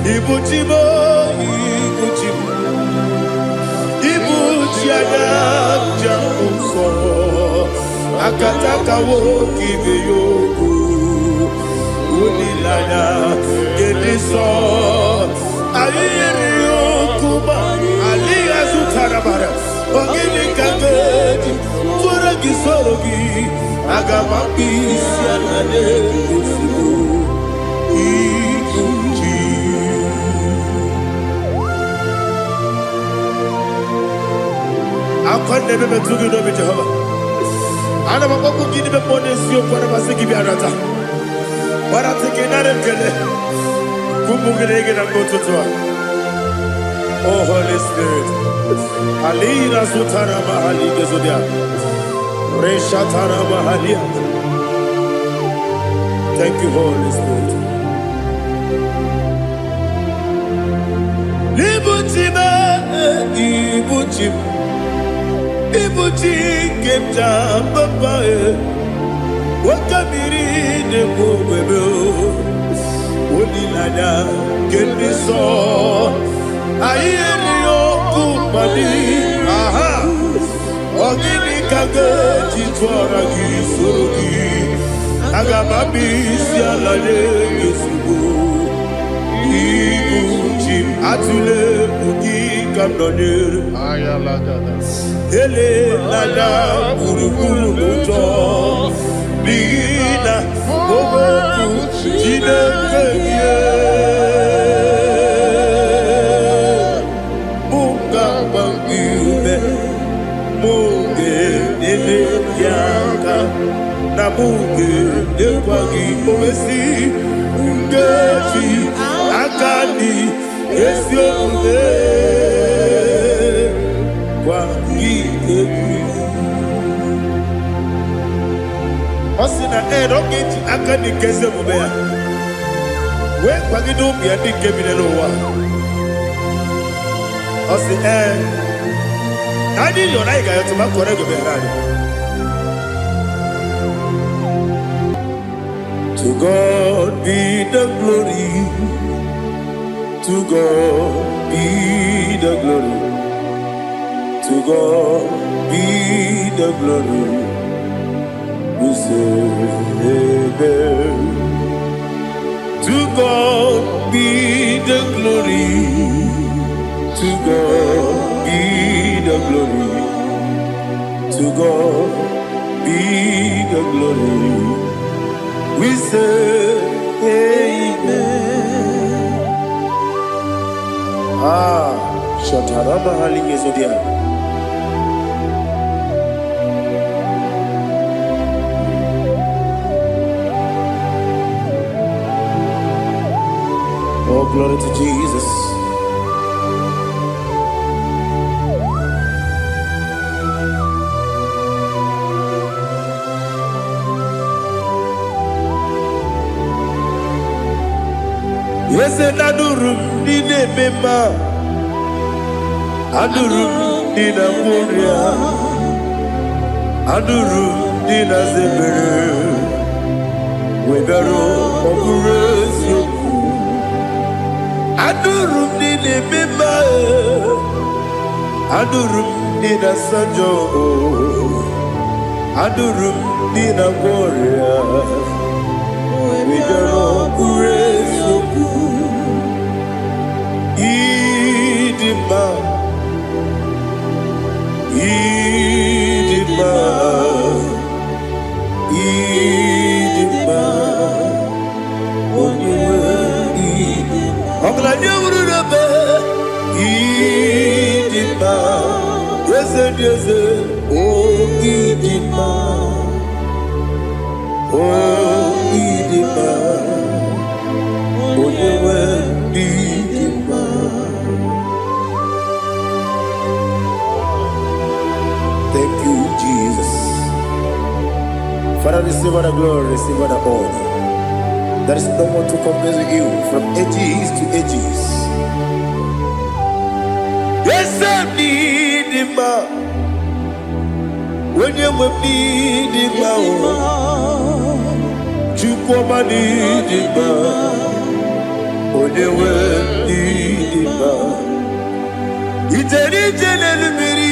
Ibu chi m, ibu chi m, ibu chi anya njem nsọ, akataka nwoke ibe ya okwu, olileanya nke ndị nsọ. Anyị yiri okwu ma alịghị azụtara mara. Ọ gịnị ka m ga-eji tụrụ gị, soro gị? Aga m akpụ isi ala n'ezigbo ibu chi. Akwa na-ebe metụ gị n'obi, Jehova. Ana m akpọkwu gị n'ime mmụọ n'eziokwu. Ana m asị gị bịa nata gbarata gị, nara ekele ụmụ gị na gị na mgbe ụtụtụ a. Oh Holy Spirit, alina zutara mahali gezodia reshatara mahalia. Thank you, Holy Spirit. Ibu chi m, ibu chi m, ibu chi nke m ji papa e, nwoke mmiri na-ekwu ogbebe, olileanya nke ndị nsọ. Anyị erighị ọkụ mmadụ aha. Ọ gịnị ka ga-eji tụọra gị, soro gị? Aga m abịa isi ala nye gị ozugbo. Ibu chi m, atụla egwu, gị ka m nọnyere. Elela gburugburu n'ụjọ, n'ihi na okwu Chineke gị mụ ga-agba gị ume, mụ ga-enyere gị aka, na mụ ga-enyekwa gị owesi nkeji aka dị ezi omume gwa gị egwu. Ọ sị na ee, na ọ ga-eji aka dị nke ezi omume ya wee kwagide ụmụ ya ndị nke bi n'ụwa. Ọ sị ee, na anyị rịọrọ, anyị ga-ayọtụ ma kọrọ ego bịara anyị. To God be the glory, to God be the glory, to God be the glory. We say amen. To God be the glory, to God be the glory, to God be the glory. We say amen. Ah, Shatarama Halingezodia. Oh, glory to Jesus. Eze, na-anụrụ m ndị na-eme mma, anụrụ m ndị na-agwọ ọrịa, anụrụ m ndị na-aza ebere, wee bịaruo, ọ bụrụ eziokwu. Anụrụ m ndị na-eme mma, anụrụ m ndị na-asa njọ, anụrụ m ndị na-agwọ ọrịa, wee bịaruo, ọ bụrụ eziokwu. Ịdị mma, ịdị mma, ịdị mma, onye nwe ọgaranya wuru n'ebe. Ịdị mma, eze dị eze, o ịdị mma, o ịdị mma, onye nwe ịdị mma. Thank you, Jesus. Father, receive all the glory, receive all the honor. There is no one to compare with you from ages to ages. Yes, I need him. Onye nwe m n'ịdị mma o, Chukwuma n'ịdị mma, onye nwe Ijere ije n'elu mmiri,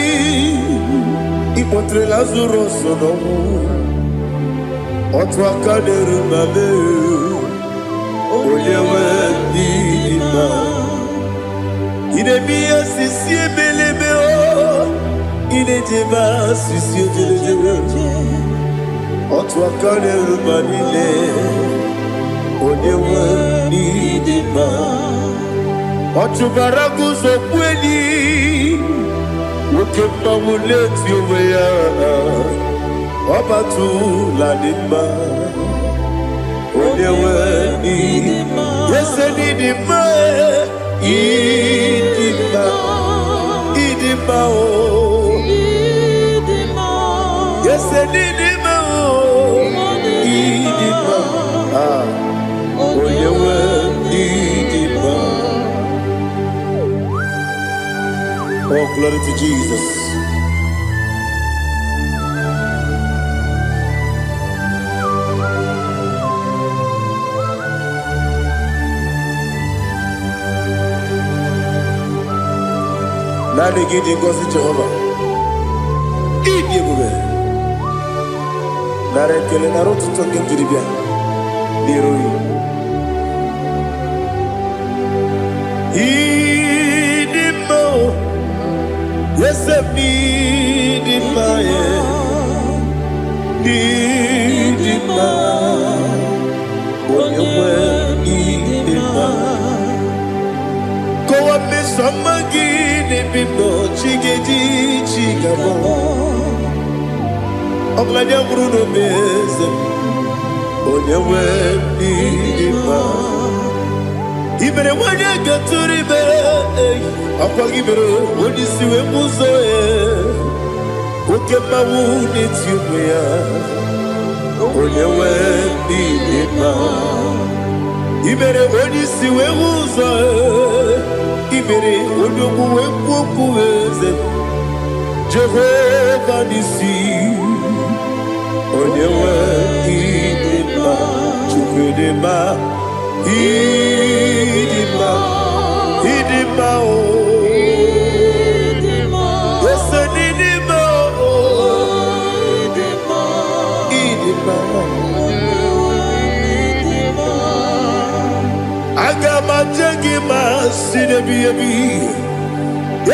ịkpọtere Lazarus n'ọnwụ. Otu aka na-eru ma mee, onye nwe ndị dị mma. Ị na-eme ihe sisi ebelebe o, ị na-ejebe asịsị ojelejebe. Otu aka na-eru ma niile, onye nwe ndị dị mma. Ọ chụbara guzo kweli, nwoke mmanwụ na-eti onwe ya, ọ batụla dị mma, onye nwe ndị ese n'ịdị mma, ịdị mma, ịdị mma o, ese n'ịdị mma o, ịdị mma, ah, onye nwe ịdị mma. Oh, glory to Jesus. Naanị gị dị ngọzi, Jehova. Ịdị ebube. Nara ekele, nara otuto nke m jiri bịa n'iru gị. Ịdị mma o, eze m, ịdị mma, e. Ịdị mma, onye nwe, ịdị mma. Kọwa mmeso ọma gị n'ebe m nọ, chi ga-eji chi ga-abọ. Ọbụladị nwụrụ n'obe, eze m, onye nwe, ịdị mma. I mere nwanyị gatụrụ ime, ọkwa gị mere onye isi wee bụ ụzọ ya. Oke mmanwụ na-eti onwe ya, onye nwe, ịdị mma. I mere onye isi wee hụ ụzọ, i mere onye ogbu wee kwuo okwu, eze Jehova n'isi, onye nwe, ịdị mma. Chukwu dị mma, ịdị mma, ịdị mma o, ese n'ịdị mma o, ịdị mma. Aga m aje gị ma si n'ebi ebi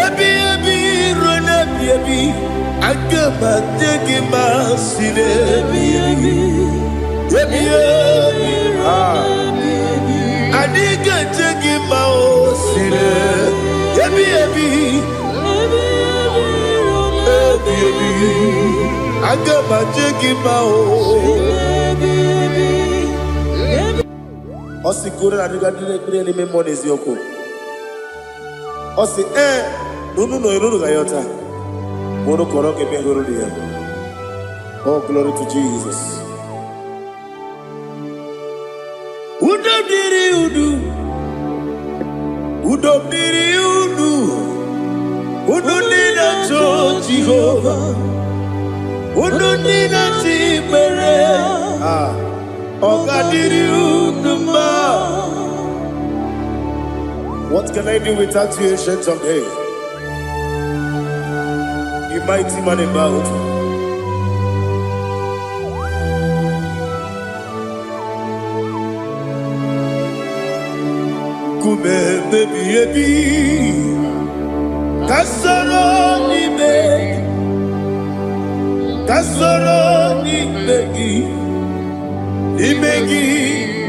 ebi ebi ruo n'ebi ebi. Aga m aje gị ma si n'ebi ebi ebi ebi. Ah. Anyị ga-eje gị ma o si n'ebi ebi ebi ebi. Aga m aje gị ma o. Ọ sị koro na adịga ndị na-ekpere n'ime mmụọ na eziokwu. Ọ sị ee na unu nọ unu ga-ayọta ma unu kọrọ ga-eme hụrụ ya. Oh, glory to Jesus. Udo dịrị unu, udo dịrị unu, unu ndị na-achọ Jehova, unu ndị na-achọ ikpere. Ah, ọ ga-adịrị unu mma. What can I do without you, Ancient of Days? You mighty man in battle. Nkume ebi ebi, ka soro n'ime gị, ka soro n'ime gị, n'ime gị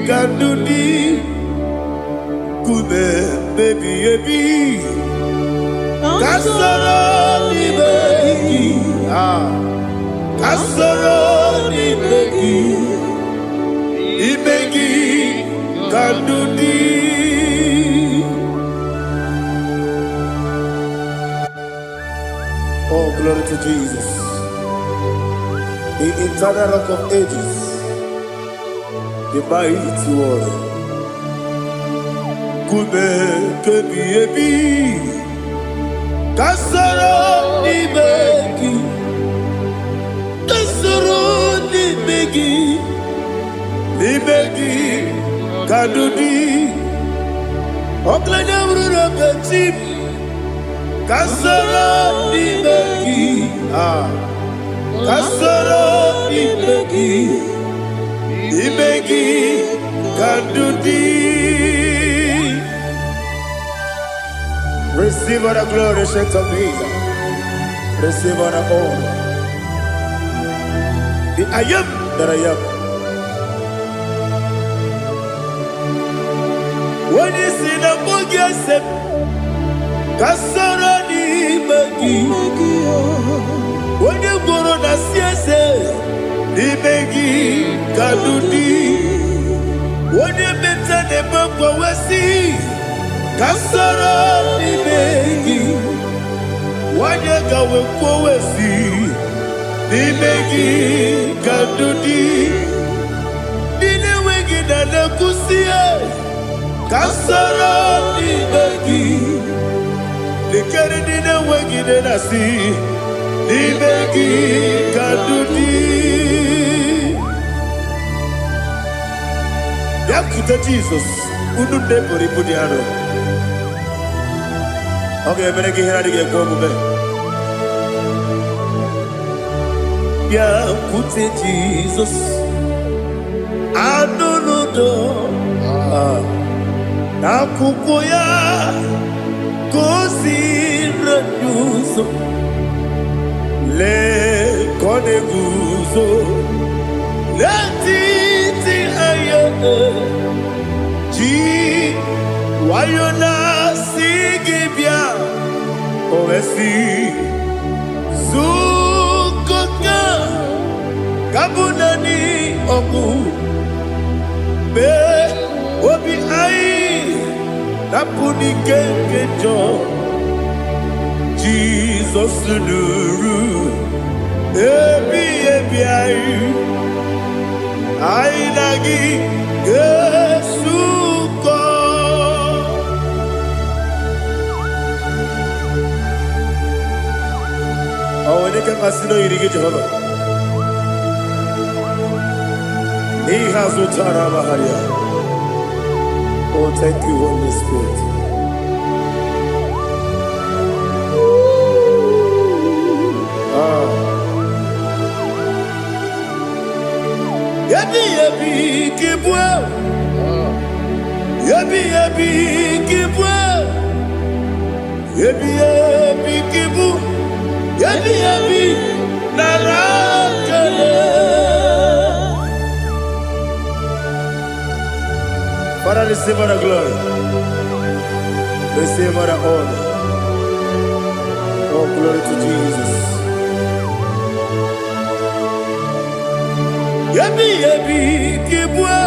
ka ndụ dị. Nkume ebi ebi, ka soro n'ime gị, ah, ka soro n'ime gị, n'ime gị ka ndụ dị. Oh, glory to Jesus. The eternal Rock of Ages, the mighty warrior. Nkume kebi ebi, ka soro n'ime gị, ka soro n'ime gị, n'ime gị ka ndụ dị. Ọkụlanya bụrụ na chi m, Ka soro n'ime gị. Ah, ka soro n'ime gị, n'ime gị ka ndụ dị. Receive all the glory, Saint of Days. Receive all the honor. The I am that I am. Onye si na mbụ gị ese m, ka soro n'ime gị. Onye gworo na si eze, n'ime gị ka ndụ dị. Onye meta na-eme mgbanwe, ka soro n'ime gị. Onye gawe kwowesi, n'ime gị ka ndụ dị. Ndị na-enweghị na na-ekwusi, ka soro n'ime gị. Lekere ndị na-enweghị nne na-asị, n'ime gị ka ndụ dị. Bịakwute Jizọs, unu nne buru ibu dị arọ. Ọ ga-emere gị ihe na-adịghị ekwe omume. Bịakwute Jizọs, anụ n'udo n'akwụkwọ ya ka o siri ụzọ. Lee ka ọ na-eguzo n'etiti anya, ji nwayọ na-asị gị bịa. O wee sị zukọta ka bụ naanị ọgwụ mee obi anyị napụ n'ike nke njọ. Jizọs nụrụ ebi ebi anyị, anyị na gị ga-esukọ. Ọ nwere ike mmasị na oyiri gị, Jehova, n'ihe azụtara amagharịa. Oh, thank you, Holy Spirit. Ah. Ebi ebi kibue, ebi ebi kibue, ebi ebi kibu, ebi ebi nara kele. Father, receive all the glory. Receive all the honor. Oh, glory to Jesus. Ebi ebi kibue,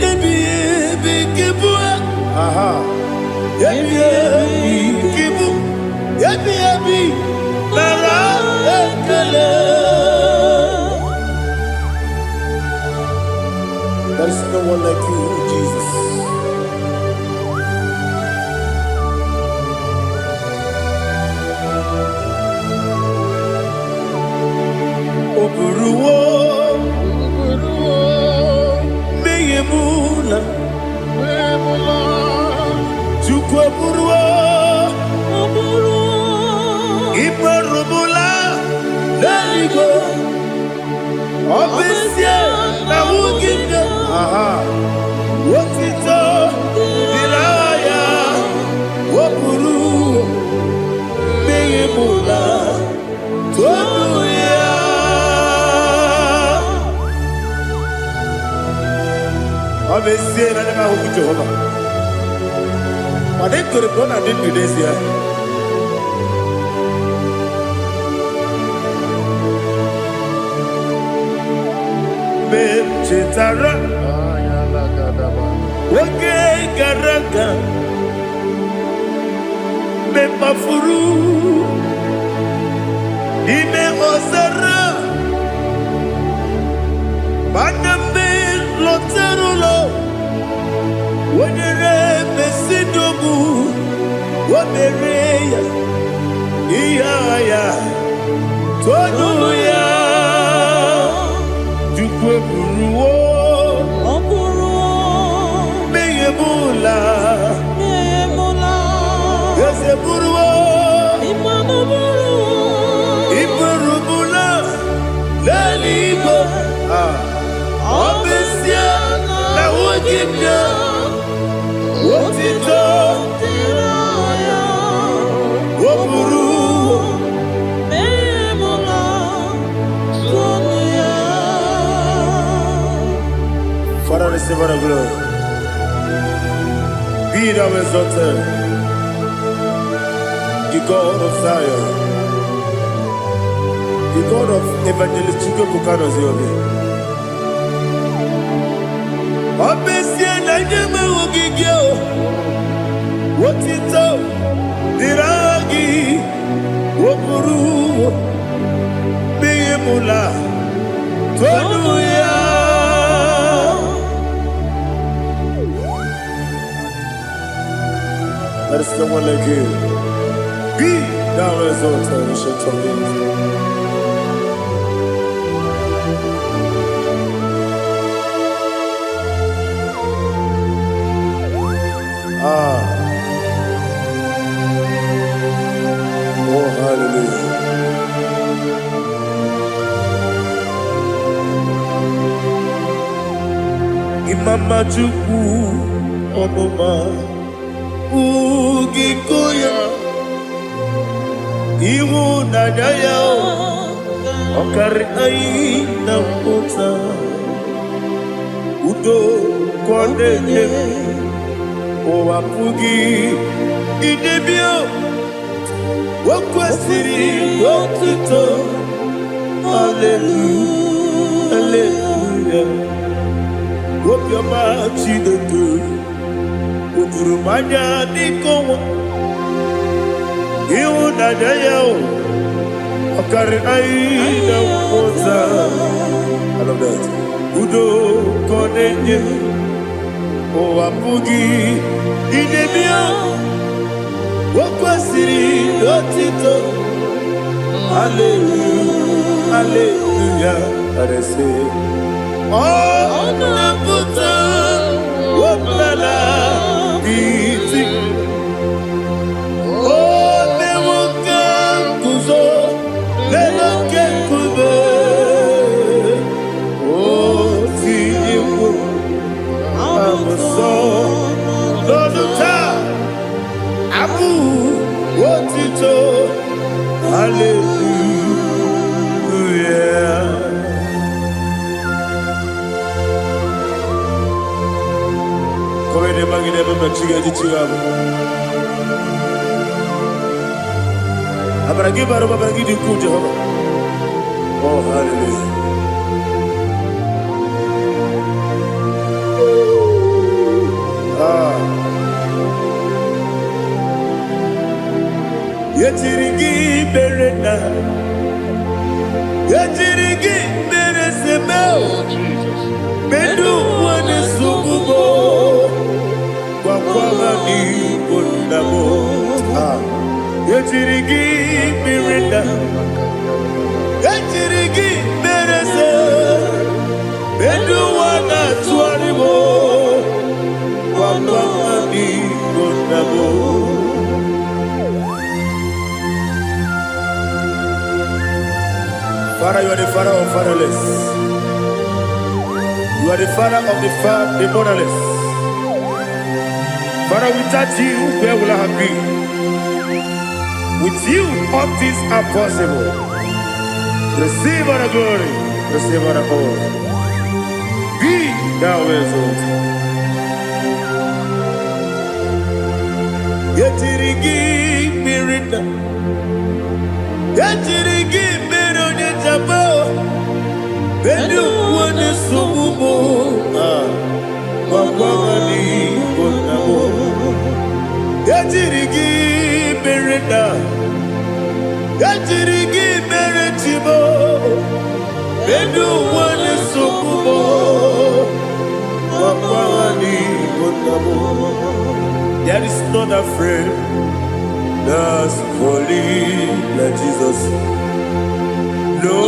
ebi ebi kibue, aha. Ebi ebi kibu, ebi ebi nara ekele. There is no one like you, Jesus. O buruwo mmehie m na Chukwu eburuwo ikperubula n'eluigwe. Ọ bụ ezie na nwunye aha otito dịrị aha ya, o buru mmehie m na tonu ya. Ọ bụ ezie na ndị m ahụghị Jehova, mana ekere m na ọ na-adị ndụ n'ezie. Mgbe m chetara oge gara aga, mgbe m kpafuru n'ime ọzara, mana mgbe m lọtara ụlọ, o nyere mesidogbu, o mere ya ihe agha ya, tonu ya. Chukwu eburuwo Ọ bụrụ mmehie m ụla mmehie m eze buru. Otito o buru. Mmehie m la, tụọnụ ya. Father, receive all the glory. Be thou exalted, the God of Zion, the God of Evangelist Chukwuebuka Noziobi. Ọ bụ ezie na ndị enweghị gị o, otito dịrị aha gị, o buru mmehie m la, tonu ya. There is no one like you. Be thou exalted, Ancient of Days. Ah, oh hallelujah. Imama Chukwu ọmụma ugiko ya, ịhụnanya ya ọ karị anyị na mmụta, udo ka ọ na-enye, ụwa pụghị idebe. O kwesịrị otuto. Hallelujah, hallelujah. Obiọma Chineke o juru m anya dịka ọnwa, ịhụnanya ya o ọ karịrị anyị na mmụta. I love that. Udo ka ọ na-enye, ụwa pụghị idebe ya. O kwesịrị otito. Hallelujah, hallelujah. Arese ọ na-apụta ọbụla iti, o mewo ka nguzo n'elu oke nkume, o tinyewo abụsọ n'ọnụ taa abụ otito. Hallelujah. Kọwede magide ebe ma chi ga-eji chi ga-abụ. Amara gị bara ụba, amara gị dị ukwuu, Jehova. Oh, hallelujah. Ah. Yetiri gị mere na yetiri gị mere seme. Oh, Jesus. Medu wane sugubo gwagwama n'igbo nna m. Ah. Yetiri gị mere na yetiri gị mere se medu wana tụgharị m gwagwama n'igbo nna m. Father, you are the father of fatherless. You are the father of the motherless. Father, without you, where will I have been? With you, all things are possible. Receive all the glory, receive all the honor. Be thou exalted. Yetiri gị mmiri na yetiri gị mmiri onye jaba bedu onye nsogbu m. Ah, gwagwama n'igbo nna m. Ejiri gị mere na ejiri gị mere chimo bedu onye nsogbu m gwagwama n'igbo nna m. There is not a friend that's holy like Jesus. No,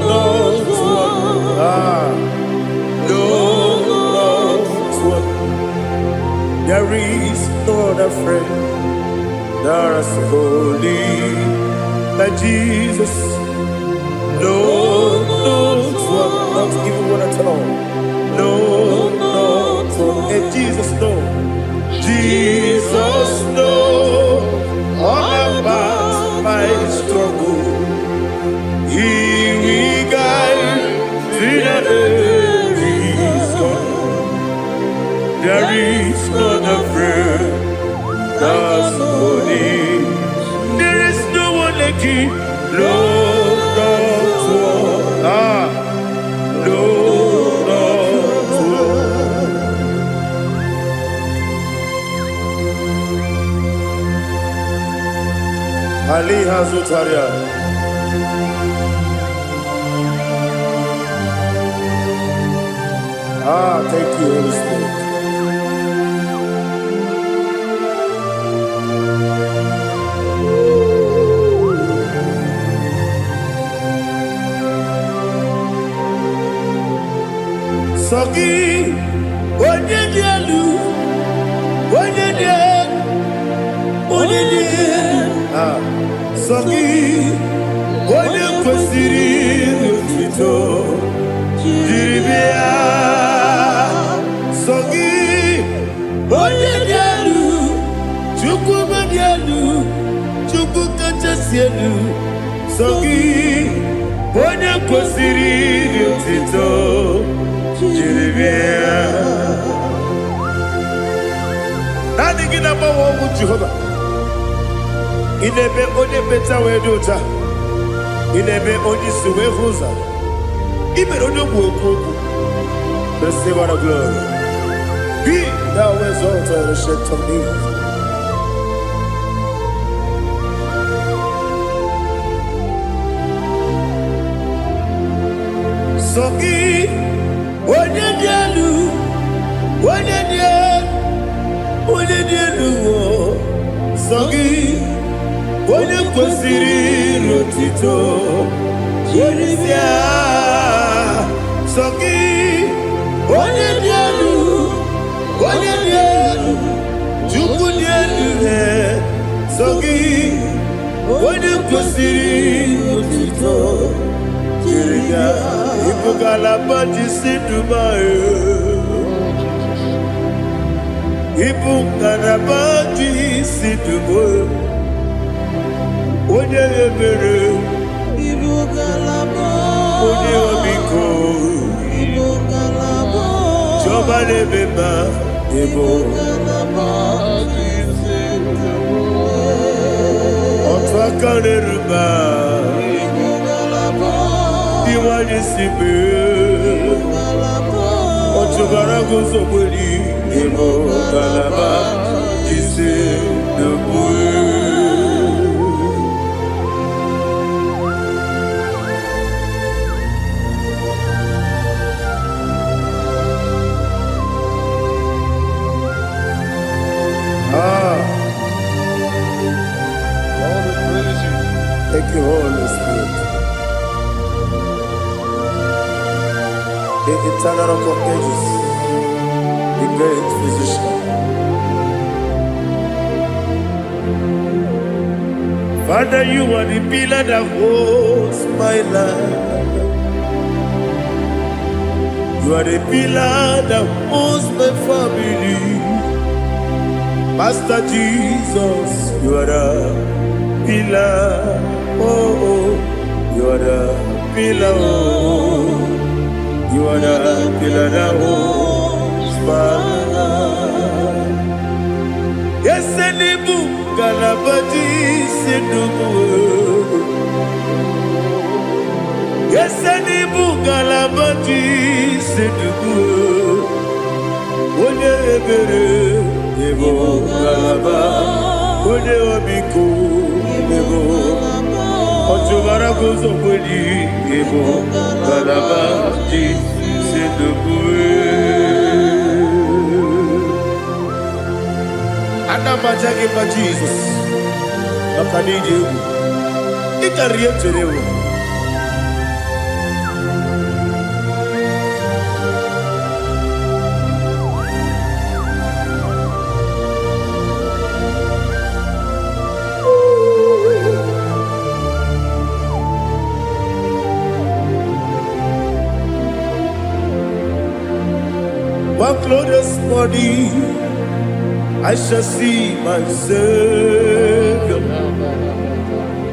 not one. Ah, no, not one. There is no other friend that's holy like Jesus. No, not one. Not even one at all. No, not one. Hey, Jesus, no. Aliha Zutaria. Ah, thank you, Holy Spirit. Sọ gị, onye dị elu, onye dị elu, onye dị elu. Ah, sọ gị, onye kwesịrị otuto jiri bịa. Sọ gị, onye dị elu, Chukwu dị elu, Chukwu kachasị elu. Sọ gị, onye kwesịrị otuto jiri bịa. Naanị gị na-agbanwe ọnwụ, Jehova. Ị na-eme onye mmecha wee dị ụcha. Ị na-eme onye isi wee hụ ụzọ. Ị mere onye ogbu okwu okwu. Receive all the glory. Be thou exalted, Ancient of Days. Sọ gị, onye dị elu, onye dị elu, onye dị elu o. Sọ gị, onye kwesịrị otito jiri bịa. Sọ gị, onye dị elu, onye dị elu, Chukwu dị elu he. Sọ gị, onye kwesịrị otito jiri bịa. Ịbụ ngalaba ji si Dubai. Ịbụ ngalaba ji si Dubai. Onye ebere. Ibu ngalaba. Onye ọmịiko. Ibu ngalaba. Chiọma na-eme mma, ịbụ Ngalaba ji otu aka na-eru mba. Ibu ngalaba. Ndị nwanyị si mee. Ngalaba. Ọchụbara guzogbeli, ịbụ ngalaba jisi n'okpu. Ah, Lord, we praise you. Thank you, Holy Spirit. The eternal Rock of Ages, the great physician. Father, you are the pillar that holds my life. You are the pillar that holds my family. Master Jesus, you are the pillar. Oh, you are the pillar. Oh, you are the pillar that holds my life. Yes, n'ịbụ ngalaba ji si ndụ. Yes, n'ịbụ ngalaba ji si ndụ. Onye ebere, ịbụ ngalaba. Onye ọmịiko, ịbụ ọchụbara guzokweli, ịbụ ngalaba ji si ndụ. Ana m aja gị mma, Jizọs, maka na ịdị egwu. Ị karịrị ihe m chere ewu. One glorious morning, I shall see my Savior.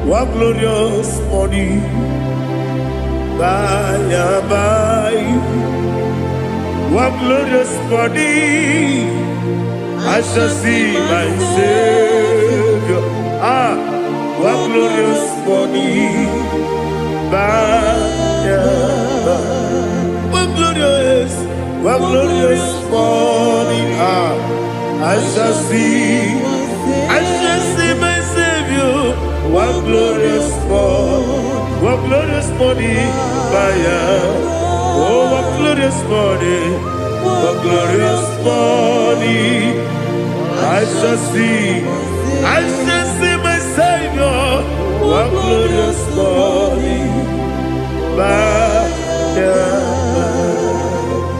One glorious morning, by and by. One glorious morning, I shall see my Savior. Ah, one glorious morning, by and by. One glorious morning, ah, I shall see my Savior. What glorious morning, what glorious morning by Oh, what glorious morning, what glorious morning. I shall see, I shall see my Savior. What glorious morning by and by.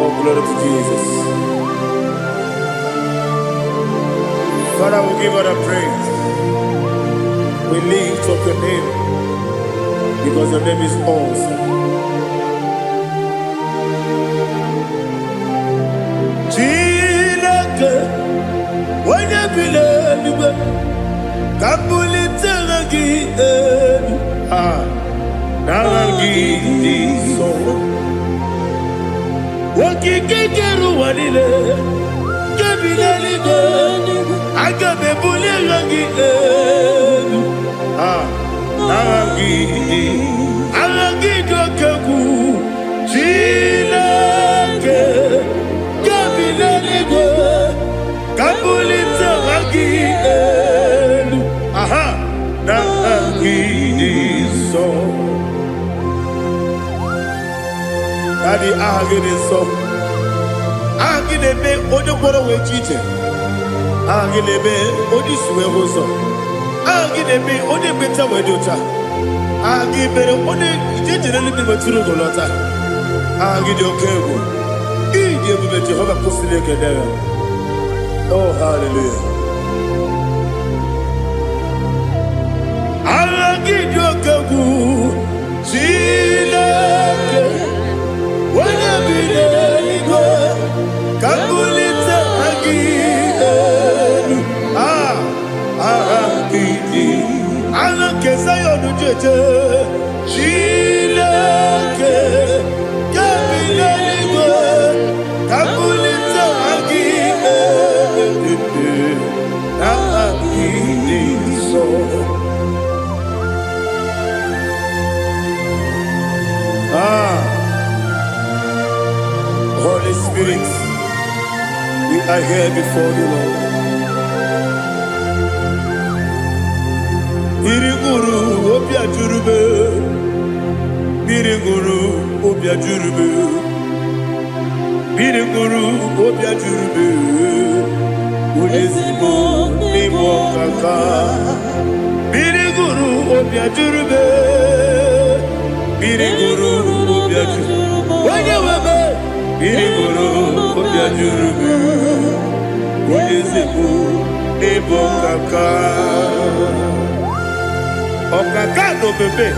Oh, glory to Jesus. Father, we give all the praise. We lift up your name because your name is awesome. Chineke, onye bi n'eluigwe, ka m bulite aha gị elu. Ah, n'aha gị dị nsọ. Okike kere ụwa niile, nke bi n'eluigwe, aga m ebuli aha gị elu. Ah, n'aha gị dị, aha gị dị oke egwu. Chineke, nke bi n'eluigwe, ka m bulite aha gị elu. Aha, n'aha gị dị nsọ. Daddy, aha gị dị nsọ. Aha gị na-eme onye gwọrọ wee ji ije. Aha gị na-eme onye isi wee hụ ụzọ. Aha gị na-eme onye ekpenta wee dị ụcha. Aha gị mere onye ije jere eluigwe wetụrụ ugo lọta. Aha gị dị oke egwu. Ịdị ebube Jehova kwụsịrị ekele ya. Oh, hallelujah. Aha gị dị oke egwu. Chineke, onye bi n'eluigwe, ka m bulite aha gị elu. Ah, aha gị dị. Aha nke Zion ji eje. Chineke, nke bi n'eluigwe, ka m bulite aha gị elu. Aha gị dị nsọ. Ah, Holy Spirit, we are here before the Lord. Mmiri ṅụrụ obi ajụrụ m, mmiri ṅụrụ obi ajụrụ m, mmiri ṅụrụ obi ajụrụ m, onye ezigbo n'ime ọkaka. Mmiri ṅụrụ obi ajụrụ m, mmiri ṅụrụ obi ajụrụ onye nwe m, mmiri ṅụrụ obi ajụrụ m, onye ezigbo n'ịbụ ọkaka. Ọkaka na omeme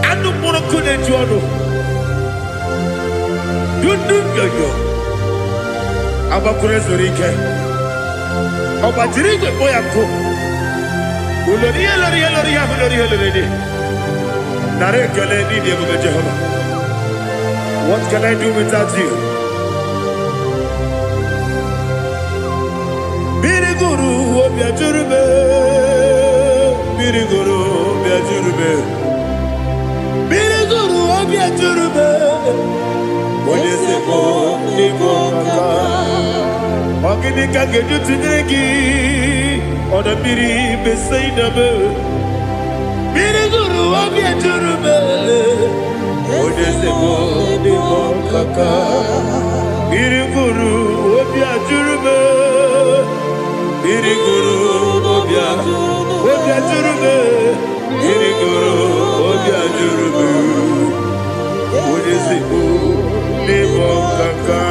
anụ mkpụrụ nkụ na-eju ọnụ dundu nyoyo agbakwuru ezuru ike ọ gbajiri igwe kpọ ya nkụ ulori ihe lori ihe lori ihe ahụ lori ihe lori dị. Nara ekele n'ịdị ebube Jehova. What can I do without you? Mmiri gụrụ obi ajụrụ m, mmiri gụrụ obi ajụrụ m, mmiri gụrụ obi ajụrụ m, onye ezigbo n'ịbụ ọkaka. Ọ gịnị ka ga-eji tụnyere gị, ọdọ mmiri Besaida m? Mmiri gụrụ obi ajụrụ m, onye ezigbo n'ịbụ ọkaka. Mmiri gụrụ obi ajụrụ m, mmiri gụrụ obi ajụrụ m, mmiri gụrụ obi ajụrụ m, onye ezigbo n'ịbụ ọkaka.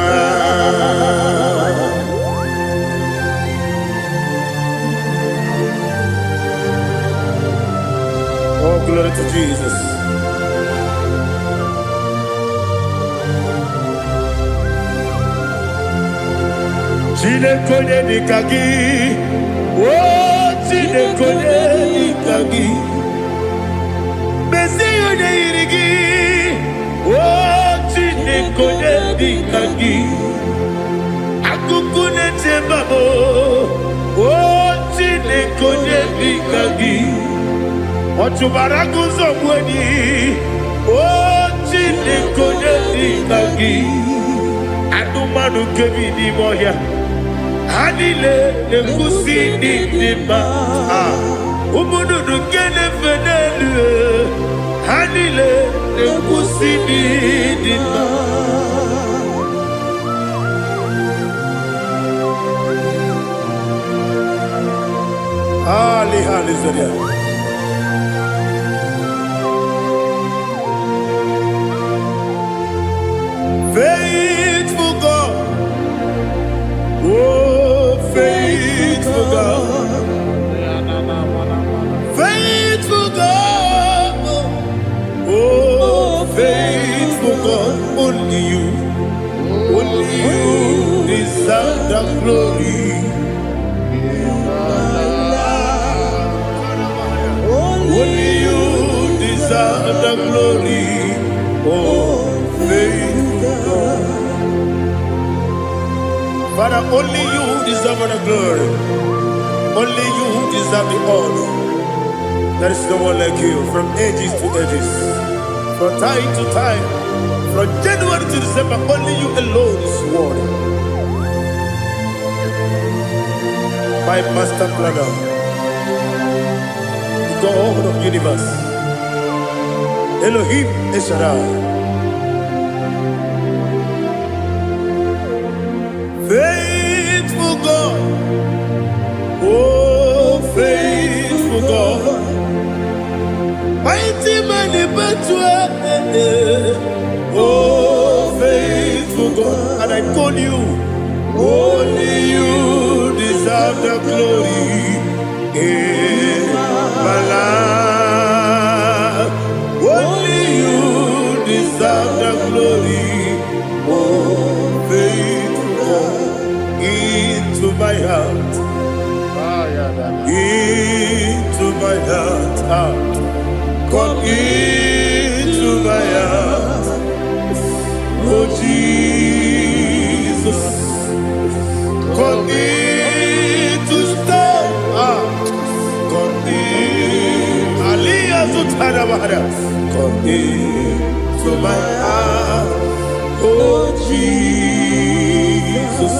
Oh, glory to Jesus. Chineke, onye dịka gị? O Chineke, onye dịka gị? Mezie ya, onye yiri gị? O Chineke, onye dịka gị? Akụkụ na-eche mba m. O Chineke, onye dịka gị? Ọ chụbara agụ ụzọ gbuo enyi. O Chineke, onye dị ka gị? Anụmanụ nke bi n'ime ọhịa, ha niile na-ekwusi n'ịdị mma. Ah, ụmụ nnụnụ nke na-efe n'elu, ha niile na-ekwusi n'ịdị mma. Ali, hallelujah. Faithful God, oh, faithful God, faithful God, oh, faithful God, only you deserve the glory. Only you deserve the glory. Oh, faithful God. Father, only you deserve the glory. Only you deserve the honor. There is no one like you from ages to ages, from time to time, from January to December. Only you alone is worthy. My master planner, the God of universe, Elohim El Shaddai. Faithful God, oh, faithful God, mighty man in battle, oh, faithful God, and I call you, only you deserve the glory in my life. Only you deserve the glory, oh, faithful God, into my heart, into my heart, ah. Come into my heart, oh Jesus. Come in to stay. Ah, come in. Aliyah Zutara Bahara. Come into my heart, oh Jesus.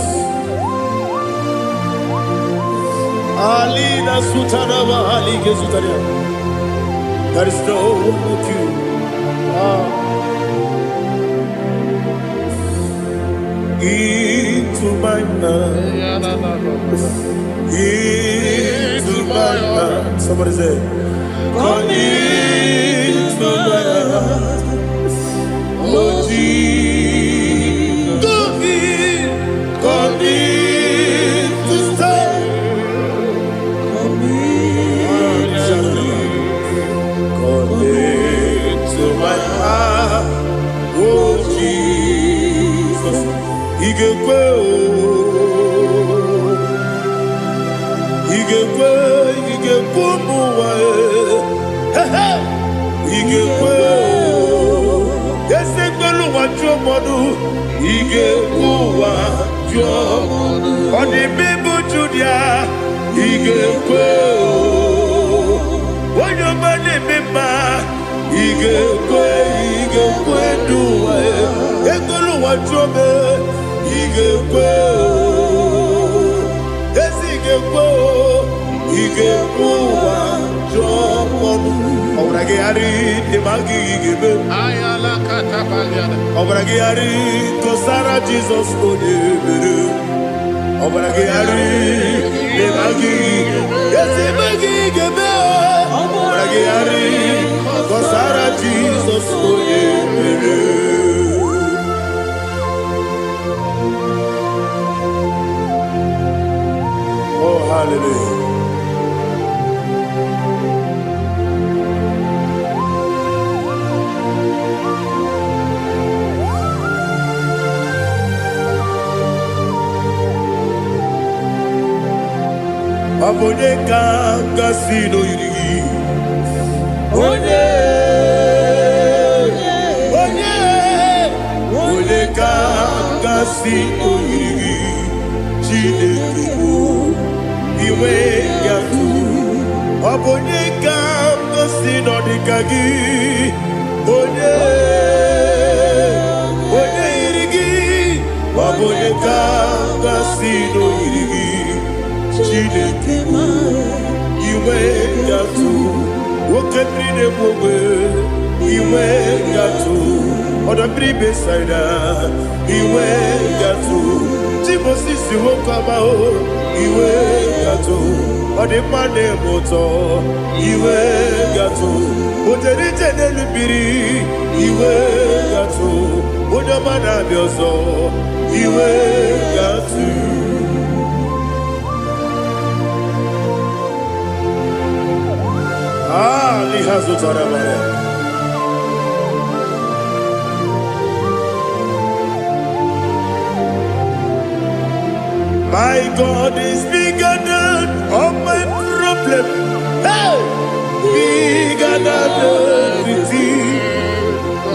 Alina Sutara Bahali Gezutaria. There is no one like you. Ah. Into my heart, into my heart. Somebody say, come into my heart, oh Jesus. Come in, come in to stay. Come in. Come into my heart, oh Jesus. Ị ga-ekwe o, ị ga-ekwe, ị ga-ekwe ụmụ ụwa e. He he! Ị ga-ekwe o, eze gbelu ụwa jụọ mmadụ, ị ga-ekwe ụwa jụọ. Ọ dị ime bụ Judia, ị ga-ekwe o. Onye ọma na-eme mma, ị ga-ekwe, ị ga-ekwe n'ụwa e. Ekwela ụwa jụọ m, ị ga-ekwe o. Ezi ị ga-ekwe o, ị ga-ekwe ụwa jụọ ọnụ. Ọbara gị ghara ịdị ma gị ga-eme. Ọbara gị ghara kọsara Jizọs onye mere. Ọbara gị ghara ịdị ma gị ezi ma gị ga-eme. Ọbara gị ghara kọsara Jizọs onye mere. Oh, hallelujah. Ọ bụ onye ka gasị n'oyiri gị? Onye, onye, onye ka gasị n'oyiri gị? Chineke bụ iwe ya tụ. Ọ bụ onye ka gasị nọ dịka gị? Onye, onye yiri gị? Ọ bụ onye ka gasị n'oyiri gị? Chineke, inwe gatụ oke mmiri na-egbu ogbe, inwe gatụ ọdọ mmiri Besaida, inwe gatụ Timosisi nwoke ọma o, iwe gatụ ọdịmma na-eme ụtọ, iwe gatụ ojere ije n'elu mmiri, iwe gatụ onye ọma na-abịa ọzọ, iwe gatụ. Ah, n'ihe zụtara mara. My God is bigger than all my problem. Hey! Bigger than everything.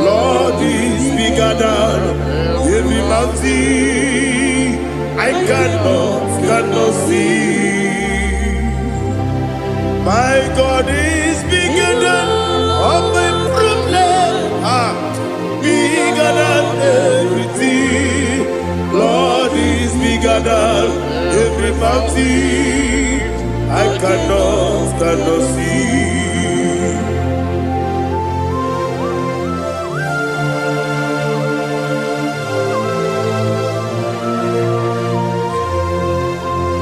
Lord is bigger than every mountain I cannot see. My God is bigger than all my problem. Ah, bigger than everything. Lord is bigger than every mountain I cannot see.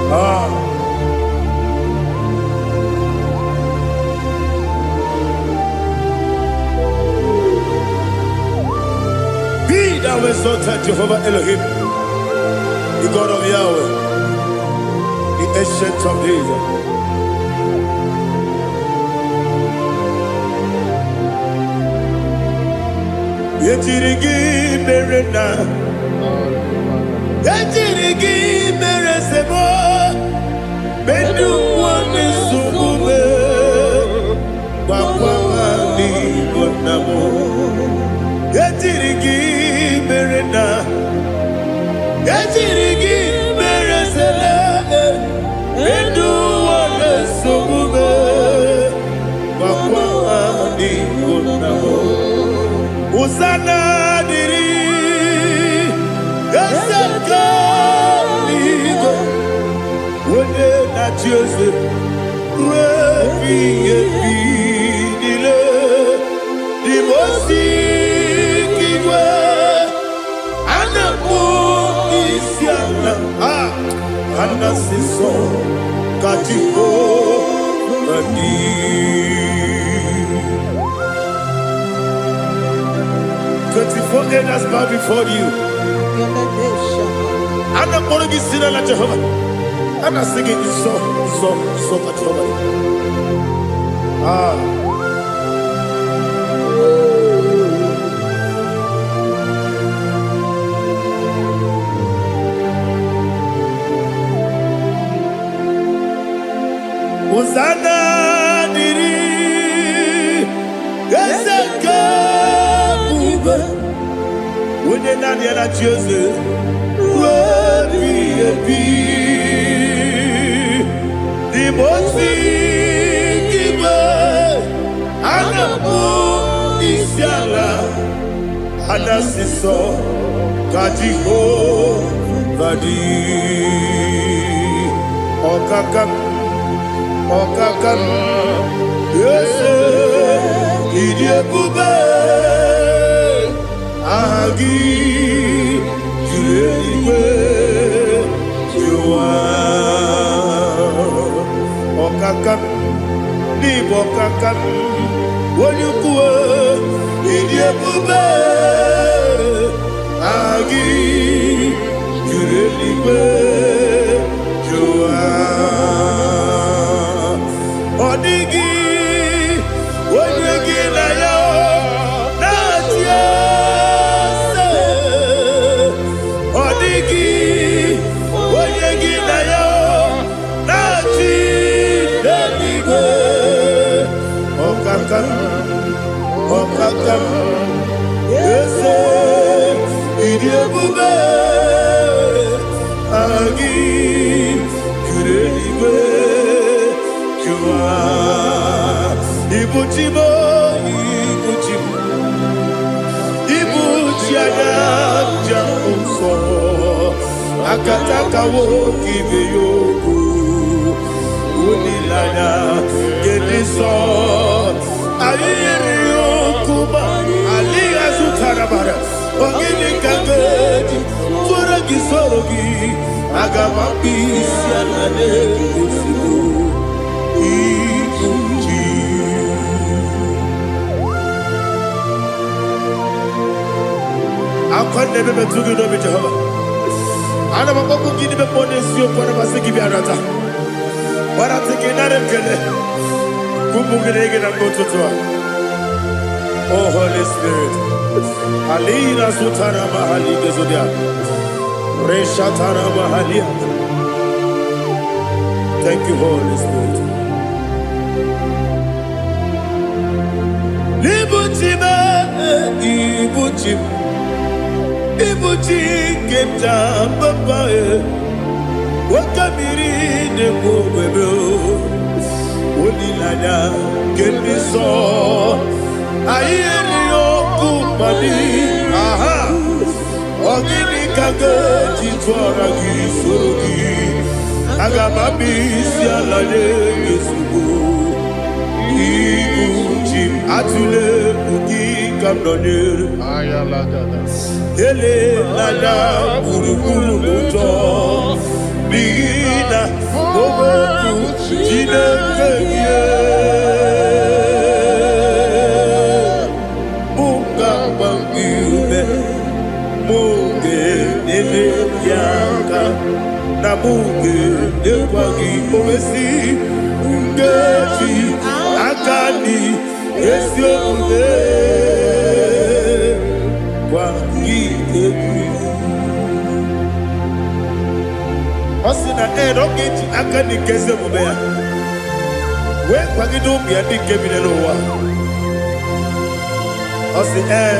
Ah, be thou exalted, Jehovah Elohim, the God of Yahweh, the Ancient of Days. Ejiri gị mere na ejiri gị mere sebo medu nwanne nsogbu me gwakwa ha n'igbo nna m. Ejiri gị mere na ejiri gị mere sele medu nwanne nsogbu me gwakwa ha n'igbo nna m. Hosanna dịrị eze nke eluigwe, onye na-achị eze ruo ebighị ebi niile. Dị m osi igwe a na-akpọ isi ala a a na-asị nsọ ka Jehova dị. 24 elders bow before you. A na-akpọrọ gị si n'ala Jehova. A na-asị gị nsọ, nsọ, nsọ ka Jehova dị. Ah. Hosanna dịrị eze nke ebube, onye naanị ya na-achị eze ruo ebighị ebi. N'ime osi igwe a na-akpọ isi ala, a na-asị nsọ ka Jehova dị. Ọkaka m, ọkaka m, eze, ịdị ebube, aha gị juru eluigwe juru ụwa. Ọkaka m, n'ịbụ ọkaka m, onye ukwu, ịdị ebube, aha gị juru eluigwe juru ụwa. Ọ dịghị onye gị na ya na-achị eze. Ọ dịghị onye gị na ya na-achị n'eluigwe. Ọkaka m, ọkaka m, eze, ịdị ebube, aha gị juru eluigwe juru ụwa. Ibu chi m, ibu chi m. Ọkatakawo kibe yokwu. Olileanya nke ndị nsọ. Anyị yiri okwu ma alịghị azụtara mara. Ọ gịnị ka m ga-eji tụọrọ gị soro gị? Aga m akpụ isi ala n'ezigbo ibu ji. Akwa na-ebe metụ gị n'obi Jehova. Ana m akpọkwu gị n'ime mmụọ n'eziokwu, ana m asị gị bịa nata. Gbarata gị nara ekele. Ụmụ gị na-ege na mgbe ụtụtụ a. Oh Holy Spirit. Alina sutara mahali gezodia. Reshatara mahalia. Thank you, Holy Spirit. Ibuchi m, ibuchi m, ibuchi nke m ji papa e. Oke mmiri na-egbu ogwebe o. Olileanya nke ndị nsọ. Anyị erighị okwu mmadụ. Aha. Ọ gịnị ka ga-eji tụọra gị soro gị? Aga m abịa isi ala nye gị ezigbo ibu ji m. Atụle egwu gị ka m nọnyere. Elela gburugburu n'ụjọ n'ihi na okwu Chineke gị mụ ga-agba gị ume, mụ ga-enyere gị aka na mụ ga-enyekwa gị owesi nkeji aka dị ezi omume gwa gị egwu. Ọ sị na ee, na ọ ga-eji aka dị nke ezi omume ya wee kwagide ụmụ ya ndị nke bi n'ụwa. Ọ sị ee,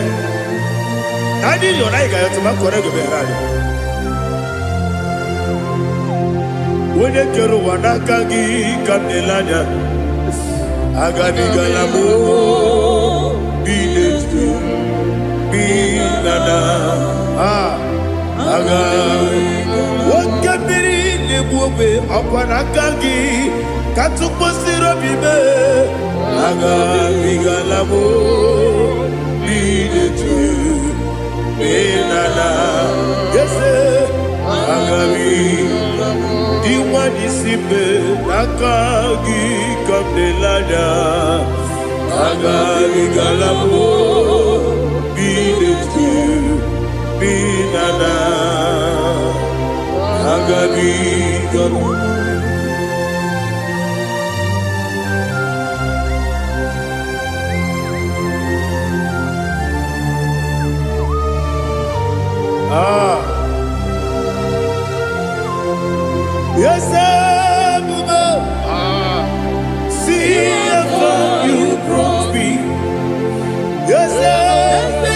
na anyị yọrọ, anyị ga-ayọtụ ma kọrọ ego meghere anyị. Onye kere ụwa, n'aka gị ka m na-ele anya. Agabigala m bi n'etu bi na na aga. Oke mmiri na-egbu ogbe, ọkwa n'aka gị ka tụkwasịrị obi mee. Agabigala m bi n'etu bi na na eze agabi dị nwa n'isi mbe, n'aka gị ka m na-ele anya. Agabigala m bi n'etu bi na na agabigala m. Ah. Yes, ebube, see how far you brought me. Yes,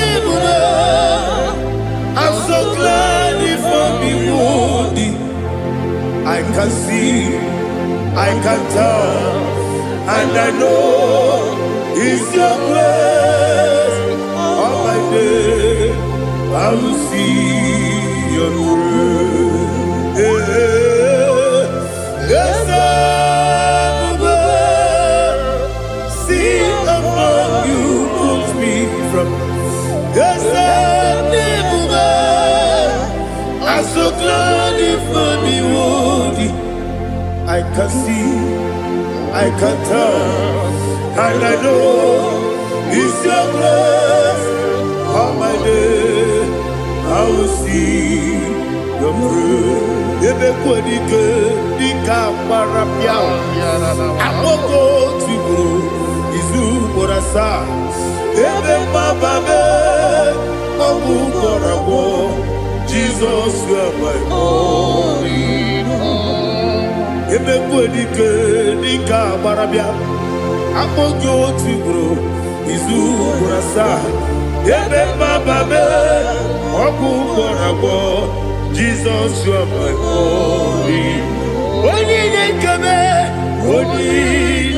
ebube, I'm so glad you found me worthy. I can see, I can tell, and I know it's your grace. All my day, I will see your grace. Yes, ebube, see how far you brought me from. Yes, ebube, I'm so glad you found me worthy. I can see, I can tell, and I know it's your grace. All my day, I will see your grace. Ebe kwenike dịka agbara pịa akpọkọ tigburu izu ugboro asaa, ebe mgbaba mee ọgwụ gwọrọ agwọ. Jizọs, you are my all. Ebe kwenike dịka agbara bịa akpọ gị otu ugboro izu ugboro asaa, ebe mgbaba mee ọgwụ gwọrọ agwọ. Jizọs, you are my all. Onye na-ekebe, onye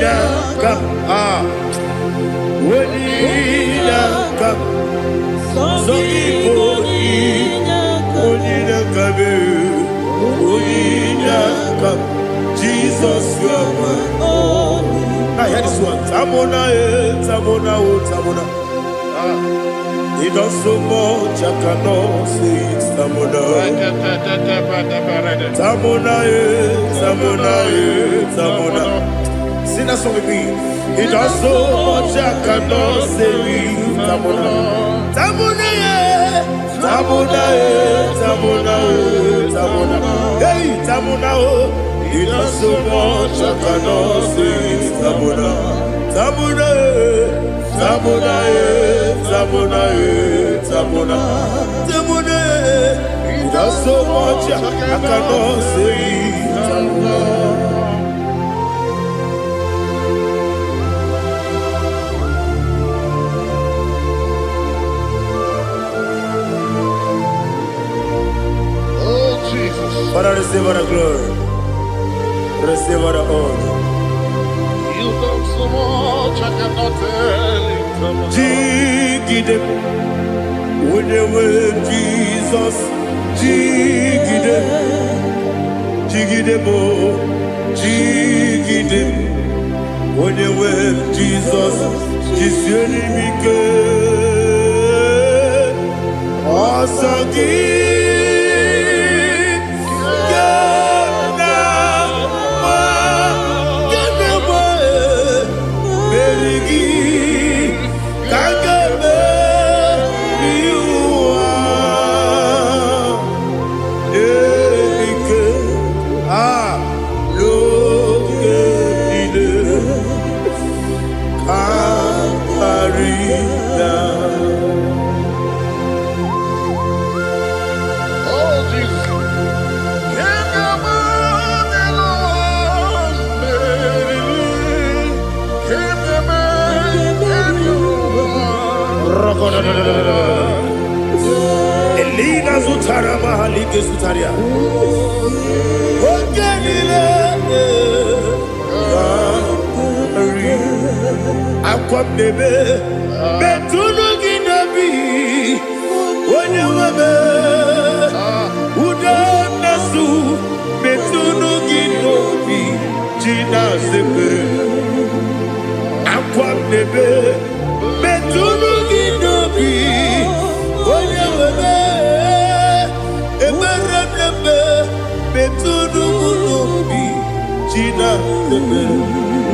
na-aka a, onye na-aka sọ gị bụ onye na-akabe. aka. Jesus, you are my. Only Now hear this one. Tamona, eh, Tamona, oh, Tamona. He does so much I cannot say it. Tamona. Tamona, eh, Tamona, eh, Tamona. Sing that song with me. He does so much I cannot say it. Tamona. Tamona, eh, Tamona, eh, Tamona, eh, Tamona. Hey, Tamona, oh. He does so much I cannot say it. Tamona. Tamona, eh, Tamona, eh, Tamona, eh, Tamona. Tamona, eh. He does so much I cannot say it. Tamona. Oh, Jesus. Father, receive all the glory. Receive all the honor. You've done so much, I cannot tell it. Jigide, onyenwe Jesus, jigide, jigide mo, jigide, onyenwe Jesus, jisie m ike. Ọsọ gị ga na-agba, ga na-agba, meri gị ka m ga-emeri ụwa. Ike a n'oge niile ka karịa. Oh, Jesus. Can you Can you Elina zụtara mahalike zụtara ya. Oge niile karị akwa m na-ebe metụnụ gị n'obi onye nwe m ude na-asụ metụnụ gị n'obi ji na-azepere akwa m na-ebe metụnụ gị n'obi onye nwe m ekpere m na-eme metụnụ m n'obi ji na-azepere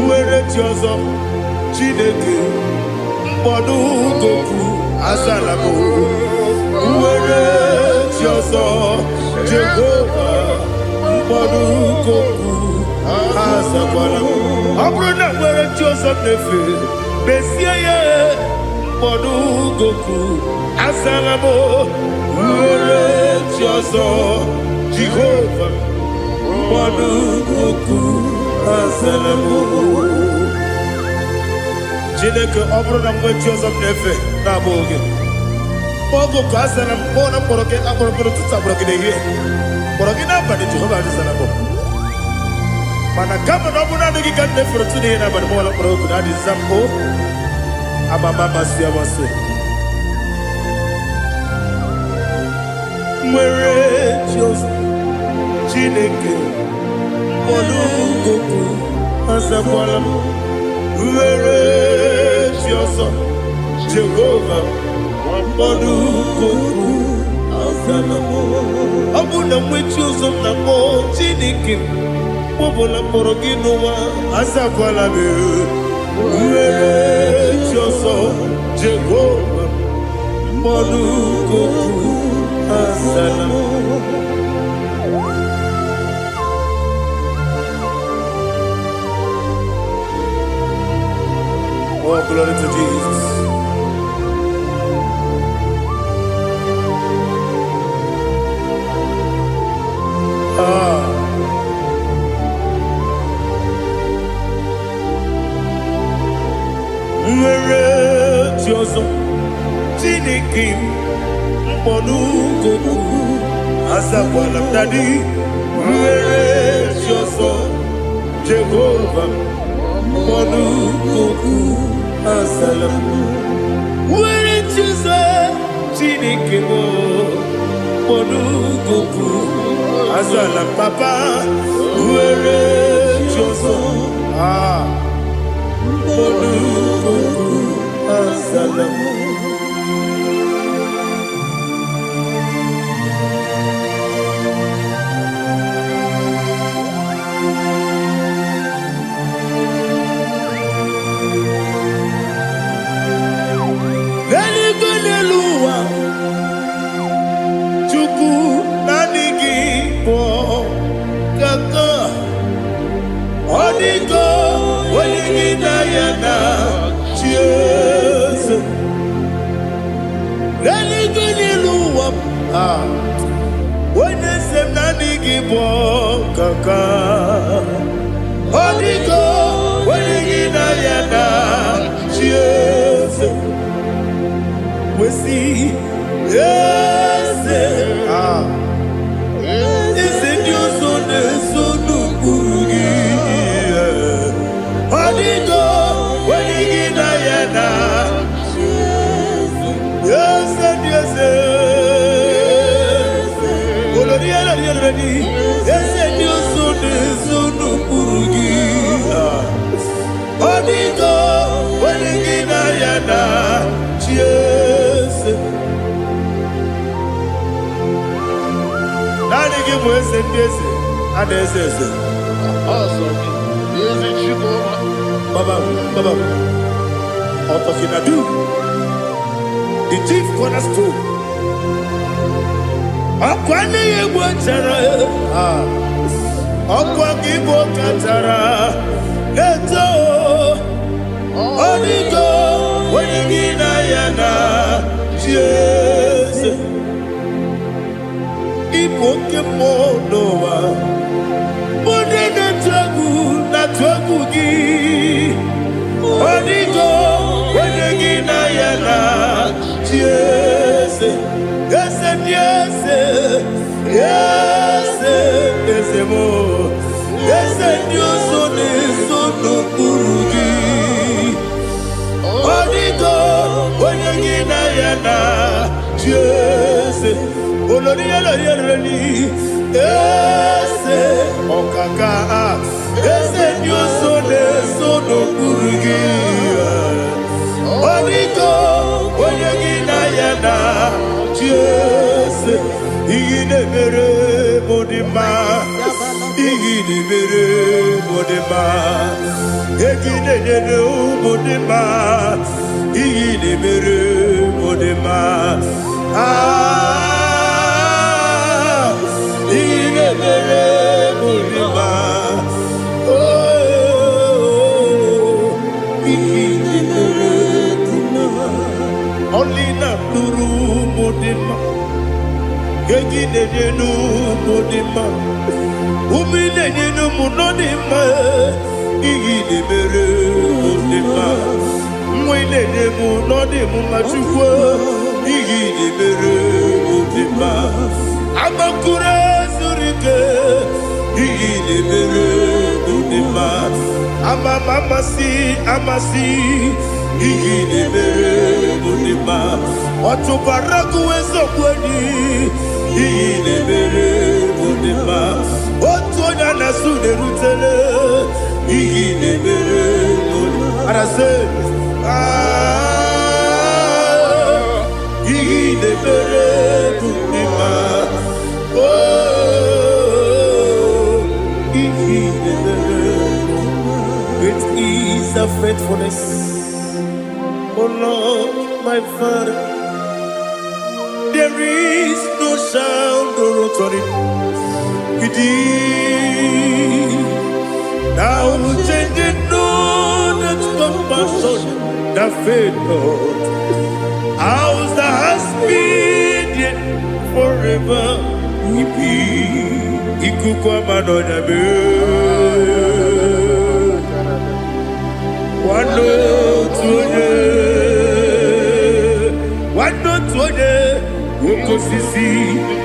nwere chi ọzọ Chineke mkpọdụ goku azala m nwere chi ọzọ Jehova mkpọdụ goku azakwala m. Ọ bụrụ na nwere chi ọzọ m na-efe mesie ya mkpọdụ goku azala m nwere chi ọzọ Jehova mkpọdụ goku azala m. Chineke, ọ bụrụ na mgbe chi ọzọ m na-efe na-abụghị gị oge ka azara m kpọọ na mkpọrọ gị akpọrọ mkpọrọ ụtụtụ akpọrọ gị n'ehihie kpọrọ gị n'abalị Jehova azara m. Mana kama na ọ bụrụ naanị gị ka m na-efere otu n'ihe n'abalị m ọla mkpọrọ oku na adị nza m o amama amasị amasị nwere chi ọzọ Chineke mkpọrọ goku azakwala m nwere chi ọzọ Jehova mkpọrọ goku azala m. Ọ bụ na mgbe chi ọzọ m na-akpọ Chineke m ọbụla mkpọrọ gị n'ụwa azakwala m nwere chi ọzọ Jehova mkpọrọ goku azala m. Oh, glory to Jesus. Ah. Nwere chi ọzọ Chineke m mkpọrọ goku azakwala m daddy nwere chi ọzọ Jehova mkpọrọ goku azala m nwere chi ọzọ Chineke m mkpọrọ goku Azala papa were chi ọzọ. Ah, olu azala m. N'eluigwe n'elu ụwa, Chukwu naanị gị bụ kaka. Ọ dịgo onye gị na ya na chi eze. N'eluigwe n'elu ụwa, ah, onye eze m naanị gị bụ kaka. Ọ dịgo onye gị na ya na chi eze. Wesi eze, ah, eze ndị ọzọ na-eso n'ụkpụrụ gị. Ọ dịgo onye gị na ya na eze ndị eze. Olori elori elori eze ndị ọzọ na-eso n'ụkpụrụ gị. Ah. Ọ dịgo onye gị na ya na chi eze. Naanị gị bụ eze ndị eze a na-eze eze. Eze Chukwu. Baba, Baba, Otokinadu, the chief cornerstone. Ọkwa nne ya egbu chara, ah, ọkwa gị bụ kachara na-eto. Ọ dịgo onye gị na ya na chi eze. Ịbụ oke mmụọ n'ụwa. Ndị na-atụ egwu na-atụ egwu gị. Ọ dịgo onye gị na ya na chi eze. Eze ndị eze, eze eze m. Eze ndị ọzọ na-eso n'okpuru gị. Ọ dịgo onye gị na ya na chi eze. Olori elori elori eze ọkaka, eze ndị ọzọ na-eso n'okpuru gị. Ọ dịgo onye gị na ya na chi eze. Ihe na-emere m dị mma, ihe na-emere m dị mma, ego ị na-enyere ụmụ dị mma, ihe na-emere m dị mma. Ah, ihe na-emere m dị mma. Oh, ihe na-emere dị mma. Ọlị na-atụrụ ụmụ dị mma, ego ị na-enye n'ụmụ dị mma, ume ị na-enye n'ụmụ nọ dị mma, ihe ị na-emere mụ dị mma, nwa ị na-enye mụ nọ dị m mma. Chukwu, ihe ị na-emere mụ dị mma. Agbakụrụ zuru ike, ihe ị na-emere mụ dị mma. Ama m amasị amasị, ihe ị na-emere mụ dị mma. Ọtụbara gụwa eziokwu enyi, ihe ị na-emere mụ dị mma. Otu onye a na-asụ na-erutele, ihe ị na-emere mụ dị mma. Arasị, ah, ihe ị na-emere mụ dị mma. Oh, ihe ị na-emere mụ. Great is the faithfulness, O Lord, my Father. There is no sound or authority. It is now changing no that compassion that faith not. House that has been yet forever we be. Ikuku amanonya be. Nwanne otu onye, nwanne otu onye, nwoke osisi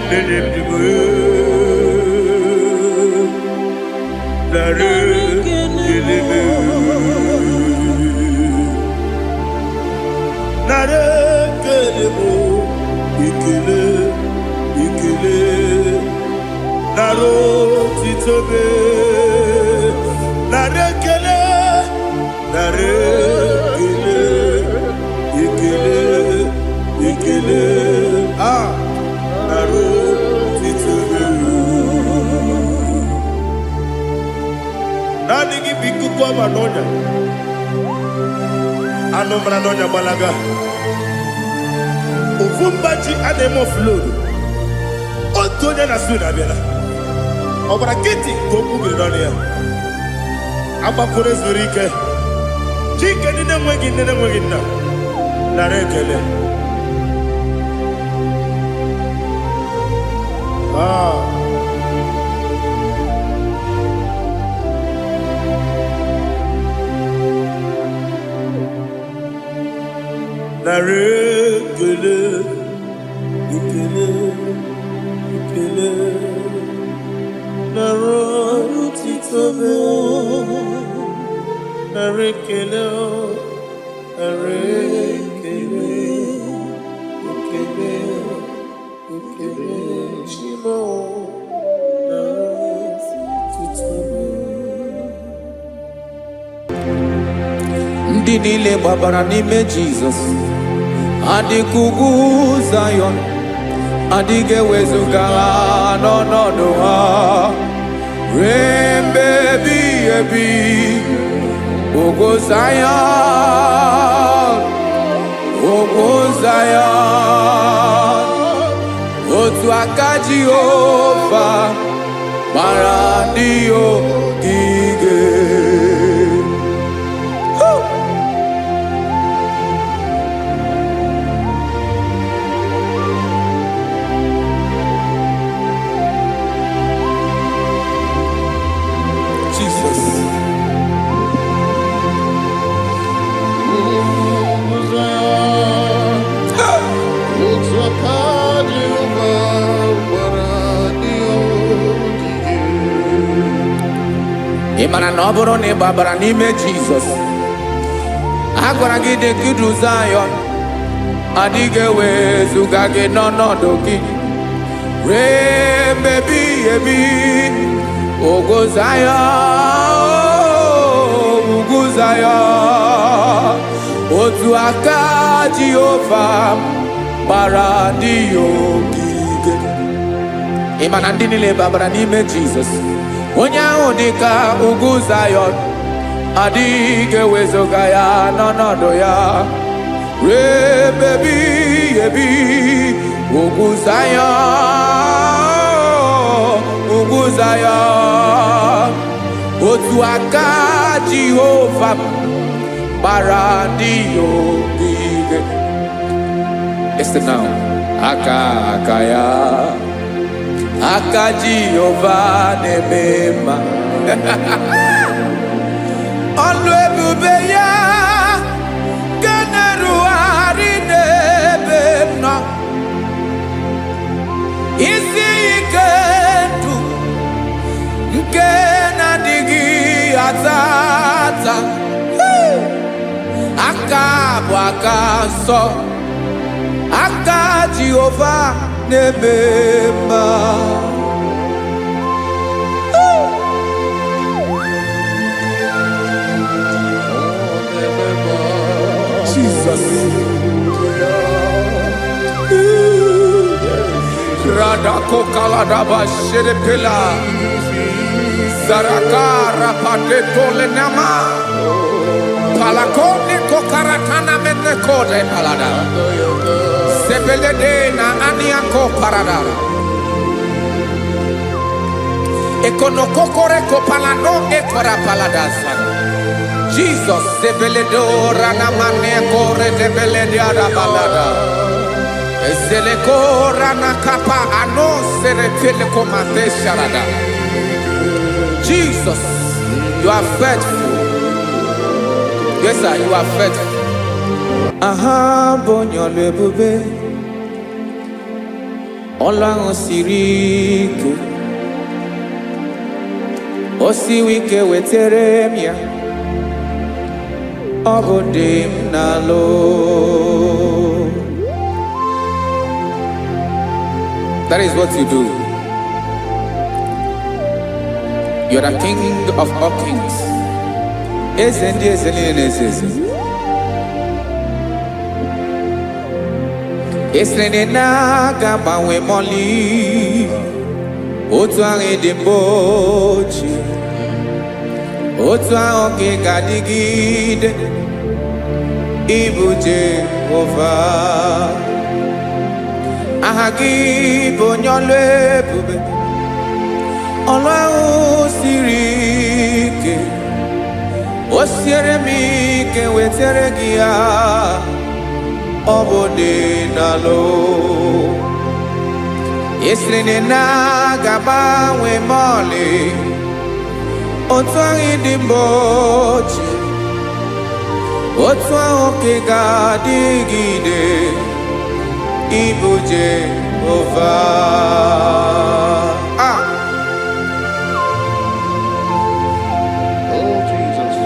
na-enye ndụ narị ekele m. Narị ekele m, ekele, ekele. Nara otito m. Nara ekele. Nara ekele. Ekele. Ekele. Ah, nara otito m. Naanị gị bụ ikuku ọma n'ọnya. Anụ mara n'ọnya gbalaga. Ofu mba ji a na-eme offload. Otu onye na Sweden abịala. Ọ gbara nkịtị ka okwu biri n'ọnụ ya. Agbakọrọ zuru ike. Chike ndị na-enweghị nne na-enweghị nna. Nara ekele. Ah. Nara ekele. Ekele. Ekele. Nara otito m. Nara ekele. Nara ekele. Ekele. Ekele. Chimo. Nara otito m. Ndị niile gbabara n'ime Jizọs adịka ugwu Zayọn, adịghị ewezuga ha n'ọnọdụ ha ruo mgbe ebighị ebi. Ugwu Zayọn, ugwu Zayọn, otu aka Jehova gbara ndị ogige. Jesus. Otu aka Jehova gbara ndị ogige. Ị mara na ọ bụrụ na ị gbabara n'ime Jizọs, a gwara gị dị ka idu Zayọn, adịghị ewezuga gị n'ọnọdụ gị ruo mgbe ebighị ebi. Ugwu Zayọn, ugwu Zayọn, otu aka Jehova gbara ndị ya ogige. Ị ma na ndị niile babara n'ime Jizọs, onye ahụ dị ka ugwu Zayọn, adịghị ewezuga ya n'ọnọdụ ya ruo ebe ebighị ebi. Ugwu Zayọn, ugwu Zayọn, otu aka Jehova gbara ndị ya ogige. Listen now. Aka aka ya, aka Jehova na-eme mma. Ọlụ ebube ya nke na-erugharị n'ebe m nọ. Isi ike ndụ nke na-adịghị ata ata. Hey! Aka bụ aka nsọ, aka Jehova na-eme mma. Jesus. Radakokaladaba shedepela. Zaraka rapateto lenama. Palakone kokaratana menekode palada. Sebelede na aniako parada. Ekonokokore kopalano ekora palada sana. Jesus sebeledo ranamane kore debelede arabalada. Ezeleko ranakapa ano seretele komate sharada. Jesus, you are faithful. Yes, sir, you are faithful. Aha bụ onye ọlụ ebube, ọlụ ahụ siri ike, o siwi ike wetere m ya, ọ bụ dị m n'alụ. That is what you do. You are the king of all kings. Eze ndị eze niile na-eze eze. Esiri na ị na-aga agbanwe mọlị otu ahụ ị dị mbụ ochie, otu ahụ ka ị ga-adịgide. Ịbụ Jehova, aha gị bụ onye ọlụ ebube, ọlụ ahụ siri ike, o siere m ike wetara gị ya. Ọ bụ dị n'alụ esiri na ị na-aga agbanwe mọlị otu ahụ ị dị mbụ ochie, otu ahụ ka ị ga-adịgide. Ịbụ Jehova. Ah! Oh, Jesus.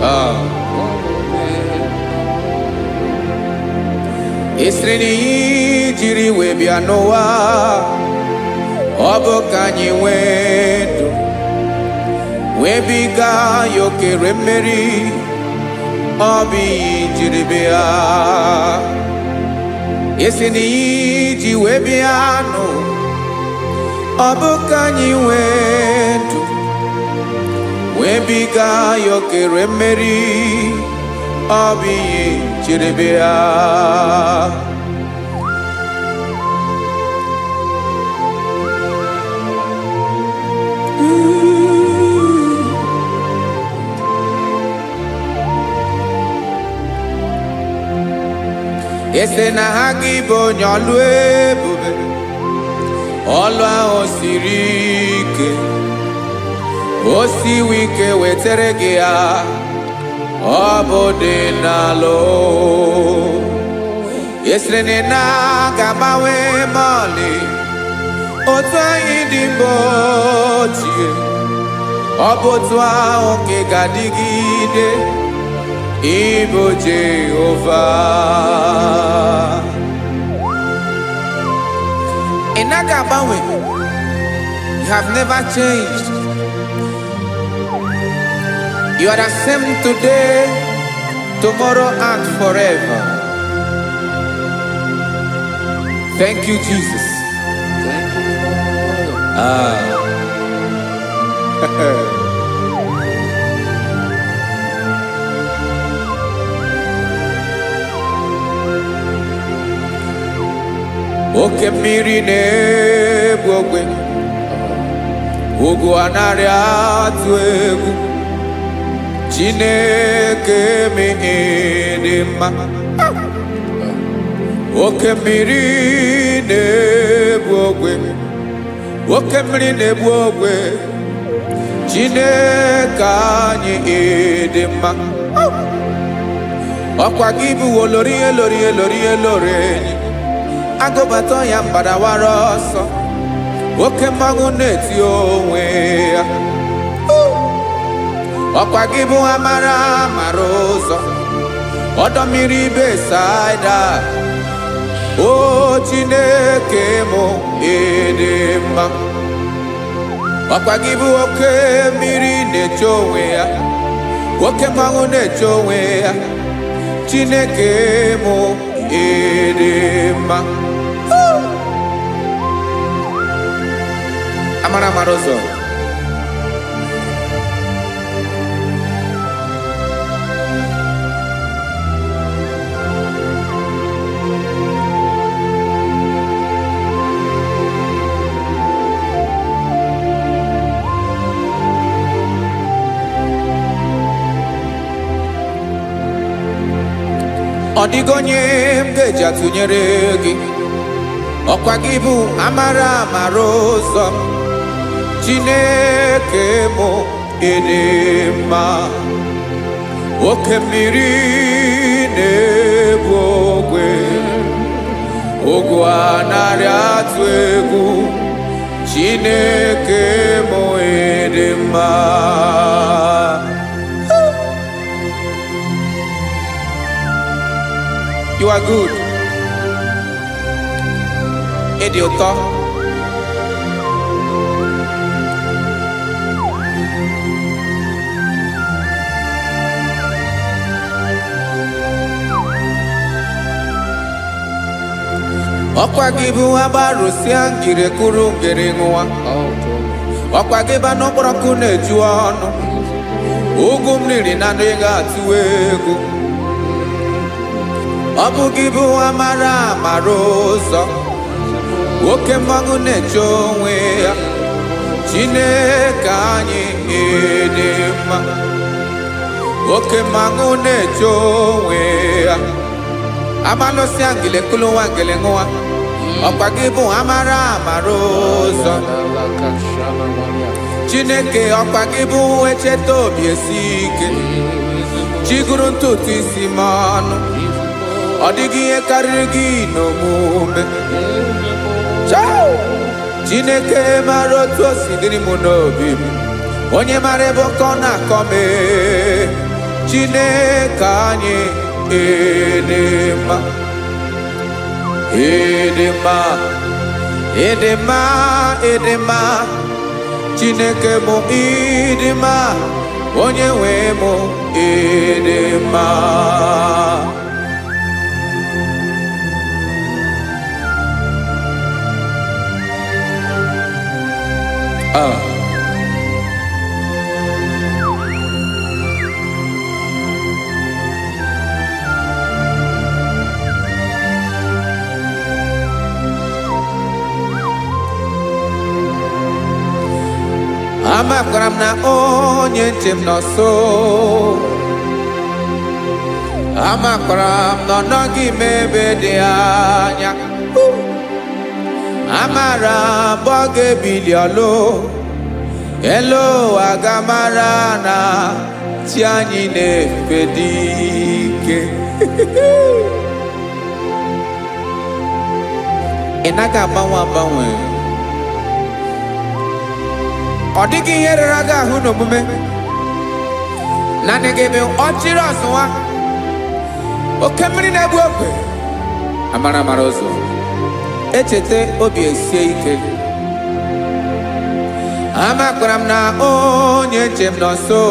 Ah. Esiri na ihe jiri wee bịa n'ụwa, ọ bụ ka anyị nwee ndụ, wee biga ya okere mmeri. Ọ bụ ihe jiri bịa. Esi na ihe ji wee bịa nụ, ọ bụ ka anyị nwee ndụ, wee biga ya okere mmeri. Ọ bụ ihe jiri bịa. Esi na ha gị bụ onye ọlụ ebube, ọlụ ahụ siri ike, o siwi ike wetara gị ya. Ọ bụ dị n'alụ. Esiri na ị na-aga agbanwe mọlị otu anyị dị mbụ ochie, ọ bụ otu ahụ ka ị ga-adịgide. Ịbụ Jehova, ị naghị agbanwe. You have never changed. You are the same today, tomorrow and forever. Thank you, Jesus. Thank you, Lord. Ah. Oke mmiri na-egbu ogwe, ugwu anaghị atụ egwu. Chineke dị mma. Oke mmiri na-egbu ogwe, oke mmiri na-egbu ogwe, Chineke anyị dị mma. Ọkwa gị bụ olori elori elori elori enyi agụbata ya mgbadawara ọsọ, oke mmanwụ na-eti onwe ya. Ọkwa gị bụ amara mara ụzọ, ọdọ mmiri Besaida. O Chineke mụ, ịdị mma. Ọkwa gị bụ oke mmiri na-eche onwe ya, oke mmanwụ na-eche onwe ya. Chineke mụ, ịdị mma. Amara mara ụzọ. Ọ dịghị onye m ga-eji atụnyere gị. Ọkwa gị bụ amara amara ụzọ. Chineke mụ, ịdị mma. Oke mmiri na-ebu ogwe, ogwu anaghị atụ egwu. Chineke mụ, ịdị mma. You are good. Ịdị ụtọ. Ọkwa gị bụ agbarụsịa ngiri kụrụ ngiri ṅụwa. Ọkwa gị ba n'okpọrọkụ na-eju ọnụ. Ugwu m riri na ndị ga-atụ egwu. Ọ bụ gị bụ amara amara ụzọ. Oke mmanwụ na-eche onwe ya. Chineke anyị ịdị mma. Oke mmanwụ na-eche onwe ya. Amalụsịa ngile kụlụ nwa ngile ṅụwa. Ọkwa gị bụ amara amara ụzọ. Chineke, ọkwa gị bụ echeta obi esi ike. Chiguru ntutu isi m ọnụ. Ọ dịghị ihe karịrị gị n'omume. Chao! Chineke mara otu o si dịrị m n'obi m. Onye mara ebe ọkọ na-akọ m ee. Chineke anyị ịdị mma. Ịdị mma. Ịdị mma, ịdị mma. Chineke mụ ịdị mma. Onye nwe mụ ịdị mma. Ah. Amakwara m na onye nche m nọ nso. Amakwara m na ọ nọghị m ebe dị anya. Amara m ọ ga-ebili ọlụ. Elu ụwa ga-amara na chi anyị na-efe dị ike. Ị naghị agbanwe agbanwe. Ọ dịghị ihe rere gị ahụ n'omume. Naanị gị bụ ọchịrị ọzụwa. Oke mmiri na-egbu ogwe. Amara amara ụzọ. Echeta obi esie ike. Amakwara m na onye nche m nọ nso.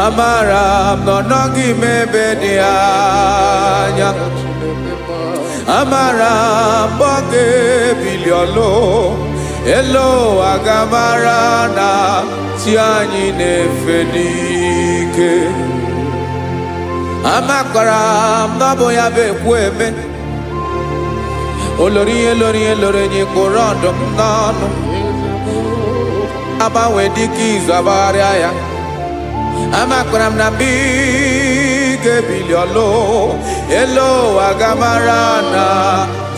Amara m na ọ nọghị m ebe dị anya. Amara m ọ ga-ebili ọlụ. Elu ụwa ga-amara na chi anyị na-efe n'ike. Amakwara m na ọ bụ ya bụ ekwu eme. Olori ihe lori ihe lori enyi kpụrụ ọdụm n'ọnụ. Agbanwe dịka izu agbagharịa ya. Amakwara m na mgbe ị ga-ebili ọlụ. Elu ụwa ga-amara na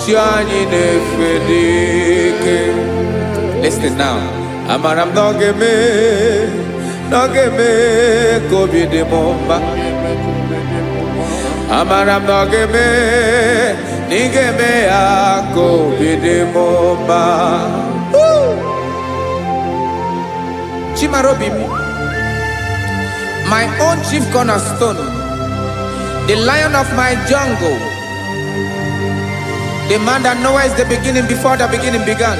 chi anyị na-efe n'ike. Listen now. Amara m na ọ ga-eme, na ọ ga-eme ka obi dị m mma. Amara m na ọ ga-eme, na ị ga-eme ya ka obi dị m mma. Chimarobi m, my own chief cornerstone, the lion of my jungle, the man that knows the beginning before the beginning began.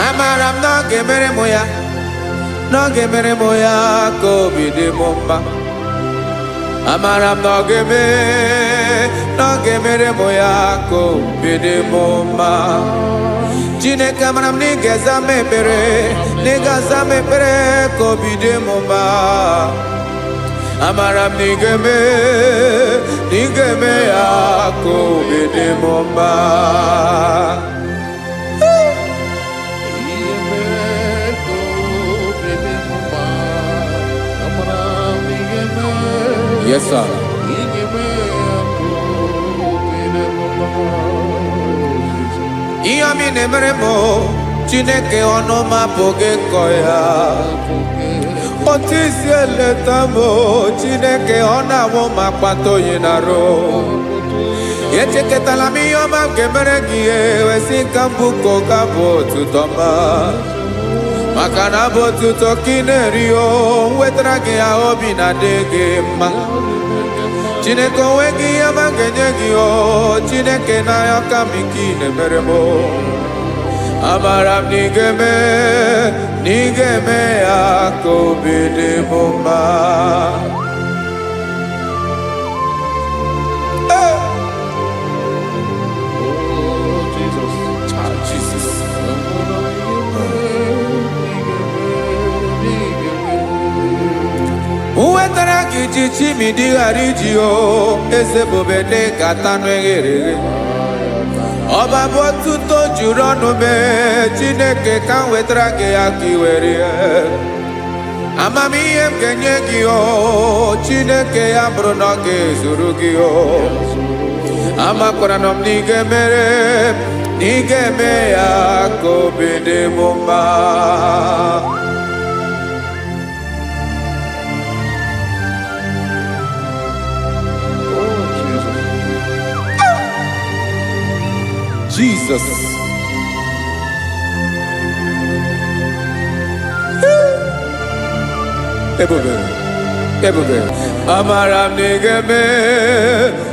Amara m na ọ ga-emere m ya, na ọ ga-emere m ya ka obi dị m mma. Amara m na ọ ga-eme, na ọ ga-emere m ya ka obi dị m mma. Chineke, amara m na ị ga-aza m ekpere, na ị ga-aza m ekpere ka obi dị m mma. Amara m na ị ga-eme, na ị ga-eme ya ka obi dị m mma. Yes, sir. Ihe ọma ị na-emere m o, Chineke, ọnụ m apụghị ịkọ ya. Otu isi eleta m o, Chineke, ọ na-awụ m akpata oyi na-arụ. Echekọtala m ihe ọma m ga-emere gị, ewesị ka mbụ ka ụka bụ otuto ma. Maka na bụ otuto ka ị na-eri o, nwetara gị ya obi na-adị gị mma. Chineke, onweghị ihe ma ga-enye gị o. Chineke, n'anya ka m ike ị na-emere m o. Amara m na ị ga-eme, na ị ga-eme ya ka obi dị m mma. Hey! Oh, Jesus. Ah, Jesus. Nwetara gị ji chimidi ghara iji o, eze bube dị ka tanụ eghere eghe. Ọba bụ ọtụtụ juru ọnụ mee. Chineke, ka m wetara gị ya ka ị were ya. Amamihe m ga-enye gị o, Chineke, ya bụrụ na ọ ga-ezuru gị o. Amakwara na m na ị ga-emere, na ị ga-eme ya ka obi dị m mma. Oh, Jesus. Jesus. Ebube, ebube. Amara m na ị ga-eme,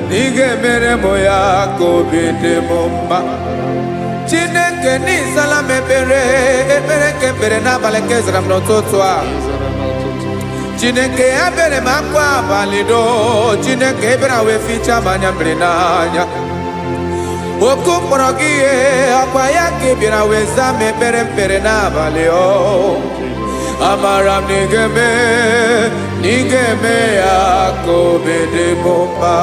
na ị ga-emere m ya ka obi dị m mma. Chineke, n'ịzala m ekpere, ekpere nke ekpere n'abalị nke zara m n'ụtụtụ a. Chineke, ebere m akwa abalị do. Chineke, ebere wee fichaa m anya mmiri n'anya. Oku mkpọrọ gị ihe ọkwa ya ka ị bịara wee zaa m ekpere mkpere n'abalị o. Amara m na ị ga-eme, na ị ga-eme ya ka obi dị m mma.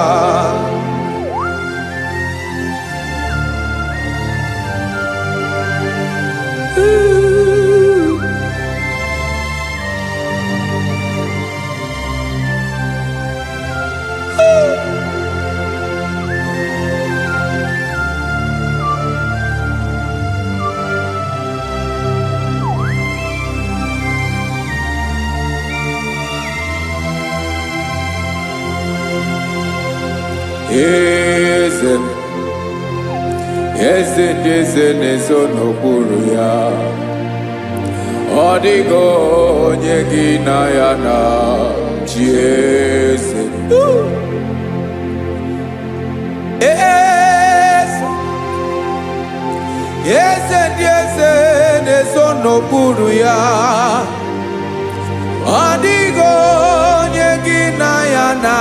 Eze m, eze ndị eze na-ezo n'okpuru ya. Ọ dịghị onye gị na ya na chi. Eze, eze, eze ndị eze na-ezo n'okpuru ya. Ọ dịghị onye gị na ya na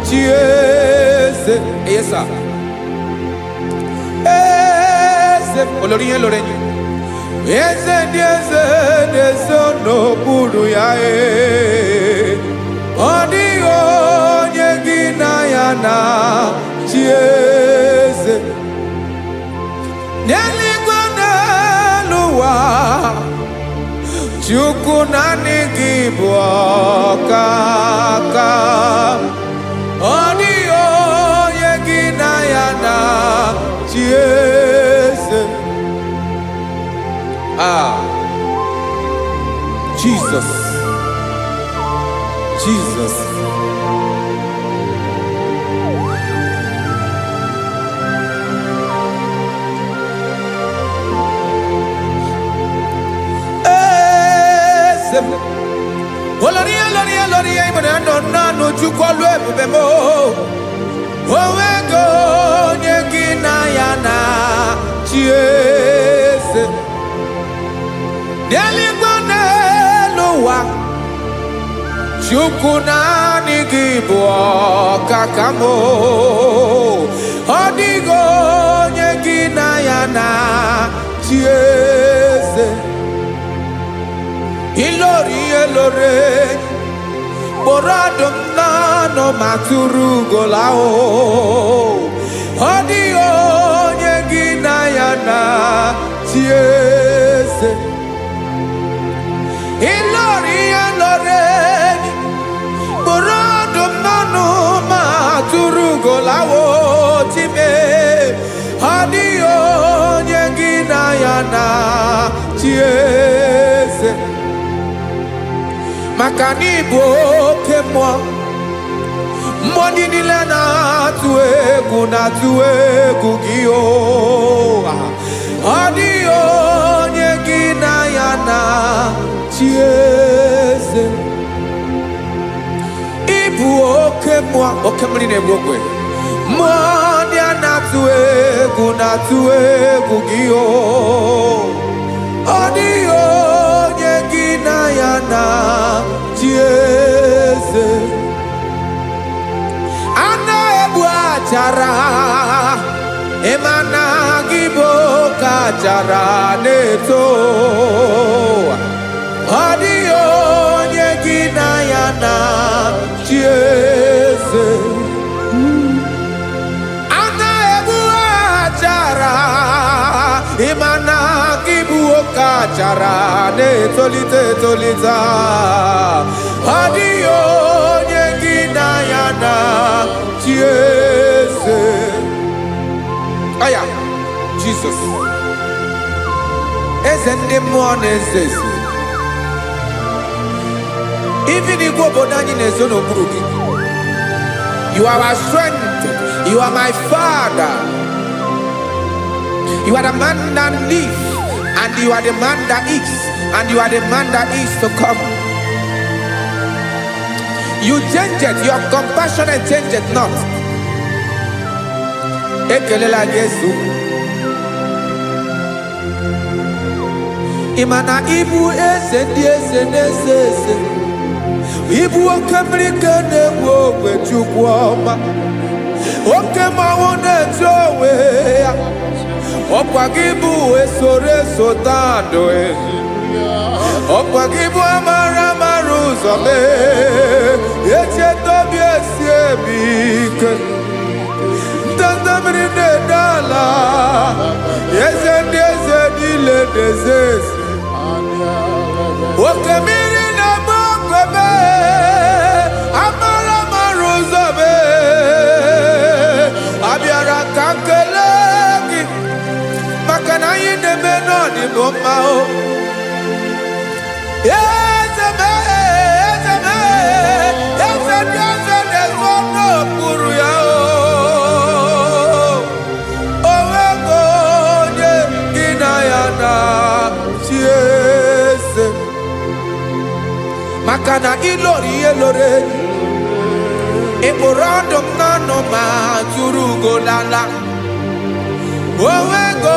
chi. Eze, yes sir. Eze olórí ihe lórí enyi, eze ndị eze na-ezo n'okpuru ya. Ee, ọ dịghị onye gị na ya na chi. Eze n'eluigwe, n'elu ụwa, Chukwu, naanị gị bụ ọkaka. Ọ dịghị onye gị na ya na chi. Eze. Ah, Jesus, Jesus. Eze m, olori, olori, olori, ịbụrụ ya nọ naanụ. Chukwu, ọlụ ebube m, onwego onye gị na ya na chi. Eze n'eluigwe, n'elu ụwa, Chukwu, naanị gị bụ ọkaka m. Ọ dịghị onye gị na ya na chi. Eze, ilori ihe lore kpọrọ ọdụm n'ọnụ ma tụrụ ugola o. Ọ dịghị onye gị na ya na chi. Eze, ilori ihe lore kpọrọ ọdụm n'ọnụ ma tụrụ ugola o. Chime, ọ dịghị onye gị na ya na chi. Eze, maka na ịbụ oke mmụọ, mmụọ ndị niile na-atụ egwu, na-atụ egwu gị o. Ọ dịghị onye gị na ya na chi. Eze, ịbụ oke mmụọ. Mmụọ oke mmiri na-egbu ogwe, mmụọ ndị a na-atụ egwu na-atụ egwu gị o. Ọ dịghị onye gị na ya na chi eze. A na-egbu achara, ịma na gị bụ oke achara na-eto. Ọ dịghị onye gị na ya na chi eze. A na-egbu achara, ịma na gị bụ oke achara na-etolite etolite. Ọ dịghị onye gị na ya na chi eze. Aya, Jizọs, eze ndị mmụọ na-eze eze. Even igwe obodo anyị na-ezo n'okpuru gị. You are our strength. You are my father. You are the man that lives, and you are the man that is, and you are the man that is to come. You change it, your compassion change it not. Ekelela gị, Yesu. Ị ma na ịbụ eze ndị eze na-eze eze. Ịbụ oke mmiri ka na-egbu ogwe, Chukwu ọma. Oke mmanwụ na-eto onwe ya. Ọkwa gị bụ esoro eso tando. Ọkwa gị bụ amara mara ụzọ mee. Echeta obi esi eme ike. Ndanda mmiri na-ede ala. Eze ndị eze niile na-eze eze. Oke mmiri na-agba ogwe mee. Amara mara ụzọ mee. Abịara ka m kelee gị maka na anyị na-eme n'ọdịbụ mma o. Eze mee, eze mee, eze ndị eze na-ezo n'okpuru ya o. O nweghị onye gị na ya na chi eze. Maka na ịlọrọ ihe lọrọ enyi. Ị kpụrụ ọdụm n'ọnụ ma tụrụ ugo lala. O nweghị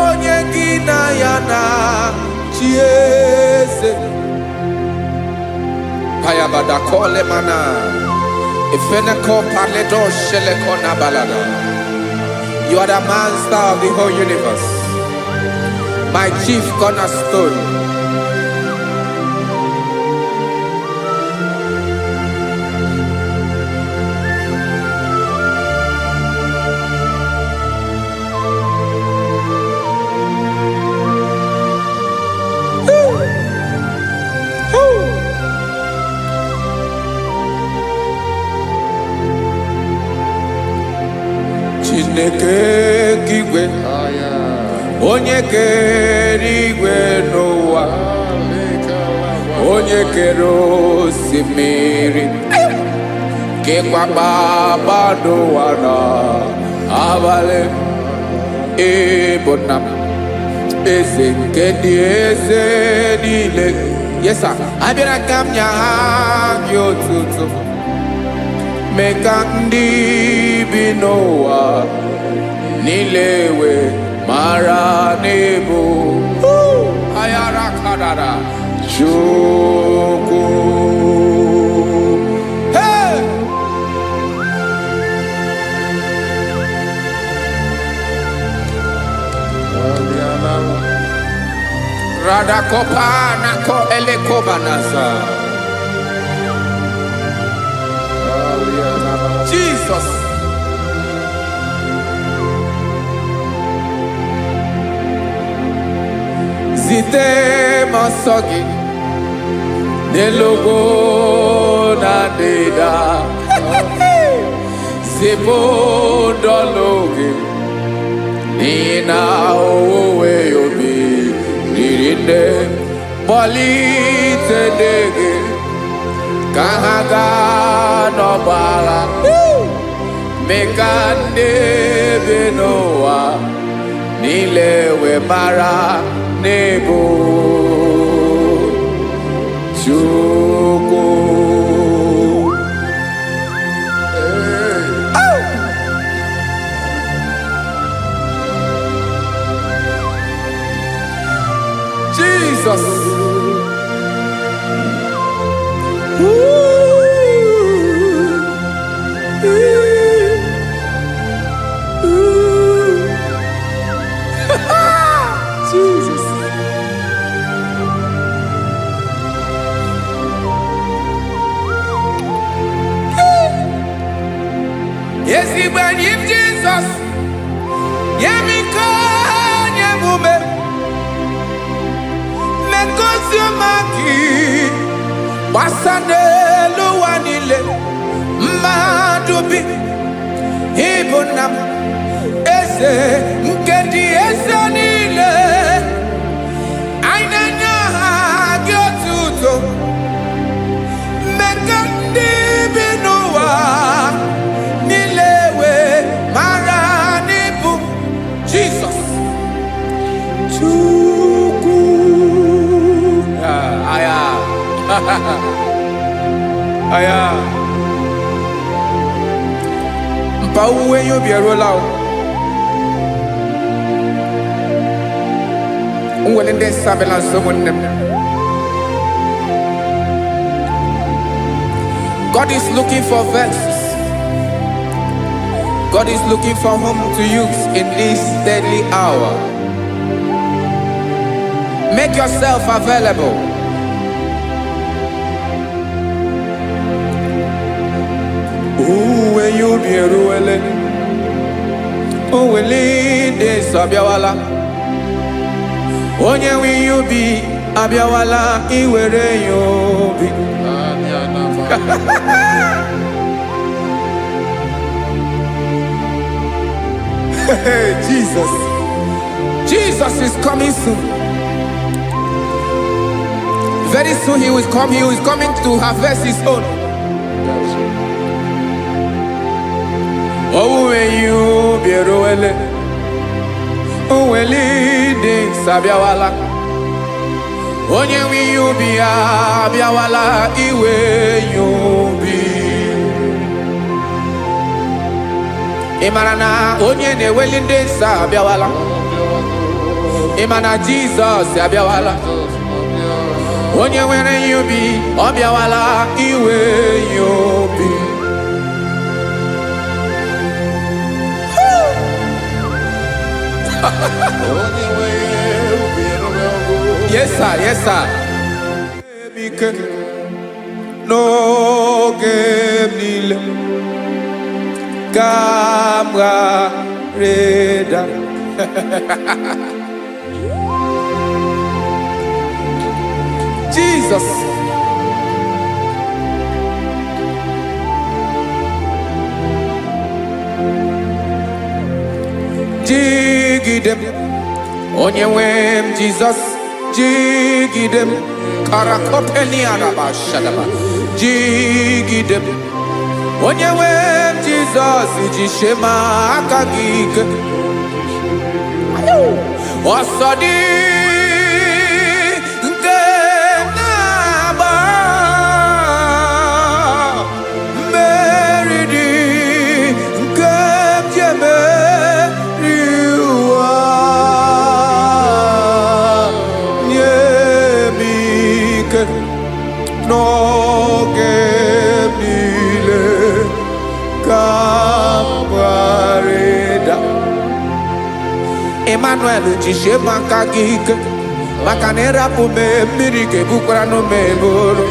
onye gị na ya na chi eze. Payabada kole mana. Ifeneko paledo sheleko na balada. You are the master of the whole universe. My chief cornerstone. Woo. Chineke nke igwe, onye kere igwe n'ụwa, onye kere osimiri, kekwa kpakpando ụwa na abalị, ịbụ nna m, eze nke ndị eze niile. Yes sir. Abịara ka m nye ha gị otuto, mee ka ndị bi n'ụwa niile wee mara n'ịbụ ayara kadara Chukwu. Hey! Radakopa nako elekobanasa. Jesus. Zite m ọsọ gị n'elu ugwu na ndịda. Zipụ ndọlụ gị n'ihi na owuwe obi riri nne. Kpọlite ndị gị ka ha gaa n'ọgbọ agha. Mee ka ndị bi n'ụwa niile wee mara n'ịbụ Chukwu. Nye m Jizọs, nye m ike, nye m ume, mee ka ozi ọma gị gbasa n'elu ụwa niile. Mmadụ bi ịbụ nna m, eze nke ndị eze niile. Anyị na-enye aha gị otuto. Mee ka ndị bi n'ụwa niile wee mara n'ịbụ Jizọs Chukwu. Ah, aya aya, mpa, owuwe ihe ubi eruola o. Nwere ndị nsọ abịala nso, ụmụnne m. God is looking for vessels. God is looking for whom to use in this deadly hour. Make yourself available. Owuwe ihe ubi eruwele. Owele ndị nsọ abịawala. Onye nwe ihe ubi abịawala iwere ya obi. Anya na Hey, Jesus. Jesus is coming soon. Very soon he will come. He is coming to harvest his own. That's it. Owuwe ihe ubi eruwele. Owele ndị nsọ abịawala. Onye nwe ihe ubi ya abịawala iwe ya obi. Ị mara na onye na-eweli ndị nsọ abịawala? Ị ma na Jizọs abịawala? Onye nwere ihe ubi, ọ bịawala iwe ya obi. Onye nwe ubi eruwego. Yes sir, yes sir. Ike n'oge m niile ka m ghara ịda. Jesus. Jigide m, onye nwe m Jizọs, jigide m. Karakopeniarabashadaba. Jigide m, onye nwe m Jizọs, jisie m aka gị ike. Ọsọ dị nke m na-agba, mmeri dị nke m ji emeri ụwa. Nye m ike n'oge m niile ka m ghara ịda. Emmanuel, jisie m aka gị ike, maka na ịrapụ m, mmiri ga-ebukwara m eburu.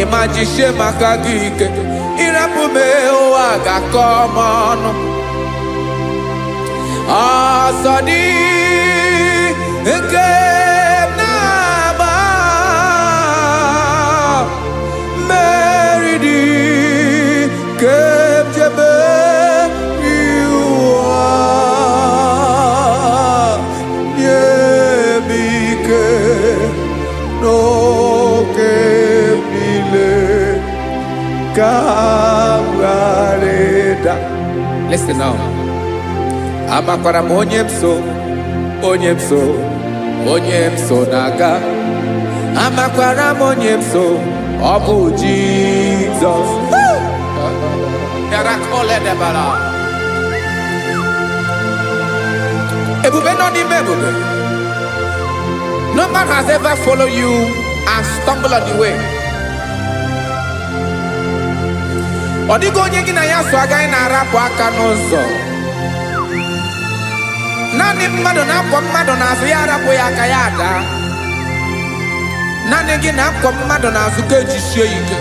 Ịma, jisie m aka gị ike. Ịrapụ m, ụwa ga-akọ m ọnụ. Ọsọ dị nke m na-agba, mmeri dị nke m ji emeri ụwa. Nye m ike n'oge m niile ka m ghara ịda. Listen now. Amakwara m onye m so, onye m so, onye m so na-aga. Amakwara m onye m so, ọ bụ Jizọs. Yarakoledebara. Ebube nọ n'ime ebube. No man has ever followed you and stumbled on the way. Ọ dịghị onye gị na ya so agaghị na-arapụ aka n'ụzọ. Naanị mmadụ na-akwọ mmadụ n'azụ, ya arapụ ya aka, ya ada. Naanị gị na-akwọ mmadụ n'azụ ka ejisie ya ike.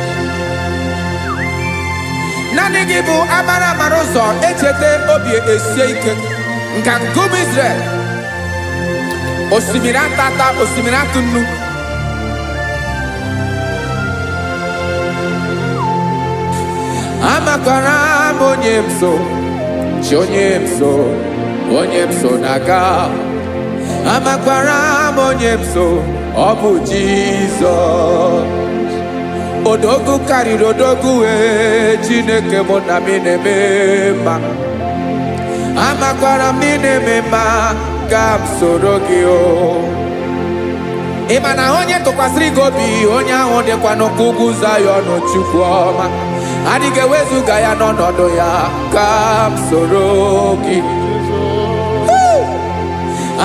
Naanị gị bụ amara amara ụzọ echeta obi esie ike. Nka nkume Israel, osimiri atata, osimiri atụ nnu. Amakwara m onye m so, chi onye m so, onye m so na-aga. Amakwara m onye m so, ọ bụ Jizọs. Odogwu karịrị odogwu, wee Chineke mụ na m na-eme mma. Amakwara m ị na-eme mma, ka m soro gị o. Ị ma na onye tụkwasịrị gị obi, onye ahụ dịkwa n'ụkwụ ugwu Zayọn. Chukwu ọma adịghị ewezuga ya n'ọnọdụ ya. Ka m soro gị.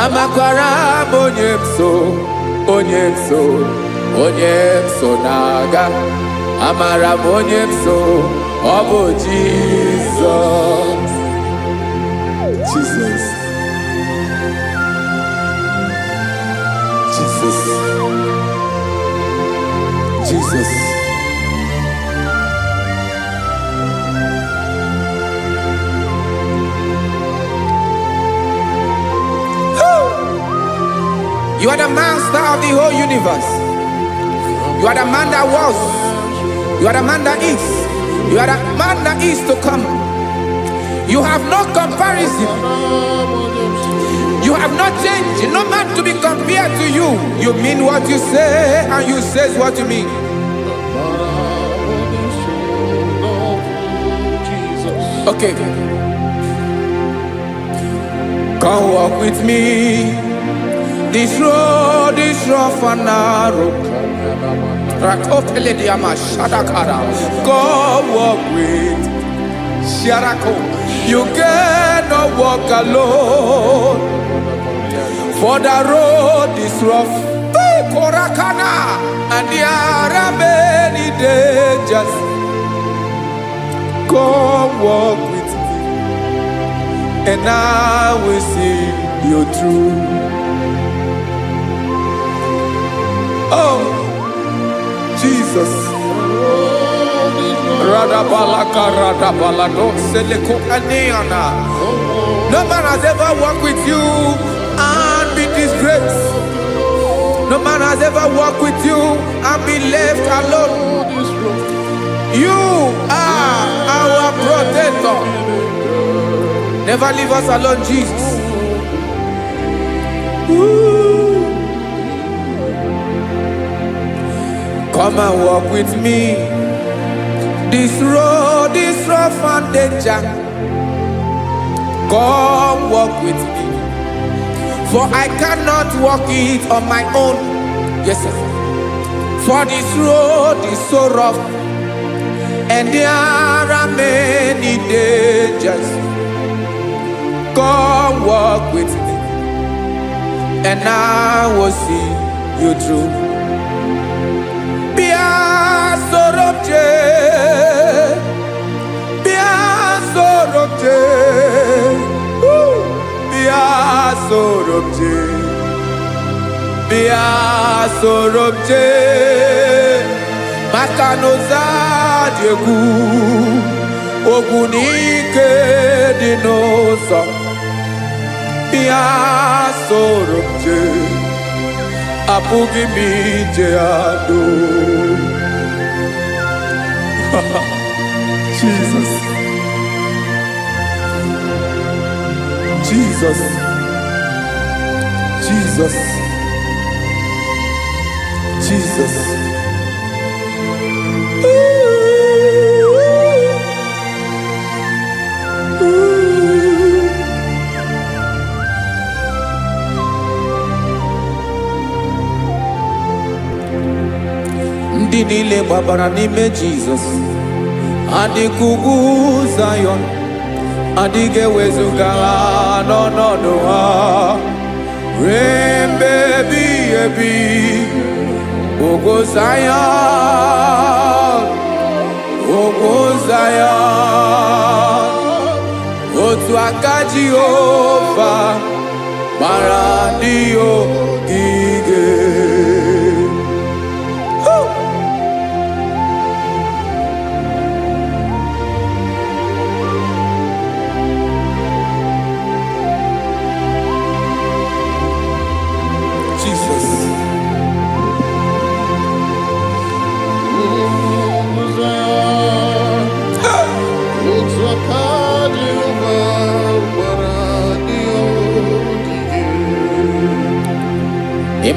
Amakwara m onye m so, onye m so, onye m so na-aga. Amara m onye m so, ọ bụ Jizọs. Jesus. Jesus. Jesus. You are the master of the whole universe. You are the man that was. You are the man that is. You are the man that is to come. You have no comparison. You have not changed. No man to be compared to you. You mean what you say, and you say what you mean. Jesus. Okay. Come walk with me. This road is rough and narrow. Rakopelediama shadakara. Come walk with Sharako. You cannot walk alone. For the road is rough. Hey, Korakana. And there are many dangers. Come walk with me, and I will see you through. Oh, Jesus. Radabalaka radabalado seleko aneana. No man has ever walked with you and be disgraced. No man has ever walked with you and be left alone. You are our protector. Never leave us alone, Jesus. Ooh. Come and walk with me. This road is rough and danger. Come walk with me. For I cannot walk it on my own. Yes, sir. For this road is so rough and there are many dangers. Come walk with me, and I will see you through. Bịa soro m jee, bịa soro m jee, Woo! Bịa soro m jee, bịa soro m jee, maka na ụzọ dị egwu, ogwu na ike dị n'ụzọ. Bịa soro m jee, apụghị m ije ya doo. Jesus. Jesus. Jesus. Jesus. Ooh. Ooh. Ndị niile gbabara n'ime Jizọs adịka ugwu Zayọn, adịghị ewezuga ha n'ọnọdụ ha ruo mgbe ebighị ebi. Ugwu Zayọn, ugwu Zayọn, otu aka Jehova gbara ndị ogige. Woo!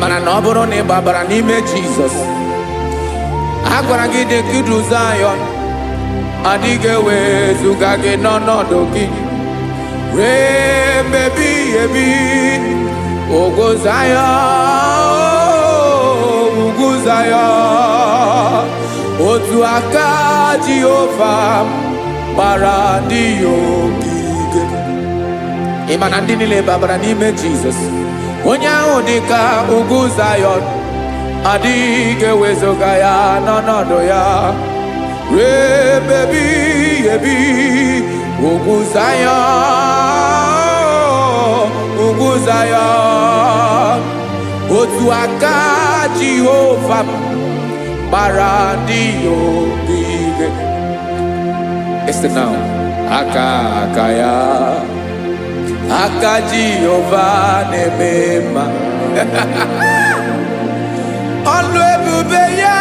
Mara na ọ bụrụ na ị gbabara n'ime Jizọs, a gwara gị dị ka idu Zayọn, adịghị ewezuga gị n'ọnọdụ gị ree mmebi ebi. Ugwu Zayọn, ugwu Zayọn, otu aka Jehova gbara ndị ya ogige. Ị ma na ndị niile babara n'ime Jizọs, onye ahụ dị ka ugwu Zayọn, adịghị ewezuga ya n'ọnọdụ ya ruo ebe ebighị ebi. Ugwu Zayọn, ugwu Zayọn, otu aka Jehova gbara ndị ya ogige. Listen now. Aka aka ya, aka Jehova na-eme mma. Ọlụ ebube ya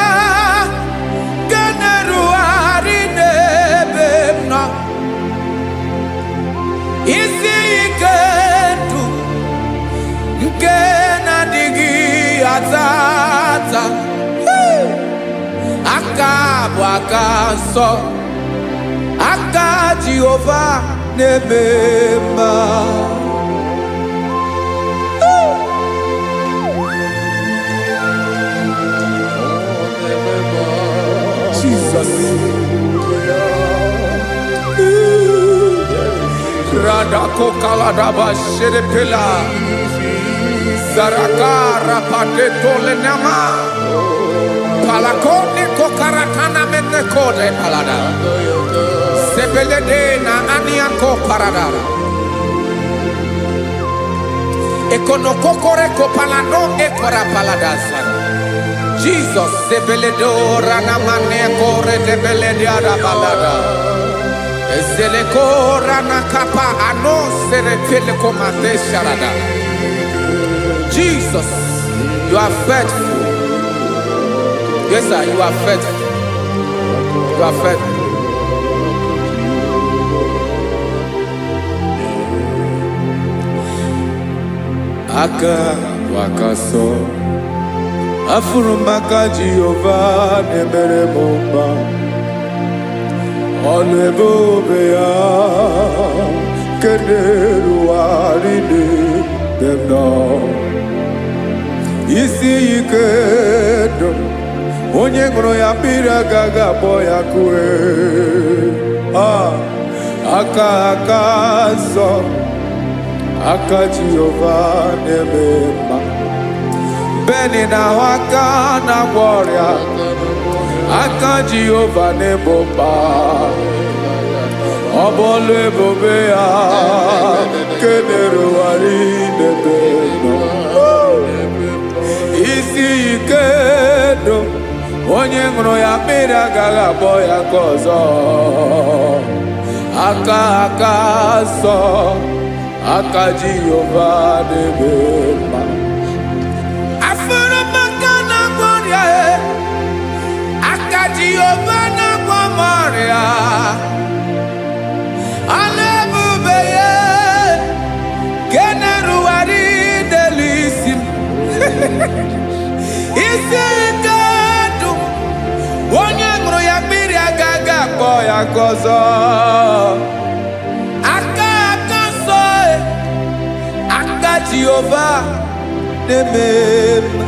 nke na-erugharị n'ebe m nọ. Isi ike ndụ nke na-adịghị ata ata. Aka bụ aka nsọ, aka Jehova na-eme mma. Jesus. Radako kaladaba shedepela. Zaraka rapate tolenama. Palakone kokaratana mene kode palada. Sebelede na aniako paradara. Ekonokokore kopalano ekora paladasa. Jesus sebeledo ranamane kore debelede arabalada. Ezeleko ranakapa ano seretele komate sharada. Jesus, you are faithful. Yes, sir, you are faithful. You are faithful. Aka bụ aka sọ, afụrụ m aka Jehova na-emere m mma. Ọlụ ebube ya nke na-erugharị n'ebe m nọ. Isi ike ndụ, onye ṅụrụ ya mmiri agaghị akpọ ya kue. Ah, aka aka nsọ, aka Jehova na-eme mma. Beni na-ahụ aka na-agwọ ọrịa, aka Jehova na-ebo mkpa. Ọ bụ ọlụ ebube ya nke na-erugharị n'ebe nọ. Isi ike ndụ, onye ṅụrụ ya mmiri agaghị akpọ ya nke ọzọ. Aka aka nsọ, aka Jehova na-eme mma. Afụrụ m aka na-agwọ ọrịa e, aka Jehova na-agwọ m ọrịa. Ọlụ ebube ya nke na-erugharị n'elu isi m. Isi ike ndụ, onye ṅụrụ ya mmiri agaghị akpọ ya nke ọzọ. Aka aka nsọ e, aka Jehova na-eme mma.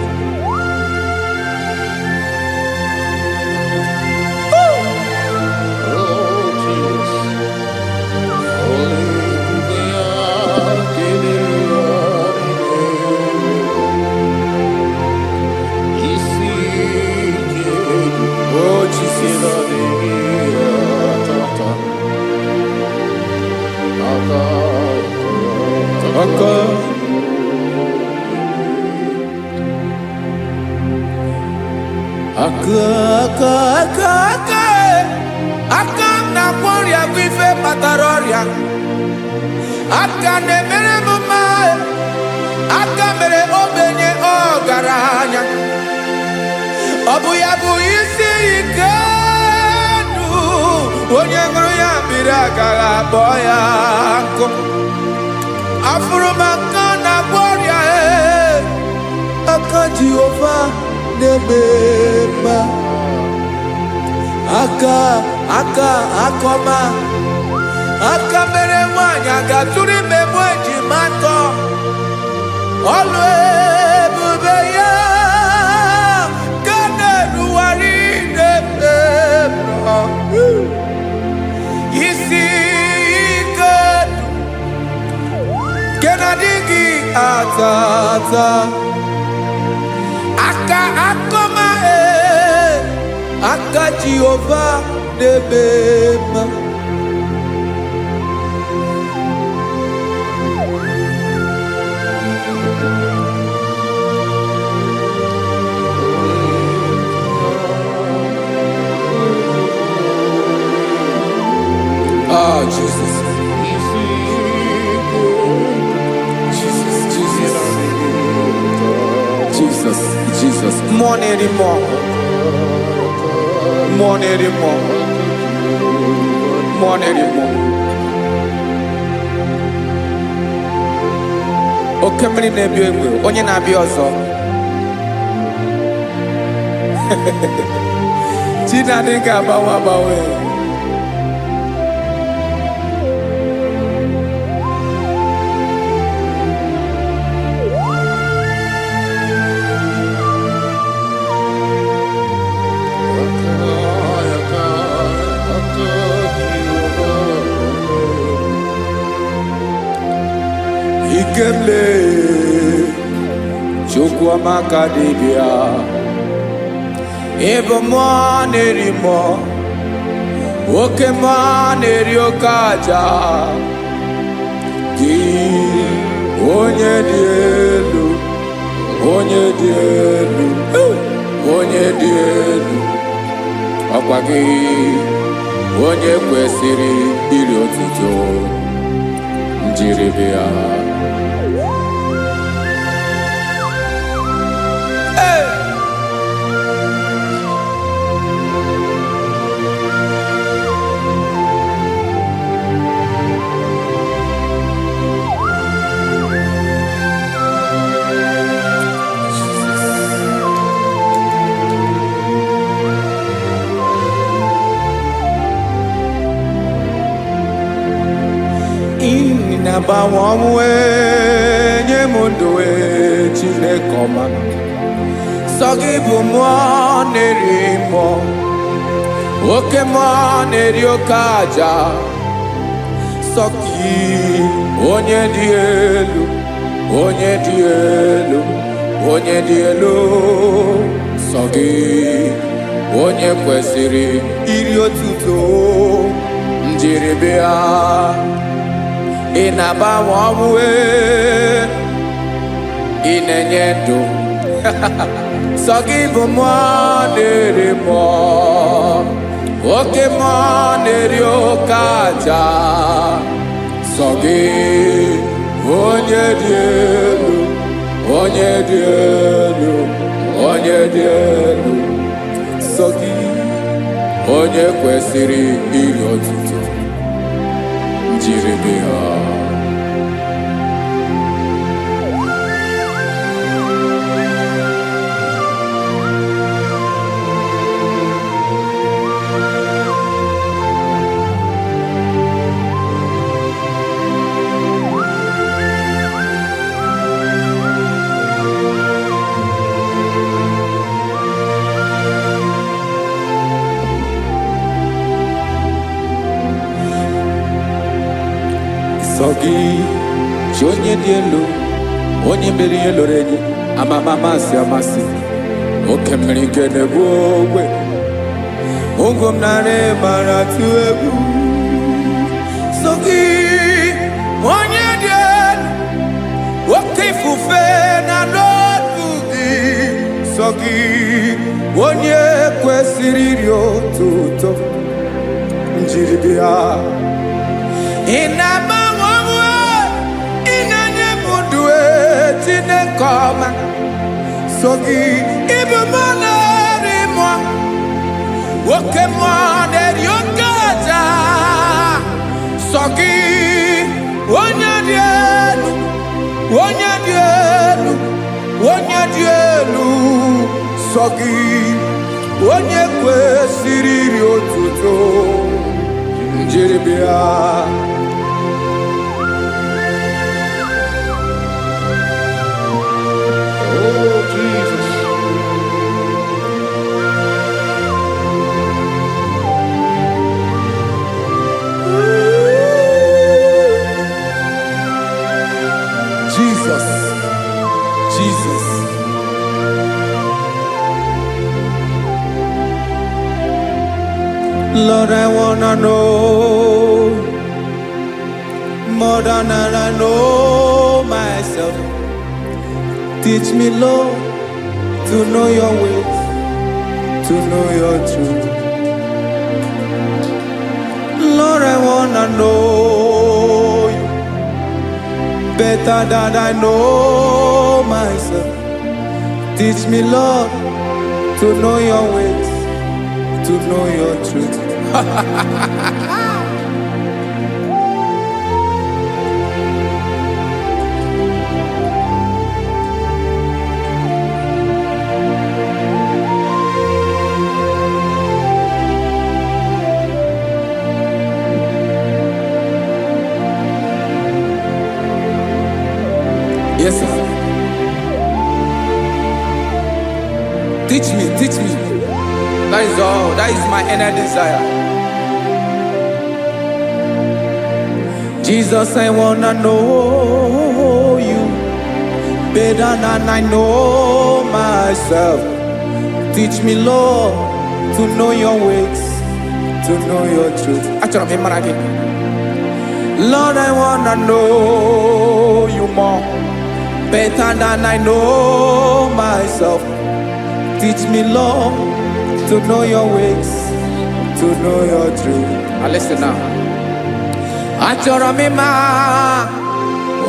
Oh, Jesus. Hallelujah. Isi ike Oh Jesus. Tata. Aka Aka aka aka aka aka e. Aka m na-agwọ ọrịa bụ ife kpatara ọrịa. Aka na-emere m mma e. Aka mere ogbenye ọgaranya. Ọ bụ ya bụ isi ike ndụ, onye ṅụrụ ya mmiri agaghị akpọ ya nkụ. Afụrụ m aka na-agwọ ọrịa e, aka Jehova na-eme mma. Aka aka akọma aka mere nwanyị a ga-atụrụ ime mụ ejima atọ. Ọlụ ebube ya ka na-erugharị n'ebe m nọ. Isi ike ndụ nke na-adịghị ata ata. Aka akọma e, aka Jehova na-eme mma. Ah, Jesus, Jesus, Jesus, Jesus, Jesus. Mmụọ na-eri mmụọ, mmụọ na-eri mmụọ, mmụọ na-eri mmụọ. Oke mmiri na-ebi egbe, onye na-abịa ọzọ. Chi na-adịghị agbanwe agbanwe. Ikemle Chukwuamaka dibịa, ịbụ mmụọ na-eri mmụọ, oke mmụọ na-eri oke aja. Gị onye dị elu, onye dị elu, onye dị elu, ọkwa gị onye kwesịrị iri otuto njiribịa. Hey! Ị na-agbanwe ọnwụ ee, nye m ndụ ee, Chineke ọma. Sọ gị bụ mmụọ na-eri mmụọ, oke mmụọ na-eri oke aja. Sọ gị onye dị elu, onye dị elu, onye dị elu. Sọ gị onye kwesịrị iri otuto njiribịa. Ị na-agbanwe ọnwụ ee, ị na-enye ndụ. Sọ gị bụ mmụọ na-eri mmụọ, oke mmụọ na-eri oke aja. Sọ gị onye dị elu, onye dị elu, onye dị elu. Sọ gị onye kwesịrị iri otuto njiribịa. Sọ gị chi onye dị elu, onye mere ihe lụrụ enyi, amama amasị amasị, oke mmiri nke na-egbu ogwe, ụgwọ m narị mara tụ egwu. Sọ gị onye dị elu, oke ifufe na n'otu gị. Sọ gị onye kwesịrị iri otuto njiribịa. Ị na-agbanwe ọnwụ, ị na-enye m ndụ e, Chineke ọma. So gị ịbụ mmụọ na-eri mmụọ, oke mmụọ na-eri oke aja. Sọ gị onye dị elu, onye dị elu, onye dị elu. Sọ gị onye kwesịrị iri otuto njiri bịa. Oh, Jesus. Jesus, Jesus. Lord, I wanna know more than I know myself. Teach me, Lord, to know your ways, to know your truth. Lord, I wanna know you better than I know myself. Teach me, Lord, to know your ways, to know your truth. Yes, sir. Teach me, teach me. That is all. That is my inner desire. Jesus, I wanna know you better than I know myself. Teach me, Lord, to know your ways, to know your truth. Achọrọ m ịmara gị. Lord, I wanna know you more, better than I know myself. Teach me, Lord, to know your ways, to know your truth. Now listen now. Achọrọ m ịma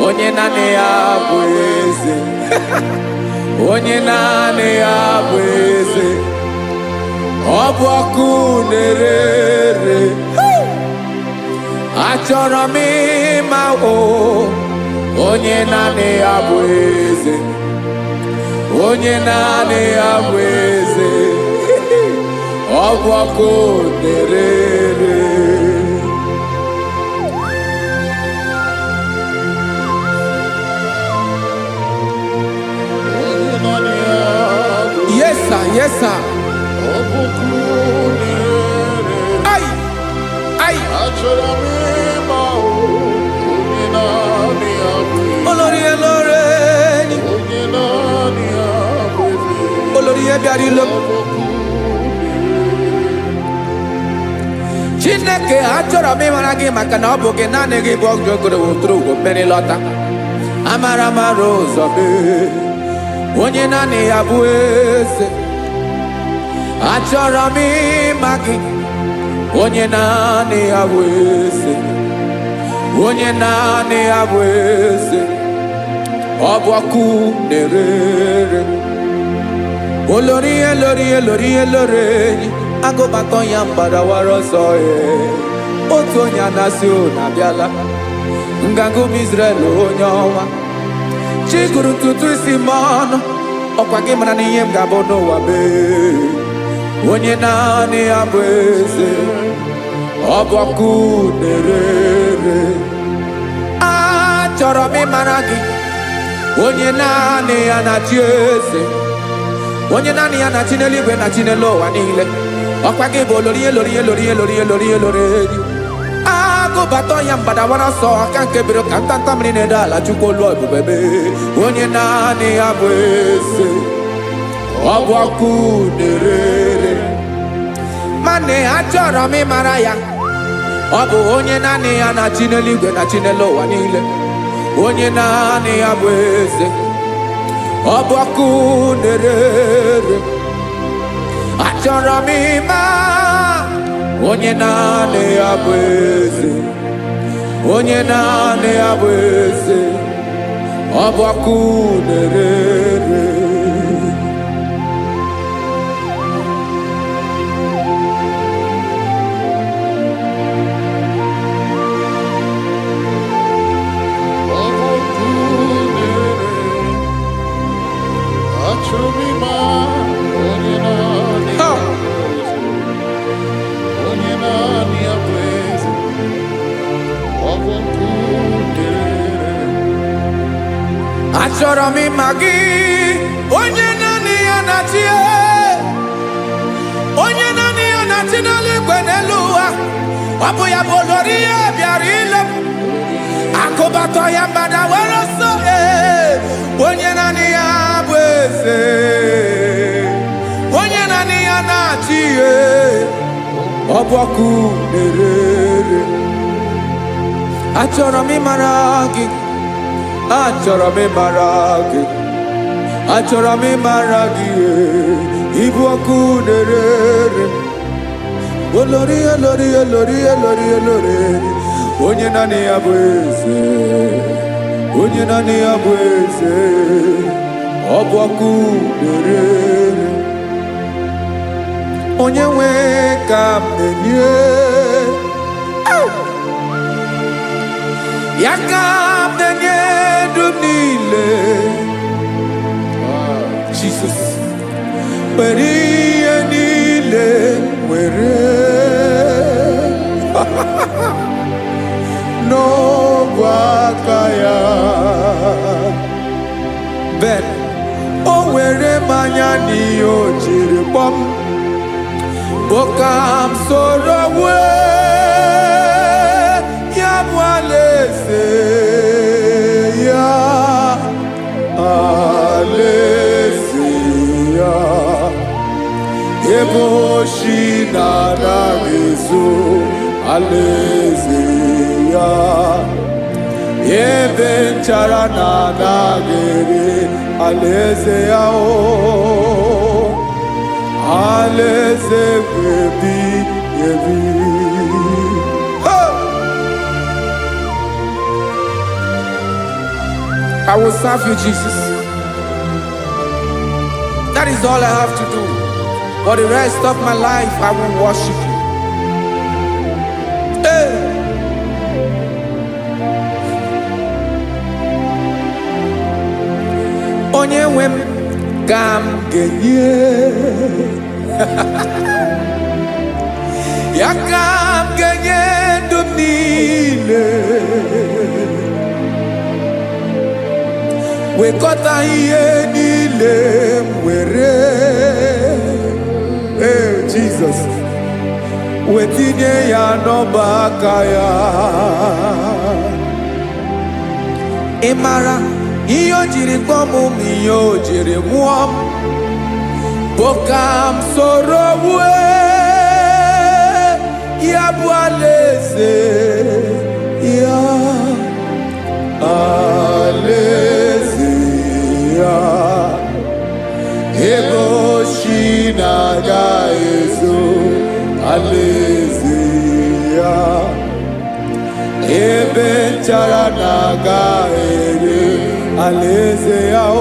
onye naanị ya bụ eze, onye naanị ya bụ eze, ọ bụ ọkụ na-ere ere. Achọrọ m ịma o onye naanị ya bụ eze, onye naanị ya bụ eze, ọ bụ ọkụ na-ere ere. Onye naanị ya bụ Yes sir, yes sir. ọbụkụ na-ere. Ai, ai, Achọrọ m ịma o, onye naanị ya bụ eze. olórí elóore ni, Onye naanị ya bụ eze. olórí bịara ilo. Ọbụkụ Chineke achọrọ m ịmara gị maka na ọ bụ gị naanị gị bụ ọgụ ogoro woturu ugo mmeri lọta. Amara mara ụzọ mee, onye naanị ya bụ eze. Achọrọ m ịma gị, onye naanị ya bụ eze. Onye naanị ya bụ eze. Ọ bụ ọkụ na-ere ere. Olórí elórí elórí elórí enyi agụbatọ ya mgbadawara ọsọ ee. Otu onye anasị unu abịala nganga ụmụ Izrel onye ọnwa chi gụrụ ntutu isi m ọnụ ọkwa gị mara na ihe m ga-abụ n'ụwa mee onye naanị ya bụ eze ọ bụ ọkụ na-ere ere. Achọrọ m ịmara gị onye naanị ya na-achị eze, onye naanị ya na-achị n'eluigwe na-achị n'elu ụwa niile. Ọkwa gị bụ olori elori elori elori elori elori enyi agụbata ya mgbadawara ọsọ aka nke biro ka ntanta mmiri na-ede ala chukwu olu ebube mee onye naanị ya bụ eze ọ bụ ọkụ na-ere ere. Mana achọrọ m ịmara ya, ọ bụ onye naanị ya na-achị n'eluigwe na-achị n'elu ụwa niile, onye naanị ya bụ eze ọ bụ ọkụ na-ere ere. Achọrọ m ịma onye naanị ya bụ eze, onye naanị ya bụ eze, ọ bụ ọkụ na-ere ere. Ọbụkụ na-ere. Achọrọ m ịma onye Achọrọ m ịma gị, onye naanị ya na-achị, onye naanị ya na-achị n'eluigwe n'elu ụwa. Ọ bụ ya bụ olori ihe bịara ile m. Akụbatọ ya mgbada were ọsọ, ee, onye naanị ya bụ eze, onye naanị ya na-achị, ee, ọ bụ ọkụ na-ere. Achọrọ m ịmara gị, achọrọ m ịmara gị, achọrọ m ịmara gị, ee, ịbụ ọkụ na-ere. Olori, olori, olori, olori, olori, onye naanị ya bụ eze, onye naanị ya bụ eze, ọ bụ ọkụ na-ere. Onye nwe ka m na-enye ya, ka m na-enye ndụ m niile. Jesus, were ihe niile, were n'ogwe aka ya. Ben o were mmanya n'ihe o jiri kpọm bụ ka m soro wee ya bụ alaeze ya, alaeze ya, ebe oshi na-anaghị ezo, alaeze ya, ebe nchara na-anaghị ere, alaeze ya, o alaeze ebi ebi. Hey! I will serve you, Jesus. That is all I have to do. For the rest of my life, I will worship you. Hey! Onye nwe m ka m ga-enye ya, ka m ga-enye ndụ m niile, wekọta ihe niile m were, ee, Jizọs, wetinye ya n'ọba aka ya. Ị mara ihe o jiri kpọọ m ma ihe o jiri mụọ m bụ ka m soro wue ya bụ alaeze ya, alaeze ya, ebe oshi na-aga ezo, alaeze ya, ebe nchara na-aga ere, alaeze ya, o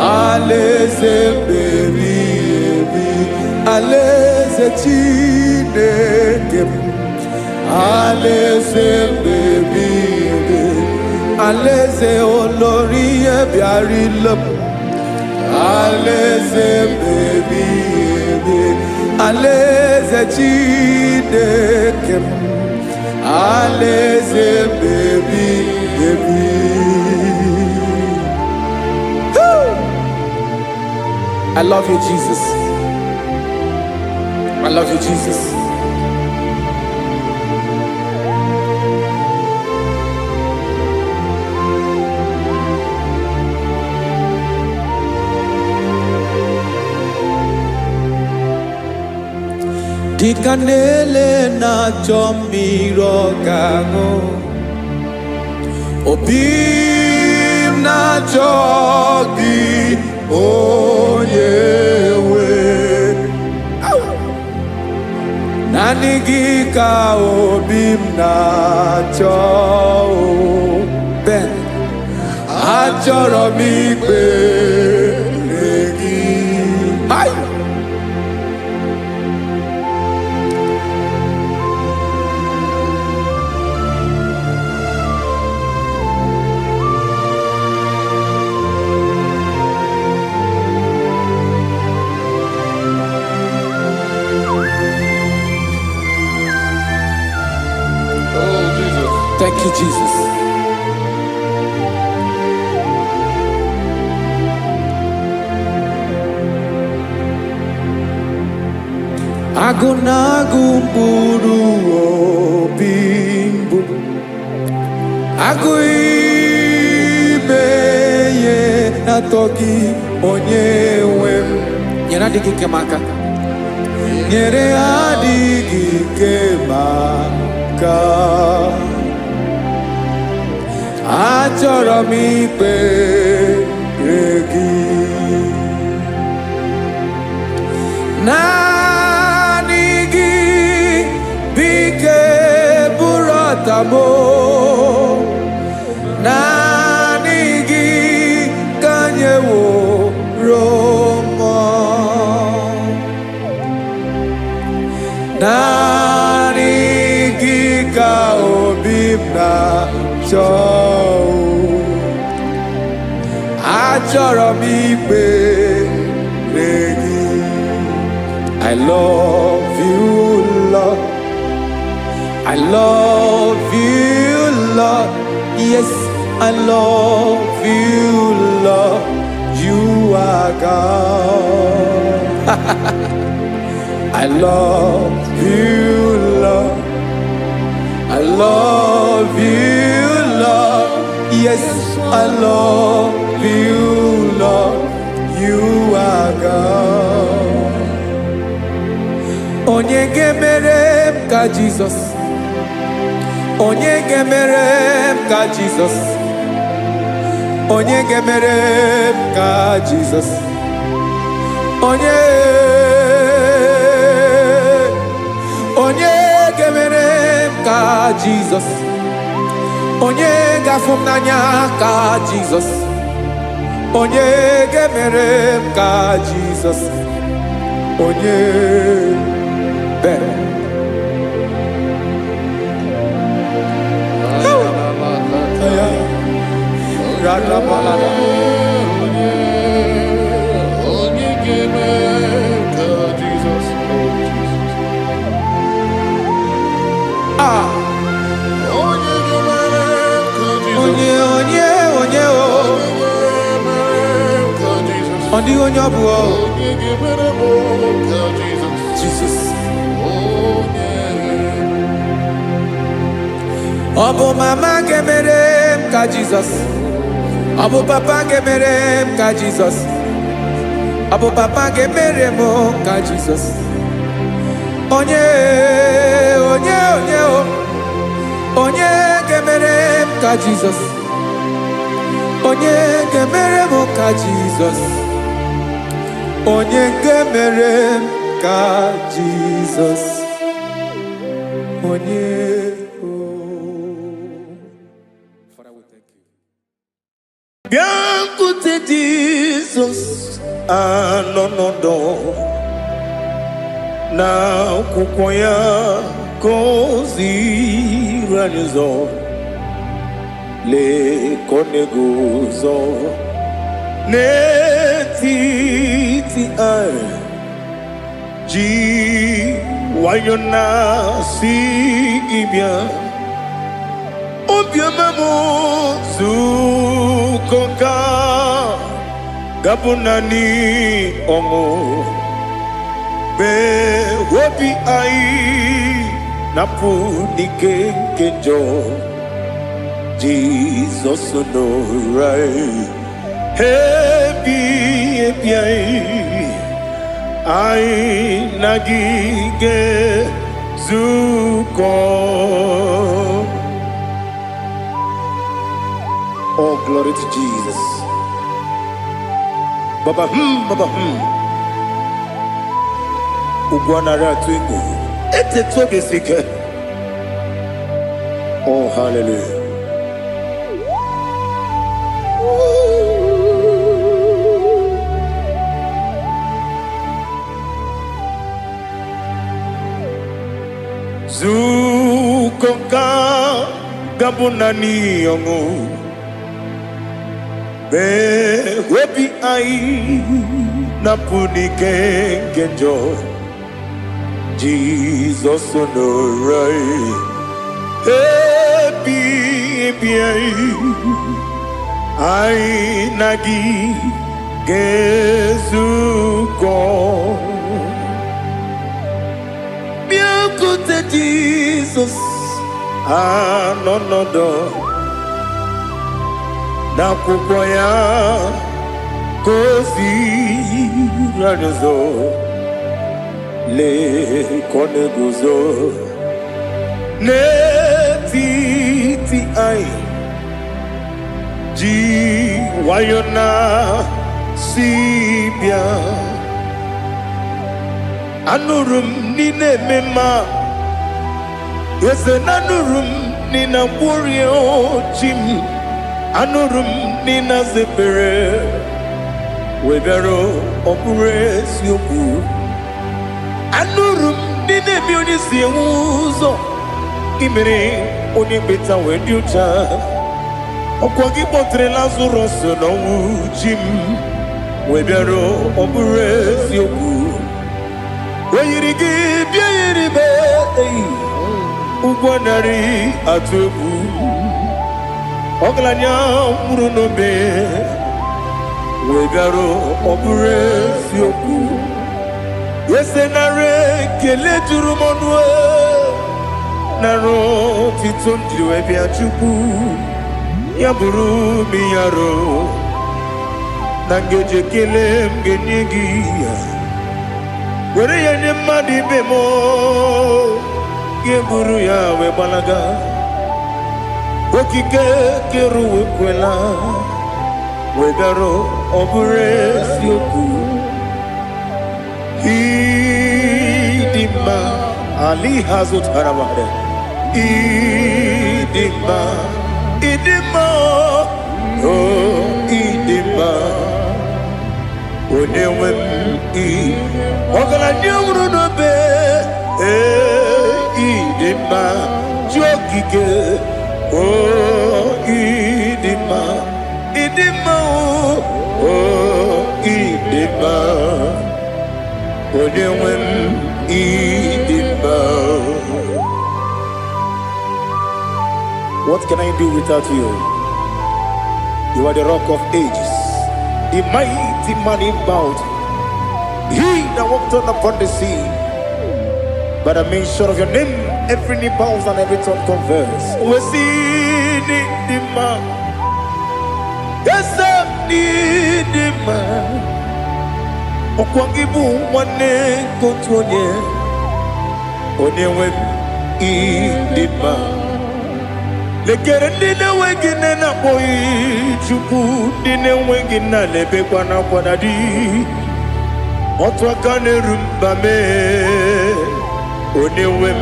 alaeze mbebi ebi, alaeze Chineke m, alaeze mbebi ebi, alaeze olori ihe bịara ile m, alaeze mbebi ebi, alaeze Chineke m, alaeze mbebi ebi. Woo! I love you, Jesus. I love you, Jesus. Dịka na-ele na-achọ mmiri ọ ga-aṅụ, obi m na-achọ gị, onye nwe. Naanị gị ka obi m na-achọ o. Ben, achọrọ m ikpere gị. Hai! Oh, Jesus. Thank you, Jesus. Agụ na-agụ mkpụrụ obi mbụ, agụ ime ihe na-atọ gị, onye nwe m. Nyere adịghị ike m aka, nyere adịghị ike m aka. Achọrọ m ikpere gị naanị gị. Bike bụrụ ọtamo, naanị gị ka nyeworo mmụọ, naanị gị ka obi m na-achọ. Achọrọ m ikpere gị. I love you, Lord. I love you, Lord. Yes, I love you, Lord. You are God. I love you, Lord. I love you, Lord. Yes, I love you, Lord. You are God. Onye ga-emere m ka Jizọs? Onye ga-emere m ka Jizọs? Onye ga-emere m ka Jizọs? Onye, onye ga-emere m ka Jizọs? Onye ga-afụ m n'anya ka Jizọs? Onye ga-emere m ka Jizọs? Onye bere. Radabalada. Onye ga-eme ka Jizọs, oh Jesus. Ah, Onye ga-emere ka Jizọs. Onye, onye, onye o. Onye ga-emere ka Jizọs. Ọ dịghị onye ọ bụ o. Onye ga-emere m ka Jizọs. Jizọs. Onye. Ọ bụ mama ga-emere m ka Jizọs? Ọ bụ papa ga-emere m ka Jizọs? Ọ bụ papa ga-emere m ka Jizọs? Onye, onye, onye o. Onye ga-emere m ka Jizọs? Onye ga-emere m ka Jizọs? Onye ga-emere m ka Jizọs? Onye o. Father, we thank you. Bịakwute Jizọs, anọ n'ọdọ na akwụkwọ ya ka o ziri anyị ụzọ. Lee ka ọ na-eguzo n'etiti anyị, ji nwayọ na-asị gị bịa. Obiọma m, zukọ ka gabụ naanị ọṅụ mee obi anyị napụ n'ike nke njọ. Jizọs nọrọ anyị ebi ebi, anyị anyị na gị ga-ezukọ. Oh, glory to Jesus. Baba, baba, Ugwu anaghị atụ egwu. Etetu obi si ike. Oh, hallelujah. Zukọ ka gabụ naanị ọṅụ. Mee obi anyị napụ n'ike nke njọ. Jizọs nọrọ anyị ebi ebi, anyị anyị na gị ga-ezukọ. Anọ nọdụ n'akwụkwọ ya ka o ziri anyị ụzọ. Lee ka ọ na-eguzo n'etiti anyị, ji nwayọ na si bịa. Anụrụ m n'ị na-eme mma, eze, na anụrụ m n'ị na-agwọrị chi m. Anụrụ m n'ị na-aza ekpere wee bịara. Ọ bụrụ eziokwu, anụrụ m n'ị na-eme onye si enwe ụzọ imere onye mkpeta wee dị ụcha. Ọkwa gị kpọtere Lazarọs n'ọnwụ, chi m, wee bịara. Ọ bụrụ eziokwu, o yiri gị bịa yiri be eyi ụgwọ narị atụ egwu. Ọgaranya nwụrụ n'obe wee bịara. Ọ bụrụ eziokwu, eze, nara ekele juru m ọnụ, nara otito m jiri wee bịa. Chukwu, ya bụrụ m yaro na ngeji ekele m ga-enye gị ya, were ya nye mmadụ ibe m, ga-eburu ya wee gbalaga. Okike kere ụwa ekwela wee bịara. Ọ bụrụ eziokwu, ịdị mma ali ha zụtara mmadụ. Ịdị mma, ịdị mma, o ịdị mma, onye nwe m. Ị ọgaranya nwụrụ n'obe, ee, ịdị mma, chi okike, o ịdị mma, ịdị mma, o ịdị mma, onye nwe m, ịdị mma. What can I do without you? You are the Rock of Ages, the mighty man in battle, he that walked on upon the sea. By the mention of your name, every knee bows and every tongue confess. We see the man. Yes, the man. Ọkwa gị bụ nwanne nke otu onye, onye nwe m, ịdị mma. Lekere ndị na-enweghị nne na-akpọghị Chukwu, ndị na-enweghị nna na-ebekwa n'akwa na di. Otu aka na-eru mba mee, onye nwe m,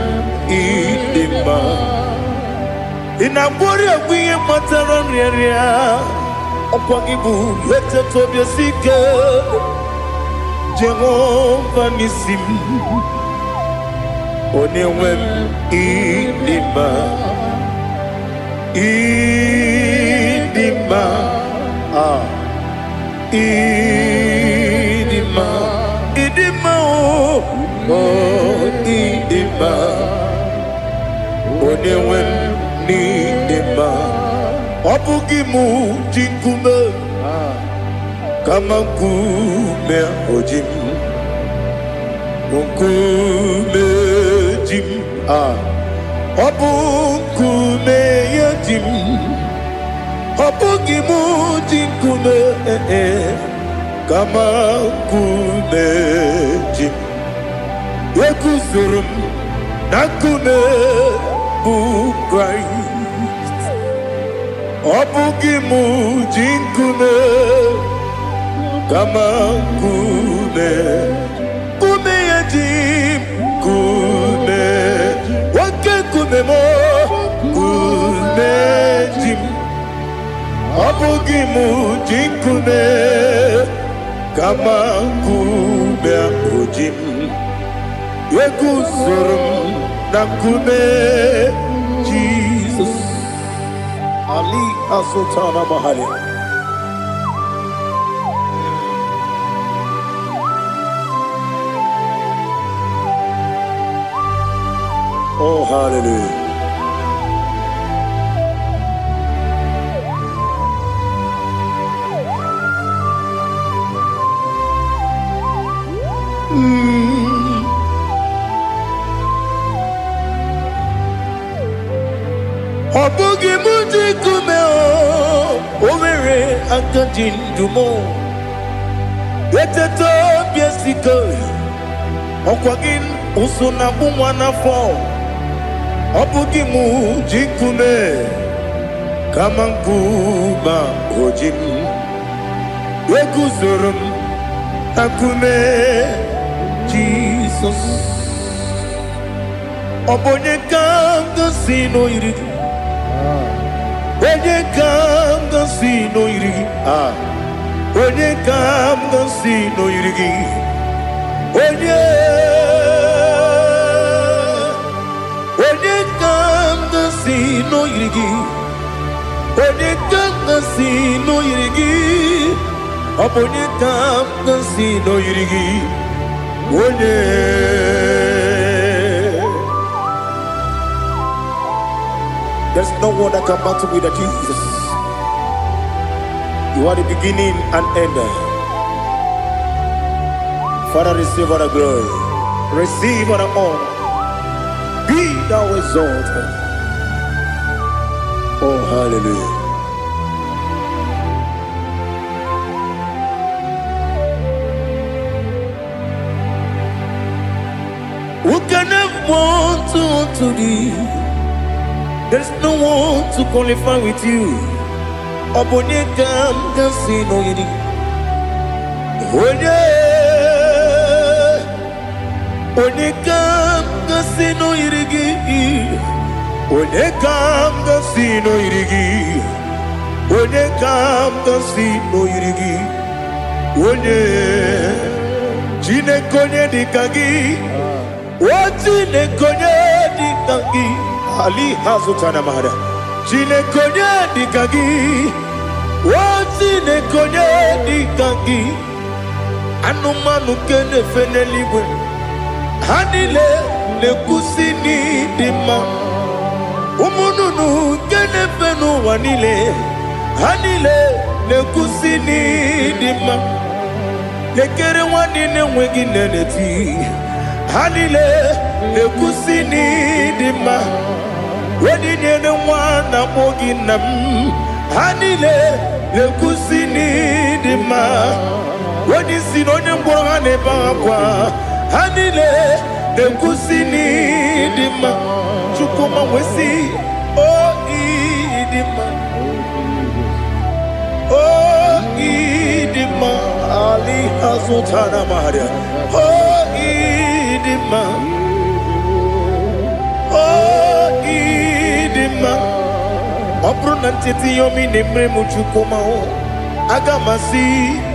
ịdị mma. Ị na-agwọrị ọgwụ ihe kpatara nrịanrịa. Ọkwa gị bụ eteta obi esi ike, Jehova n'isi m, onye nwe m, ịdị mma, ịdị mma, ah, ịdị mma, ịdị mma, o o ịdị mma, onye nwe m, n'ịdị mma. Ọ bụghị mụ ji nkume, kama nkume oji m, nkume ji m, ah, ọ bụ nkume ya ji m. Ọ bụghị mụ ji nkume, eh, kama nkume ji m. Eguzoro m na nkume bụ Kraịst. Ọ bụghị mụ ji nkume, kama nkume, nkume ya ji m, nkume, oke nkume m, nkume ji m. Ọ bụghị mụ ji nkume, kama nkume ahụ ji m. Eguzoro m na nkume Jizọs. Ali Azụtana Mahali. Oh, hallelujah. Bụghị m ji nkume o, o nwere aka ji ndụ m. Eteta obi esike, ọkwa gị ụsụ na-akpụ nwa n'afọ. Ọ bụghị m ji nkume, kama nkume oji m. Eguzoro m na nkume Jizọs. Ọ bụ onye ka m gosi n'oyiri gị? Onye ka m gosi n'oyiri gị? Ah. Onye ka m gosi n'oyiri gị? Onye? Onye ka m gosi n'oyiri gị? Onye ka m gosi n'oyiri gị? Ọ bụ onye ka m gosi n'oyiri gị? Onye? There's no one that can battle with the Jesus. You are the beginning and end. Father, receive all the glory. Receive all the honor. Be thou exalted. Oh, hallelujah. Who can have one to thee? There's no one to qualify with you. Ọ bụ onye ka m ga-asị n'oyiri? Onye? Onye ka m ga-asị n'oyiri gị? Onye ka m ga-asị n'oyiri gị? Onye ka m ga-asị n'oyiri gị? Onye? Chineke, onye dị ka gị? O Chineke, onye dị ka gị? Ali hazụtara mara. Chineke, onye dị ka gị? O Chineke, onye dị ka gị? Anụmanụ nke na-efe n'eluigwe, ha niile na-ekwusi n'ịdị mma. Ụmụ nnụnụ nke na-efe n'ụwa niile, ha niile na-ekwusi n'ịdị mma. Lekere nwanne na-enweghị nne na-eti, ha niile na-ekwusi n'ịdị mma. Onye nyere nwa na-akpọ gị nna m, ha niile na-ekwusi n'ịdị mma. Onye isi na onye ngwọrọ, ha na-ebe akwa, ha niile na-ekwusi n'ịdị mma. Chukwuma wesị o ịdị mma, o ịdị mma. Ali azụtara maria. O ịdị mma, o ịdị mma. Ọ bụrụ na ncheta ihe omi na-emere m, Chukwuma o, aga m asị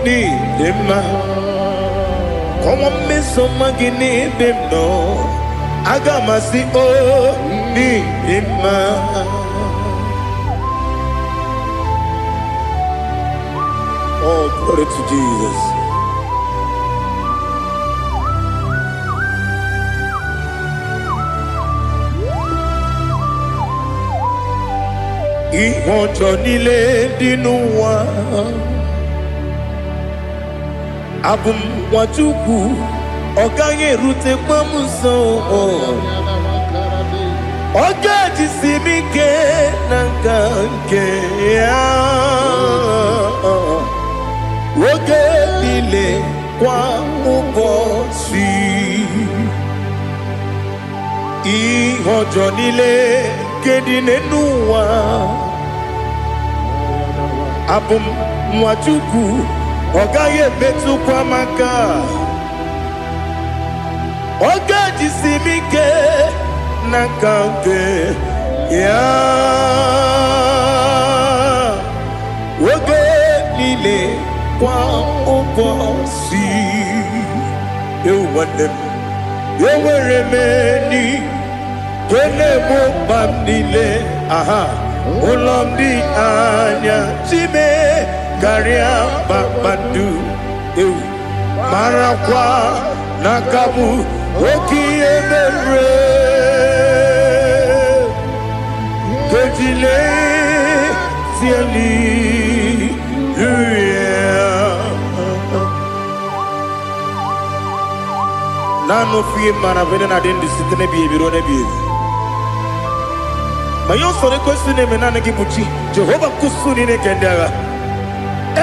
n'ịdị mma. Kọnwa mmeso ọma gị n'ebe m nọ, aga m asị o n'ịdị mma. Oh, glory to Jesus. Ihe ọjọọ niile dị n'ụwa, abụ m nwa Chukwu, ọ gaghị erutekwa m nso. Ọ ga-ejisi m ike na nka nke ya oge niile, kwa ụbọchị. Ihe ọjọọ niile nke dị n'elu ụwa, abụ m nwa Chukwu, ọ gaghị emetụkwa m aka. Ọ ga-ejisi m ike n'aka nke ya oge niile, kwa ụbọchị. Ewu nwanne m, enwere m enyi nke na-egbo mkpa m niile. Aha ụlọ m dị anya chime karịa kpakpando. Ewu, marakwa n'aka m oke ihe mere kejile hallelujah. Naanị ofu ihe mara bụ na adị ndụ site n'ebighị ebi ruo n'ebighị ebi. Ma ihe usoro ekwesị na-eme, naanị gị bụ chi Jehova nkusu niile nke ndị agha.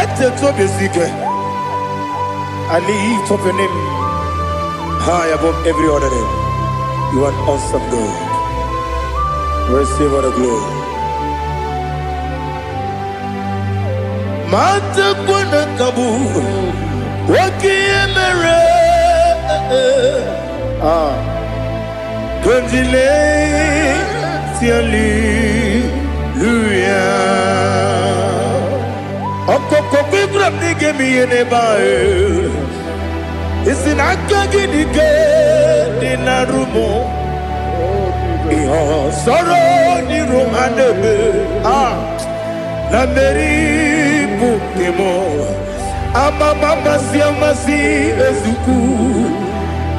Etetu obi esi ike. I lift up your name high above every other name. You are an awesome God. Receive all the glory. Matakwana kabu oke ihe mere. Ah, Kondile hallelujah. Ọkọkọ kwegwara m na ị ga-eme ihe n'ebe ahụ. Isi na aka gị dị ike dị na rumo. Ihe ọsọrọ n'iru ha na-eme. Ah, na mmeri bụ nke m. Amama amasị amasị ezukwu.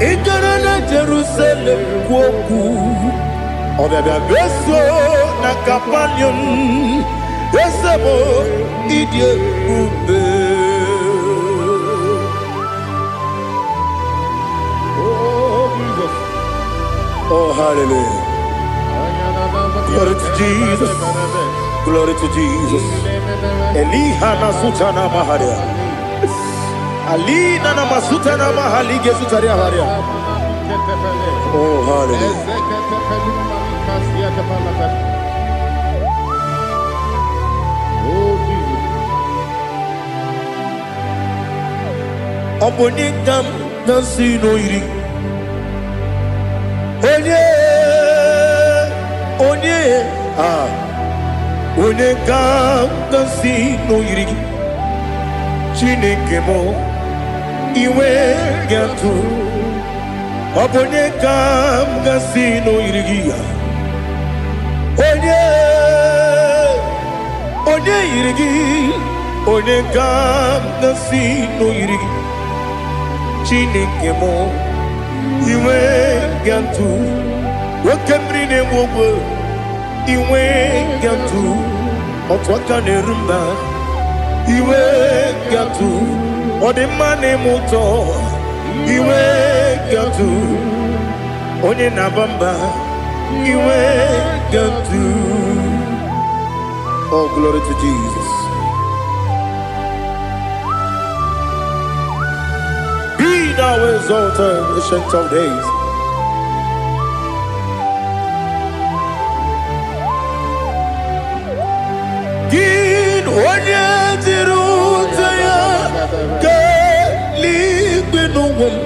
Ị gara na Jerusalem kwuo okwu. Ọbịabịa meso na Kapanium. Eze m, ịdị ebube. Oh, Jesus. Oh, hallelujah. Glory to Jesus. Glory to Jesus. Eliha na sutana maharia. Alina na masutana mahalige sutaria haria. Oh, hallelujah. Oh, Jesus. Ọ bụ onye ka m na-asị n'oyiri? Onye, onye, ah, onye ka m na-asị n'oyiri gị? Chineke m, iwe ga-atụ. Ọ bụ onye ka m ga-asị n'oyiri gị ya? Onye, onye yiri gị? Onye ka m ga-asị n'oyiri gị? Chineke m, iwe ga-atụ. Oke mmiri na-enwe ogwe, iwe ga-atụ. Otu aka na-eru mba, iwe ga-atụ. Ọ dị mma na-eme ụtọ, iwe ga-atụ. Onye na-aba mba, iwe ga-atụ. Oh, glory to Jesus. Be thou exalted, Ancient of Days. Gị onye jiri ute ya kelee n'ụwa m,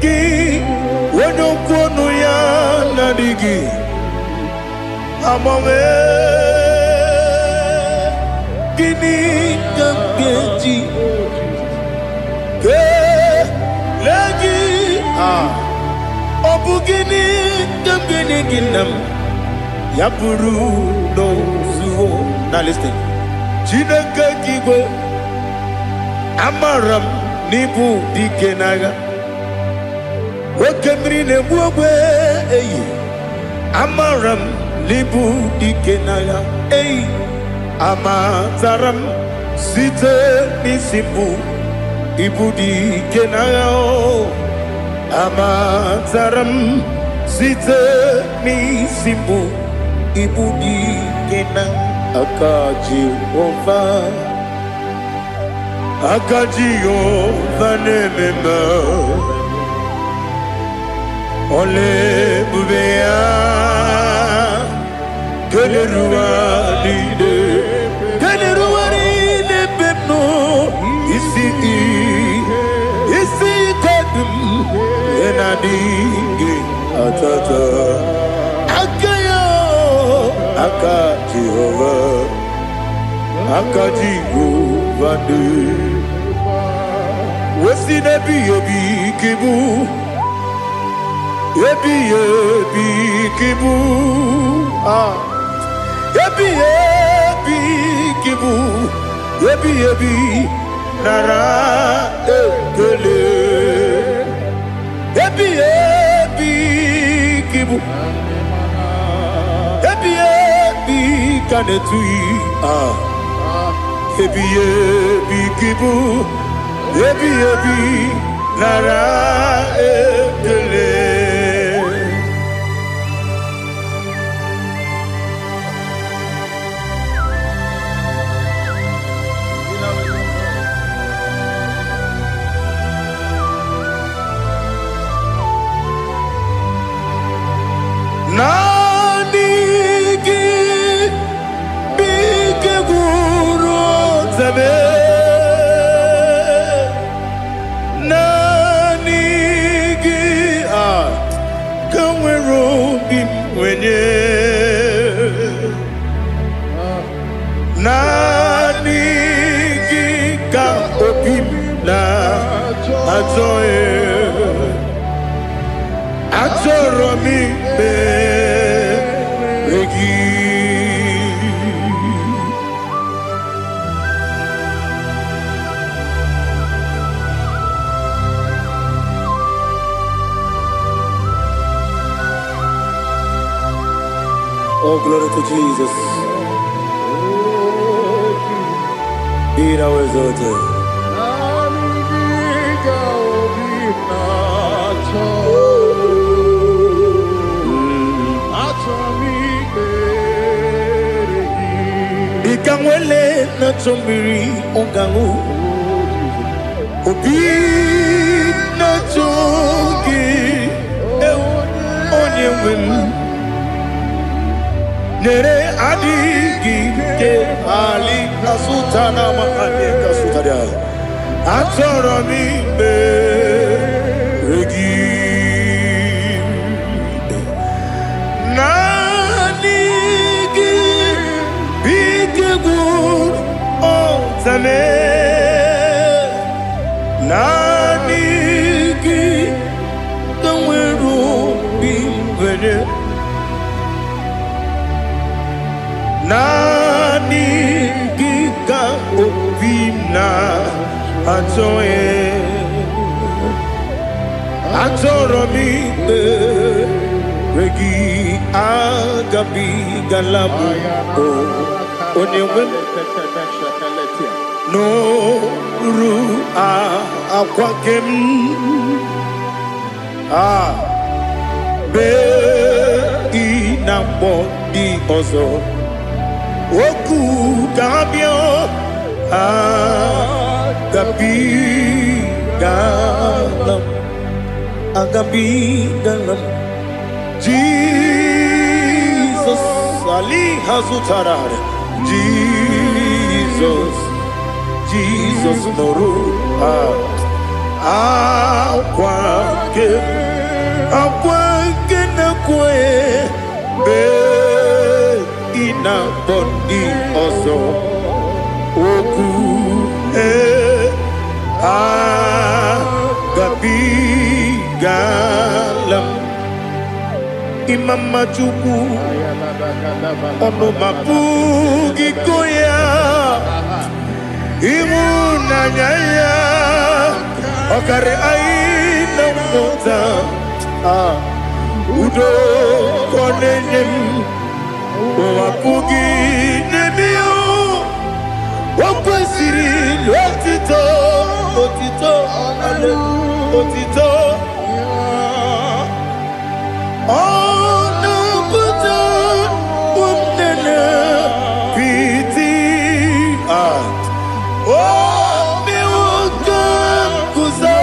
gị onye okwu ọnụ ya na-adịghị agbanwe, gịnị ka m ga-eji kelee gị? Ah, ọ bụ gịnị ka m ga-enye gị, nna m, ya bụrụ n'ozuo na listen? Chineke ka igwe, amara m n'ịbụ dike n'agha. Oke mmiri na-egbu ogbe eyi, amara m n'ịbụ dike n'agha eyi. Amatara m site n'isi mbụ, ịbụ dike n'agha o. Amatara m site n'isi mbụ, ịbụ dike na aka Jehova. Aka Jehova na-eme mma. Ọla ebube ya keleruwa niile, keleruwa niile ebe m nọ. Isi ike dị m ihe na-adịghị atata aka ya. Aka Jehova, aka Jehova dị wesi n'ebighị ebi ka ịbụ, ebighị ebi ka ịbụ. Ah, ebighị ebi ka ịbụ, ebighị ebi, nara ekele. Ebighị ebi ka ịbụ, ebighị ebi ka na-etughị. Ah, ebighị ebi ka ịbụ, ebighị ebi, nara ekele. Achọrọ m ikpere gị. Oh, glory to Jesus. Be thou exalted. Naanị gị ka obi na-achọ. Achọrọ m ikpere gị. Dịka nwele na-achọ mmiri ọ ga-aṅụ, obi na-achọ gị, ewu, onye nwe m nyere adịghị ike ali kasụtara ma anyị kasụtara. Achọrọ m ikpere gị. Naanị gị bụ ike gwụrụ ọtame. Naanị gị ka nwere obi nwere. Naanị gị ka obi m na-achọ ya. Achọrọ m ikpere gị, agabigala m o onye nwe m n'oru akwa ke m a bee ị na-akpọ ndị ọzọ okwu ga-abịa. Agabigala m, agabigala m. Jizọs ali ha zụtara. Jizọs, Jizọs, nụrụ akwa nke akwa nke na-ekwe mgbe ị na-akpọ ndị ọzọ okwu ee agabigala m. Ịma Chukwu, ọnụ ma pụghị ịkọ ya. Ịhụnanya ya ọkarị anyị na mmụta. Ah, udo ka ọ na-enye m, ụwa pụghị n'ebe ya. O kwesịrị otito, otito, otito. Ọ na-apụta ụmụnne piti. Ah, obi nwoke guzo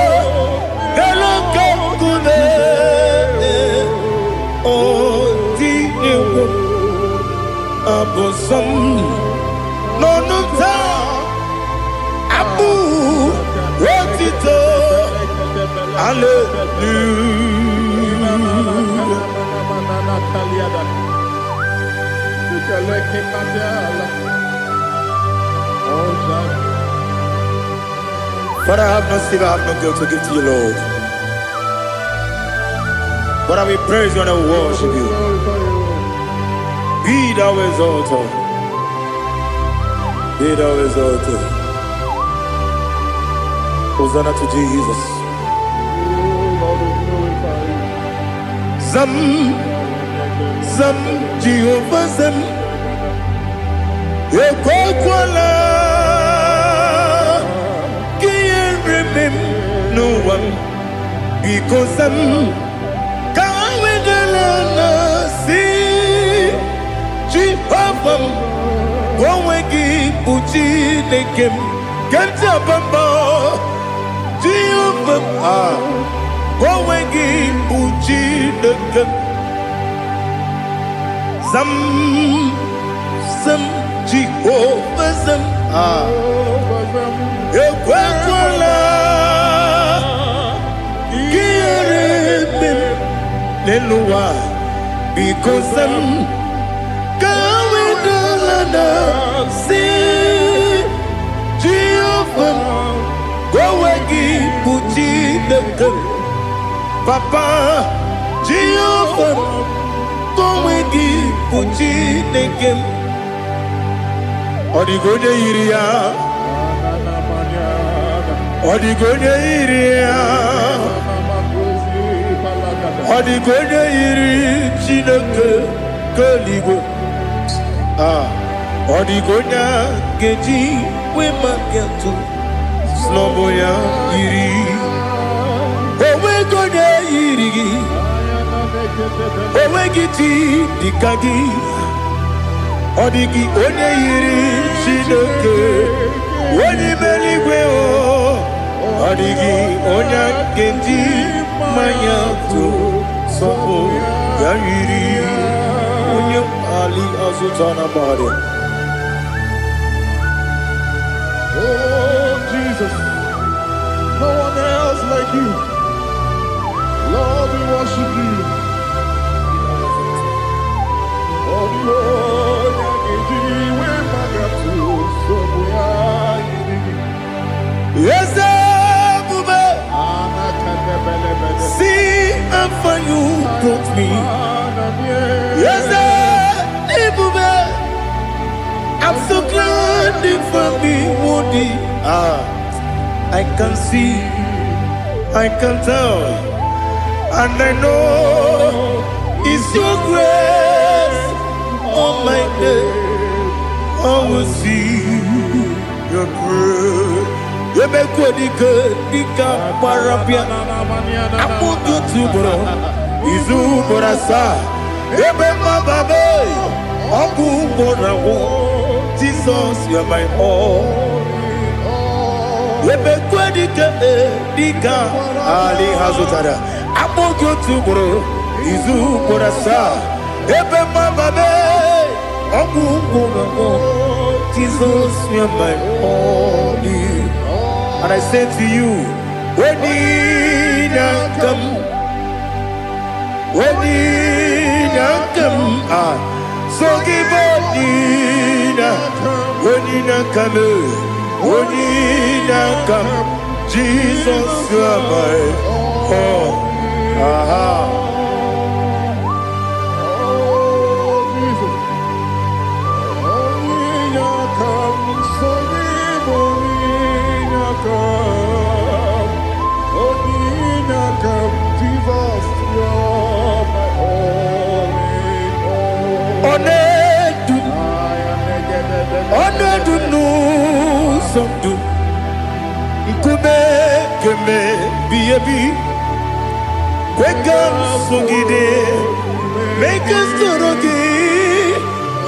elu ka nkume ọ dị egwu abụ nsọ m n'ọnụ taa abụ otito. Hallelujah. Father, I have no silver, I have no gold to give to you, Lord. But I will praise you and I will worship you. Be thou exalted. Be thou exalted. Hosanna to Jesus. Zam, Zam, Jehovah Zam. Ekwekwala ka ihere mee m n'ụwa m. Biko zam, ka wedala na si Jehova m, onwe gị bụ Chineke m ke m ji aba mba. Jehova m, ah, onwe gị bụ Chineke m. Zam, zam, Jehova zam, ah, ekwekwala ka ihere mee m n'elu ụwa. Biko zam, ka wedala na si Jehova m, onwe gị bụ Chineke m. Papa. Jehova, onwe gị bụ Chineke m. Ọ dịghị onye yiri ya. Ọ dịghị onye yiri ya. Ọ dịghị onye yiri Chineke nke eluigwe. Ah, ọ dịghị onye a ga-eji wee maka atụ sị ya yiri. Onweghị onye yiri gị. Onweghị chi dịka gị. Ọ dịghị onye yiri Chineke onye ime eluigwe o. Ọ dịghị onye a ga-eji mmanya tụ sọpụ ya yiri onye ali azụta na mmadụ. Oh, Jesus, no one else like you. Lord, we worship you. Oh, the onye ga-eji wee to sọpụ ya yiri gị. Eze ebube, see how far you brought me. Eze ebube, I'm so glad you found me worthy. Ah, I can see, I can tell, and I know it's your grace on my day. I will see your grace. Emekwedike dịka gbara bịa akpụkpọ otu ugboro izu ugboro asaa ebe mmababe ọgwụ ugboro agwụ. Jesus, you're my all. Emekwedike dịka ali ha zụtara akpụkpọ otu ugboro izu ugboro asaa ebe mmababe ọgwụ ugboro agwụ. Jesus, you're my all. And I say to you, when you come, when you come, ah, so give Onina, Onina come, Onina come, Jesus, you are my all. Aha. Oh, Jesus. Onye come, so onye come, onye come, Jesus, you're my all in all. Ọ na-edu m, ọ na-edu m n'ụzọ ndụ, nkume kemebi ebi, kwe ka m sogide, mee ka m soro gị.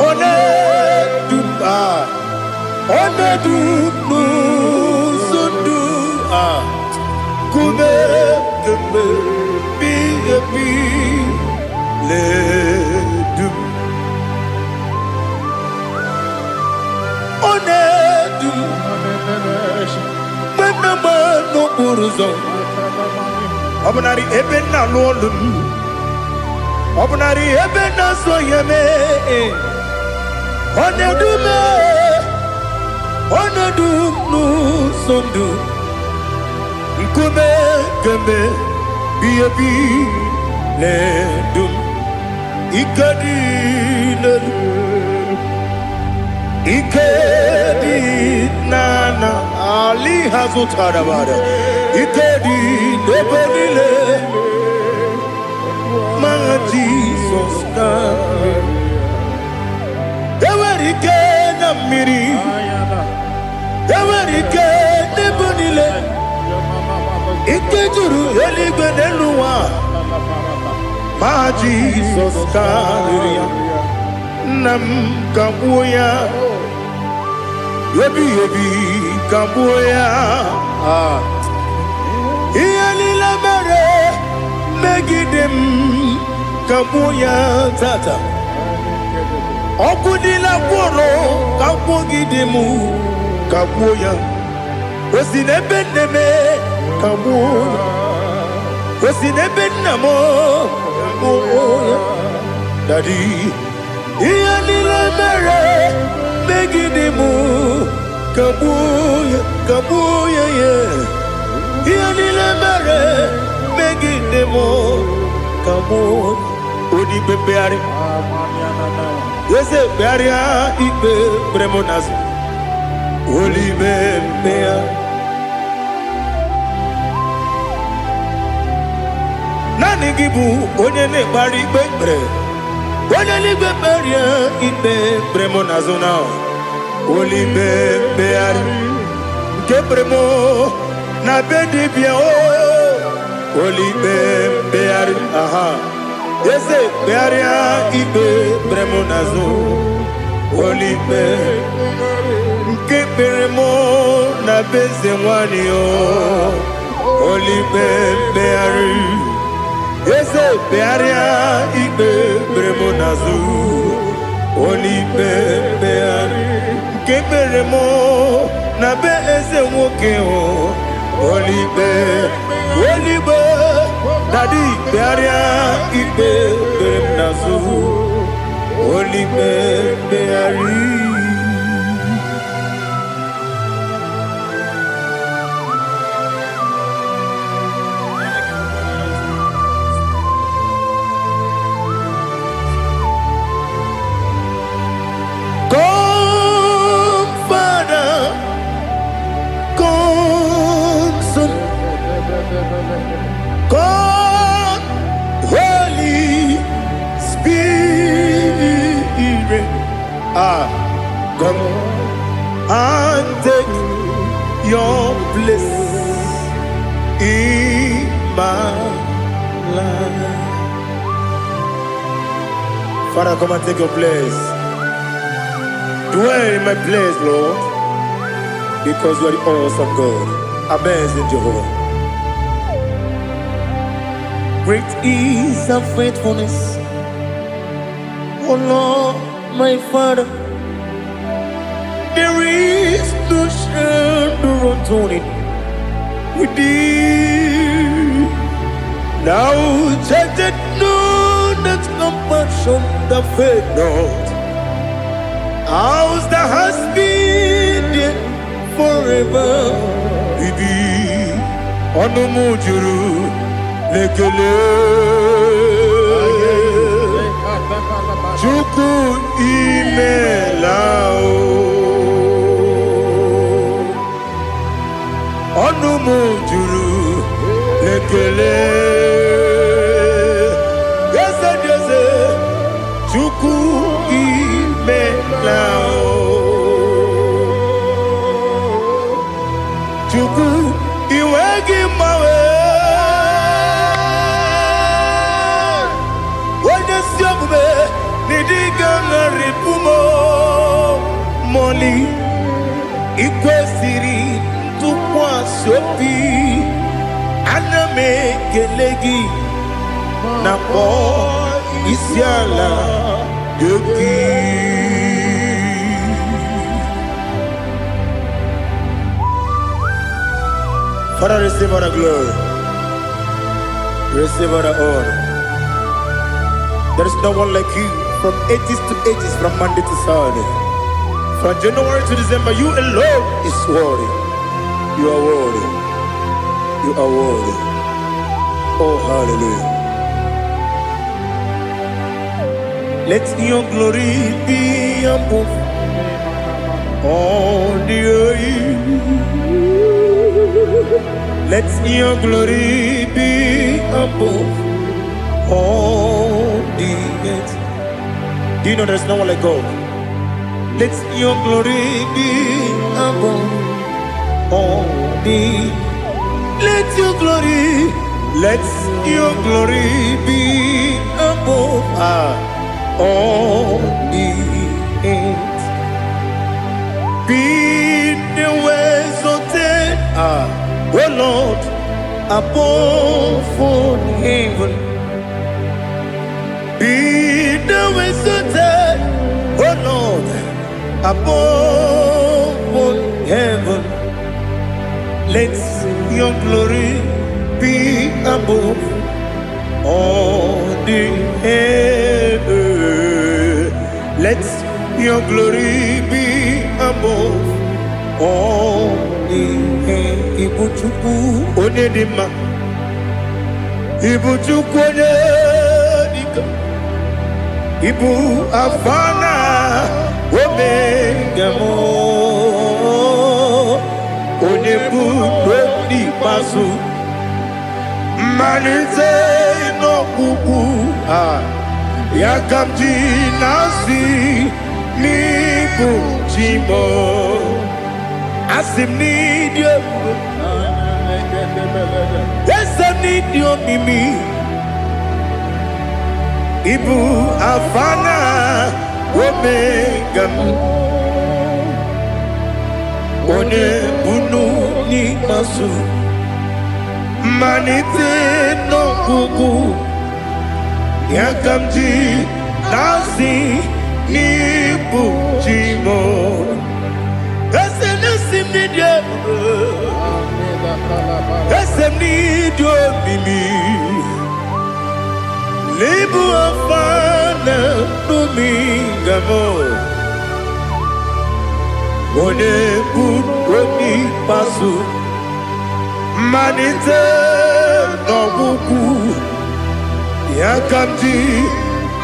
Ọ na-edu m, ah, ọ na-edu m n'ụzọ ndụ, ah, nkume kemebi ebi na-edu m. Ọ na-edu m mgbe m na-agba n'okporo ụzọ, ọ bụnarị ebe m na-alụ ọlụ m, ọ bụnarị ebe m na-azụ ahịa mee, ọ na-edu m, ọ na-edu m n'ụzọ ndụ, nkume kemgbe bi ebi na-edu m. Ike dị n'elu, ike dị n'ala ali ha zụtara bara, ike dị n'ebe niile ma Jizọs na enwere ike na mmiri, enwere ike n'ebe niile, ike juru eluigwe n'elu ụwa ma Jizọs karịrị ya. Nna m, kagbuo ya ebighị ebi, kagbuo ya. Ah. Ihe niile mere megide m, kagbuo ya tata. Ọkụ niile gwụrụ kagbugide m, kagbuo ya. O si n'ebe nne m, kagbuo ya. O si n'ebe nna m, kagbuo ya. Daddy, ihe niile mere megide m, kagbuo ya, kagbuo ya ya. Ihe niile mere megide m, kagbuo. Onye ikpe mkpegharị, eze, kpegharịa ikpe kpere m n'azụ. Olibe mkpegharị. Naanị gị bụ onye na-ekpegharị ikpe kpere. Onye eluigwe, kpegharịa ikpe kpere m n'azụ na olibe mkpegharị nke kpere m na be dibịa o. Olibe mkpegharị. Aha, eze, kpegharịa ikpe kpere m n'azụ. Olibe nke kpere m na be eze nwanyị o. Olibe mkpegharị. Eze, kpegharịa ikpe kpere m n'azụ. Olibe mkpegharị nke kpere m na be eze nwoke o. Olibe, olibe, daddy, kpegharịa ikpe kpere m n'azụ. Olibe mkpegharị. Come, Father, come, Son, come, Holy Spirit. Ah, come and take your place in my life. Father, come and take your place. Dwell in my place, Lord, because you are the awesome God, amazing Jehovah. Great is thy faithfulness, O Lord, my Father. There is no shadow of turning with thee. Thou changest not thy compassions, they fail not. As thou hast been there forever ibi. Ọnụ m juru n'ekele. Chukwu, imela o. Ọnụ m juru n'ekele. Eze dị eze, Chukwu, imela o. Chukwu, iwe gị mgbanwe. Onye si omume n'ịdịga ṅarịpụ m mọli. Ikwesịrị ntụkwasị obi. Ana m ekele gị na kpọọ isi ala gị. Father, receive all the glory. Receive all the honor. There is no one like you from ages to ages, from Monday to Sunday. From January to December, you alone is worthy. You are worthy. You are worthy. Oh, hallelujah. Let your glory be above all the earth. Let your glory be above all the earth. Do you know there's no one like God? Let your glory be above all the. Let your glory, let your glory be above all the earth. Be thou exalted, O Lord, above all heaven. Be thou exalted, O Lord, above all heaven. Let your glory be above all the heaven. Let your glory be above all the heaven. Ibu Chukwu onye dị mma. Ibu Chukwu onye Ịbụ Alfa na Omega m, onye bụ n'ikpeazụ, mmalite n'ọgwụgwụ. Ya ka m ji na-asị n'ịbụ chi m. Asị m n'ịdị ebube, eze m, n'ịdị omimi. Ịbụ Alfa na Omega m, onye bunu n'ikpeazụ, mmalite n'ọgwụgwụ. Ya ka m ji na-asị n'ịbụ chi m. Eze na-esi m n'ịdị ebube, eze m, n'ịdị omimi. N'ịbụ Alfa na Omega m, onye bụ onye ikpeazụ, mmalite n'ọgwụgwụ. Ya ka m ji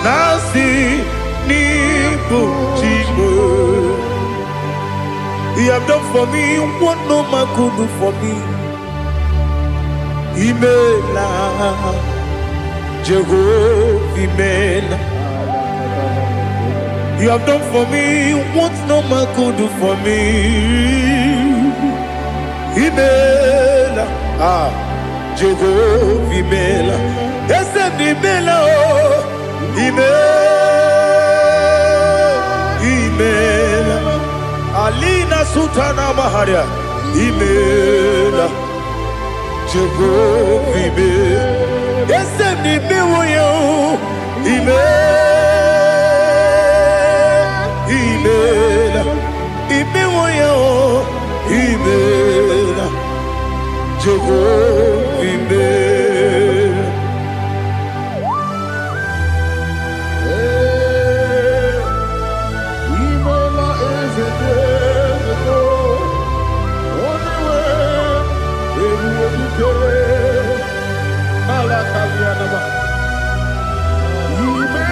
na-asị n'ịbụ chi m. You have done for me what no man could do for me. Imela, Jehovah, Imela. You have done for me what no man could do for me. Imela, ah, Jehovah, Imela. Eze m, Imela, oh, Imela, Imela. Alina Sultana Maharia, Imela, Jehovah, Imela. Eze m, imewo ya o, Imela, Imela, imewo ya o, Imela, Jehovah, Imela. Ee, imela, eze dị eze, onye nwe ebube dike ala kalianaba. Ime,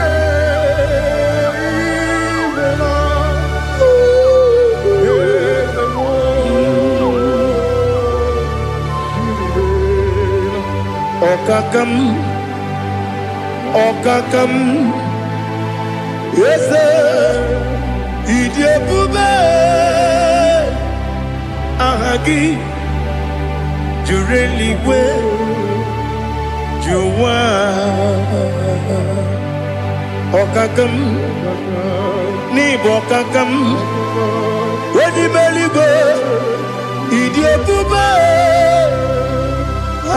imela, eze m, imela. Ọkaka m, ọkaka m, eze, ịdị ebube. Aha gị juru eluigwe ju ụwa. Ọkaka m, n'ịbụ ọkaka m, onye ime eluigwe, ịdị ebube.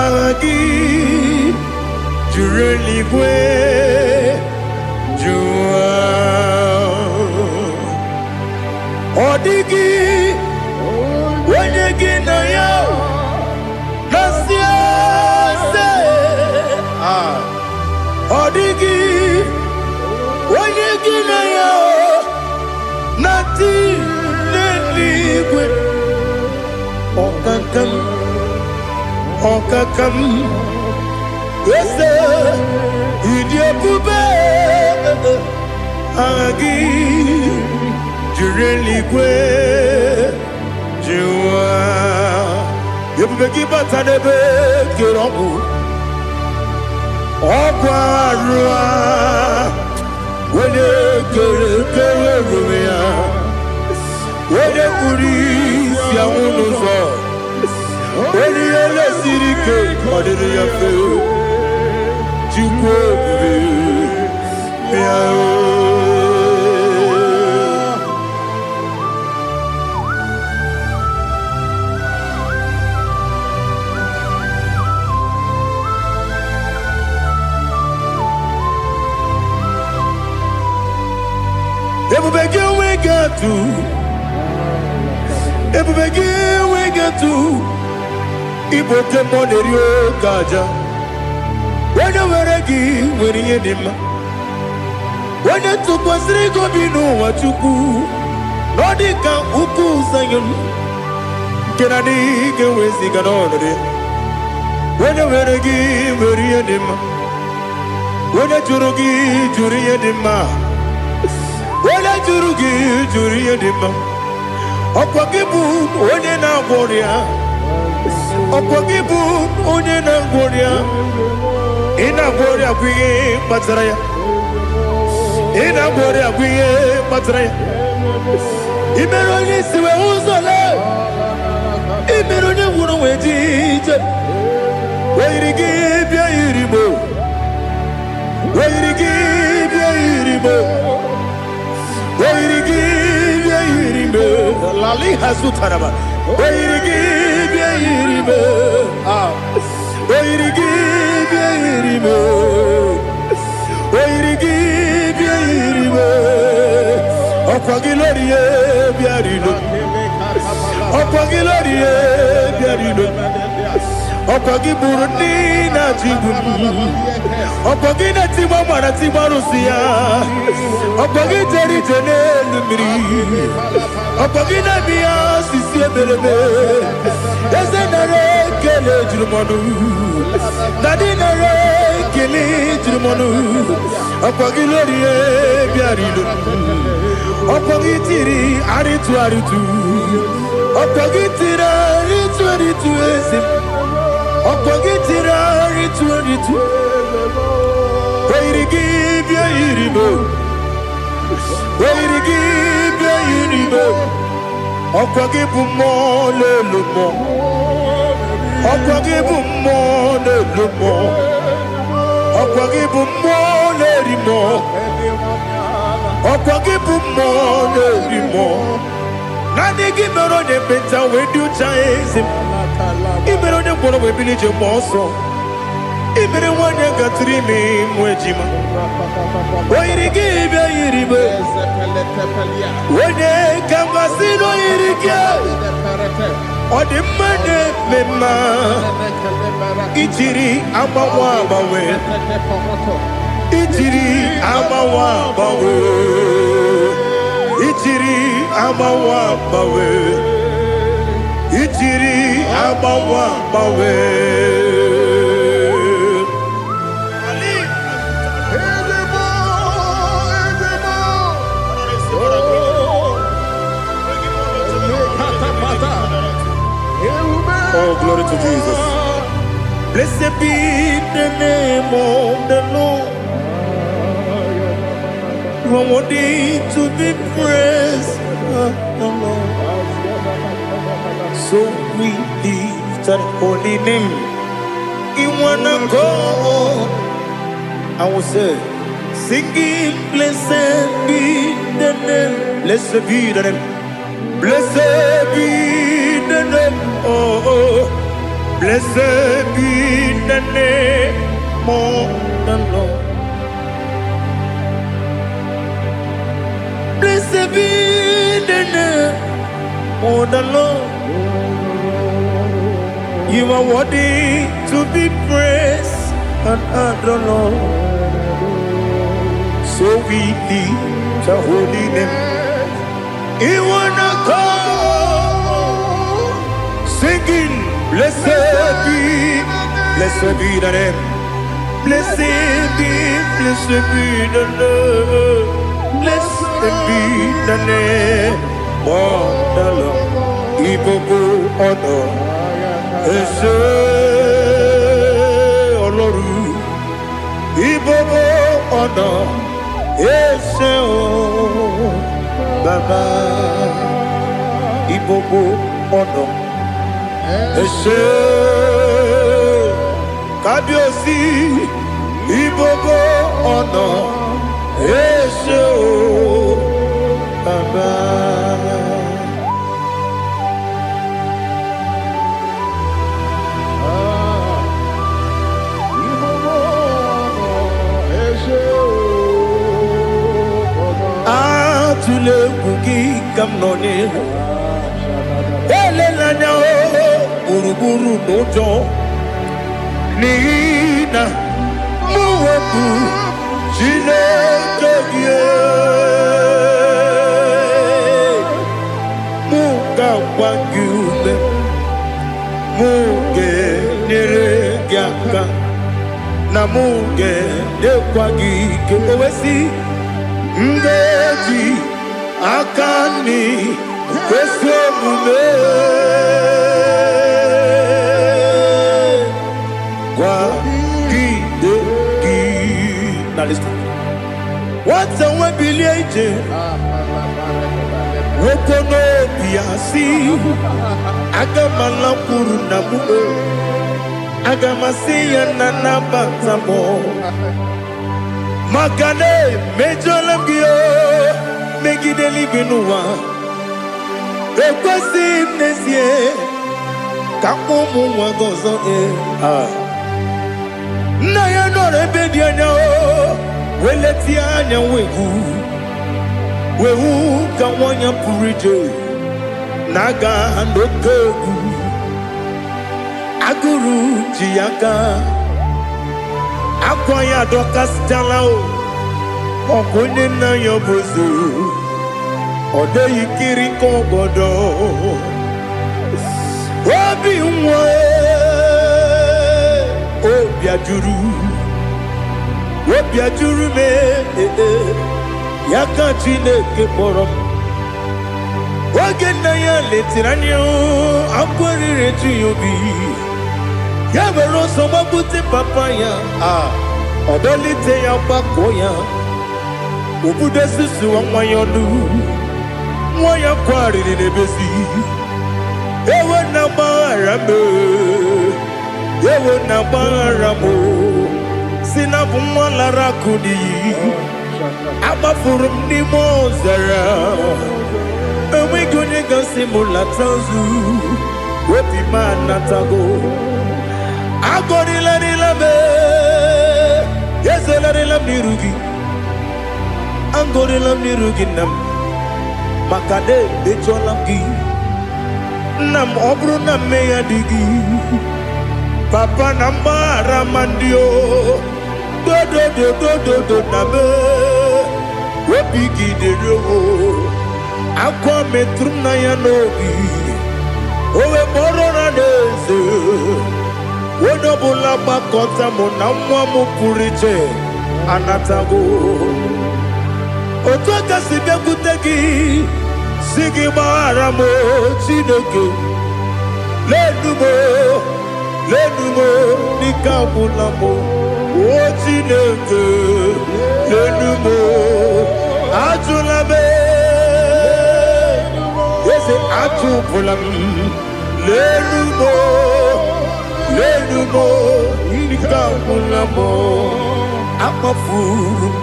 Aha gị juru eluigwe ju ụwa. Ọ dịghị onye gị na ya na-asị eze. Ah, ọ dịghị onye gị na ya na-atị n'eluigwe. Ọkaka m, ọkaka m, eze, ịdị ebube. Aha gị juru eluigwe ju ụwa. Ebube gị bata n'ebe kere ọgwụ, ọgwụ arụ a, onye kere kere onwe ya, onye kpuru isi anwụ n'ụzọ, onye ihe siri ike ọ dịrị ya mfe. Chukwu ebube, bịa o. Ebube gị enweghị atụ, ebube gị enweghị atụ. Ịbụ oke mmụọ na-eri oke aja. Onye nwere gị nwere ihe dị mma. Onye tụkwasịrị gị obi n'ụwa, Chukwu, na ọ dị ka ugwu Zayọn nke na adịghị ga-eweziga n'ọnọdụ ya. Onye nwere gị nwere ihe dị mma. Onye jụrụ gị jụrụ ihe dị mma. Onye jụrụ gị jụrụ ihe dị mma. Ọkwa gị bụ onye na-agwọ ọrịa. Ọkwa gị bụ onye na-agwọ ọrịa. Ị na-agwọ ọrịa bụ ihe kpatara ya. Ị na-agwọ ọrịa bụ ihe kpatara ya. Ị mere onye isi wee ụzọ lee. Ị mere onye ngwụrọ wee ji ije. O yiri gị bịa yiri mo. O yiri gị bịa yiri mo. O yiri gị bịa yiri mo. Lali hazutaraba. O yiri gị bịa yiri mo. Ah. O yiri gị bịa yiri mo. O yiri gị bịa yiri mo. Ọkwa gị lórí e bịa rilo. Ọkwa gị lórí e bịa rilo. Ọkwa gị bụrụ ndị na-achị igbu m. Ọkwa gị na-etigba mara tigba arụsị ya. Ọkwa gị jere ije n'elu mmiri. Ọkwa gị na-eme ya osisi emereme. Eze nara ekele juru m ọnụ. Daddy nara ekele juru m ọnụ. Ọkwa gị lórí e bịara ilo. Ọkwa gị tiri arịtụ arịtụ. Ọkwa gị tiri arịtụ arịtụ, eze m. Ọkwa gị tiri arịtụ arịtụ. O yiri gị bịa yiri m. O yiri gị bịa yiri m. Ọkwa gị bụ mmụọ n'elu mmụọ. Ọkwa gị bụ mmụọ n'elu mmụọ. Ọkwa gị bụ mmụọ na-eri mmụọ. Ọkwa gị bụ mmụọ na-eri mmụọ. Naanị gị mere onye ekpenta wee dị ụcha, eze m. Ị mere onye ngwọrọ wee bili ije mgbe ọsọ. Ị mere nwanyị gatụrụ ime mụ ejima. O yiri gị bịa yiri m. Onye ka m gasị na o yiri gị. Ọ dị mma na-eme mma. Ijiri agbanwe agbanwe. Ijiri agbanwe agbanwe. Ijiri agbanwe agbanwe. Ijiri agbanwe agbanwe. Eze m, eze m, oh, lekatapata, ewume. Oh, glory to Jesus. Blessed be the name of the Lord. You are worthy to be praised, the Lord. So we lift that holy name. In one accord, I will say, singing, blessed be the name, blessed be the name, blessed be the name, oh, blessed be the name of the Lord. Blessed be the name of the Lord. You are worthy to be praised and adored, Lord. So we lift the holy name. In one accord, singing, blessed be the name. Blessed be the Lord. Blessed be the name of the Lord. Ìgbogbo ọ̀nà ẹ ṣé Ọlọ́run. Ìgbogbo ọ̀nà ẹ ṣé o Bàbá. Ìgbogbo ọ̀nà ẹ ṣé Kábíyèsí. Ìgbogbo ọ̀nà ẹ ṣé o Bàbá. Ah, ìgbogbo ọ̀nà ẹ ṣé o Bàbá. Atụla egwu gị ka m nọ n'ihu. Elela anya o gburugburu n'ụjọ n'ihi na mụ wepụ Chineke gị. Mụ ga-agwa gị ume, mụ ga-enyere gị aka. Na mụ ga-enyekwa gị ike. O wee sị, m ga-eji aka nri kwesị omume kwagide gị. Na listen. Nwata nwe bilie ije, nwoke n'obi ya si, aga m alakwuru nna m o, aga m asị ya na nabata m, maka na emejọla m gị o, megide eluigwe n'ụwa. Ekwesịghị m n'ezie ka mkpọ ụmụ nwa gị ọzọ. Ee, ah. Nna ya nọrọ ebe dị anya o, wee letie anya, wee hụ, wee hụ ka nwa ya pụrụ ije na-aga n'oke egwu. Agụrụ ji ya aka, akwa ya adọkasịchala o. Ọkwa onye nna ya bụ eze, ọ dịghị kiri ka ọgọdọ obi nwa. Obi ajụrụ, obi ajụrụ m. Ee, ya ka Chineke kpọrọ m. Oge nna ya letere anya, akwa riri eju ya obi. Ya were ọsọ gbapute papa ya. A ọ dọlite ya, gbakọọ ya, obudo susuwa nwa ya ọnụ. Nwa ya kwarịrị n'ebezi, ewe na gbaghara m, ewe na gbaghara m, si na bụ nwa lara akụ n'iyi, agbafuru m n'ime ọzara, enweghị onye gasị m lata ozu. Obi m anatago. Agọrịlarịla m, ezelarịla m n'iru gị, agọrịla m n'iru gị, nna m, maka na emejọla m gị, nna m. Ọ bụrụ na mmehie dị gị, papa, na mgbaghara ma ndị o dodododododo na me obi gị dịrị o. Akwa metụrụ m na ya n'obi, o wee kpọrọ na n'eze, onye ọbụla gbakọta mụ na nwa m pụrụ iche anatago. Otu aka si bịakwute gị, si gị gbaghara m o, Chineke. Lenu m o, lenu m o, n'ike agwụla m o. O Chineke, lenu m o, ajụla m, eze, ajụpụla m. Lenu m o, lenu m o, ike agwụla m o. Akpafuru m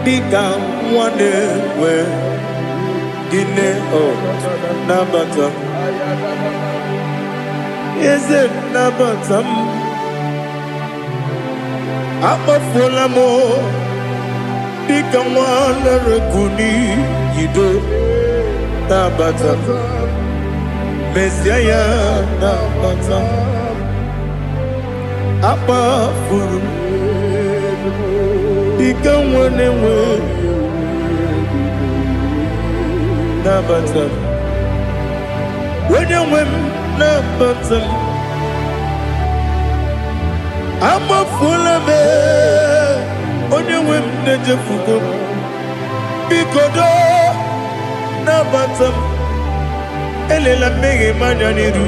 dịka nwa na-enwe gịnị o. Nabata m, eze, nabata m. Akpafuola m dịka nwa lere n'iyido. Nabata m, mezie ya, nabata m. Akpafuru m dịka nwa na-enwe, nabata m, onye nwe m, nabata m. Amafuola m, onye nwe m, na-ejefugo m. Biko doo, nabata m. Elela mmehie m anya n'iru.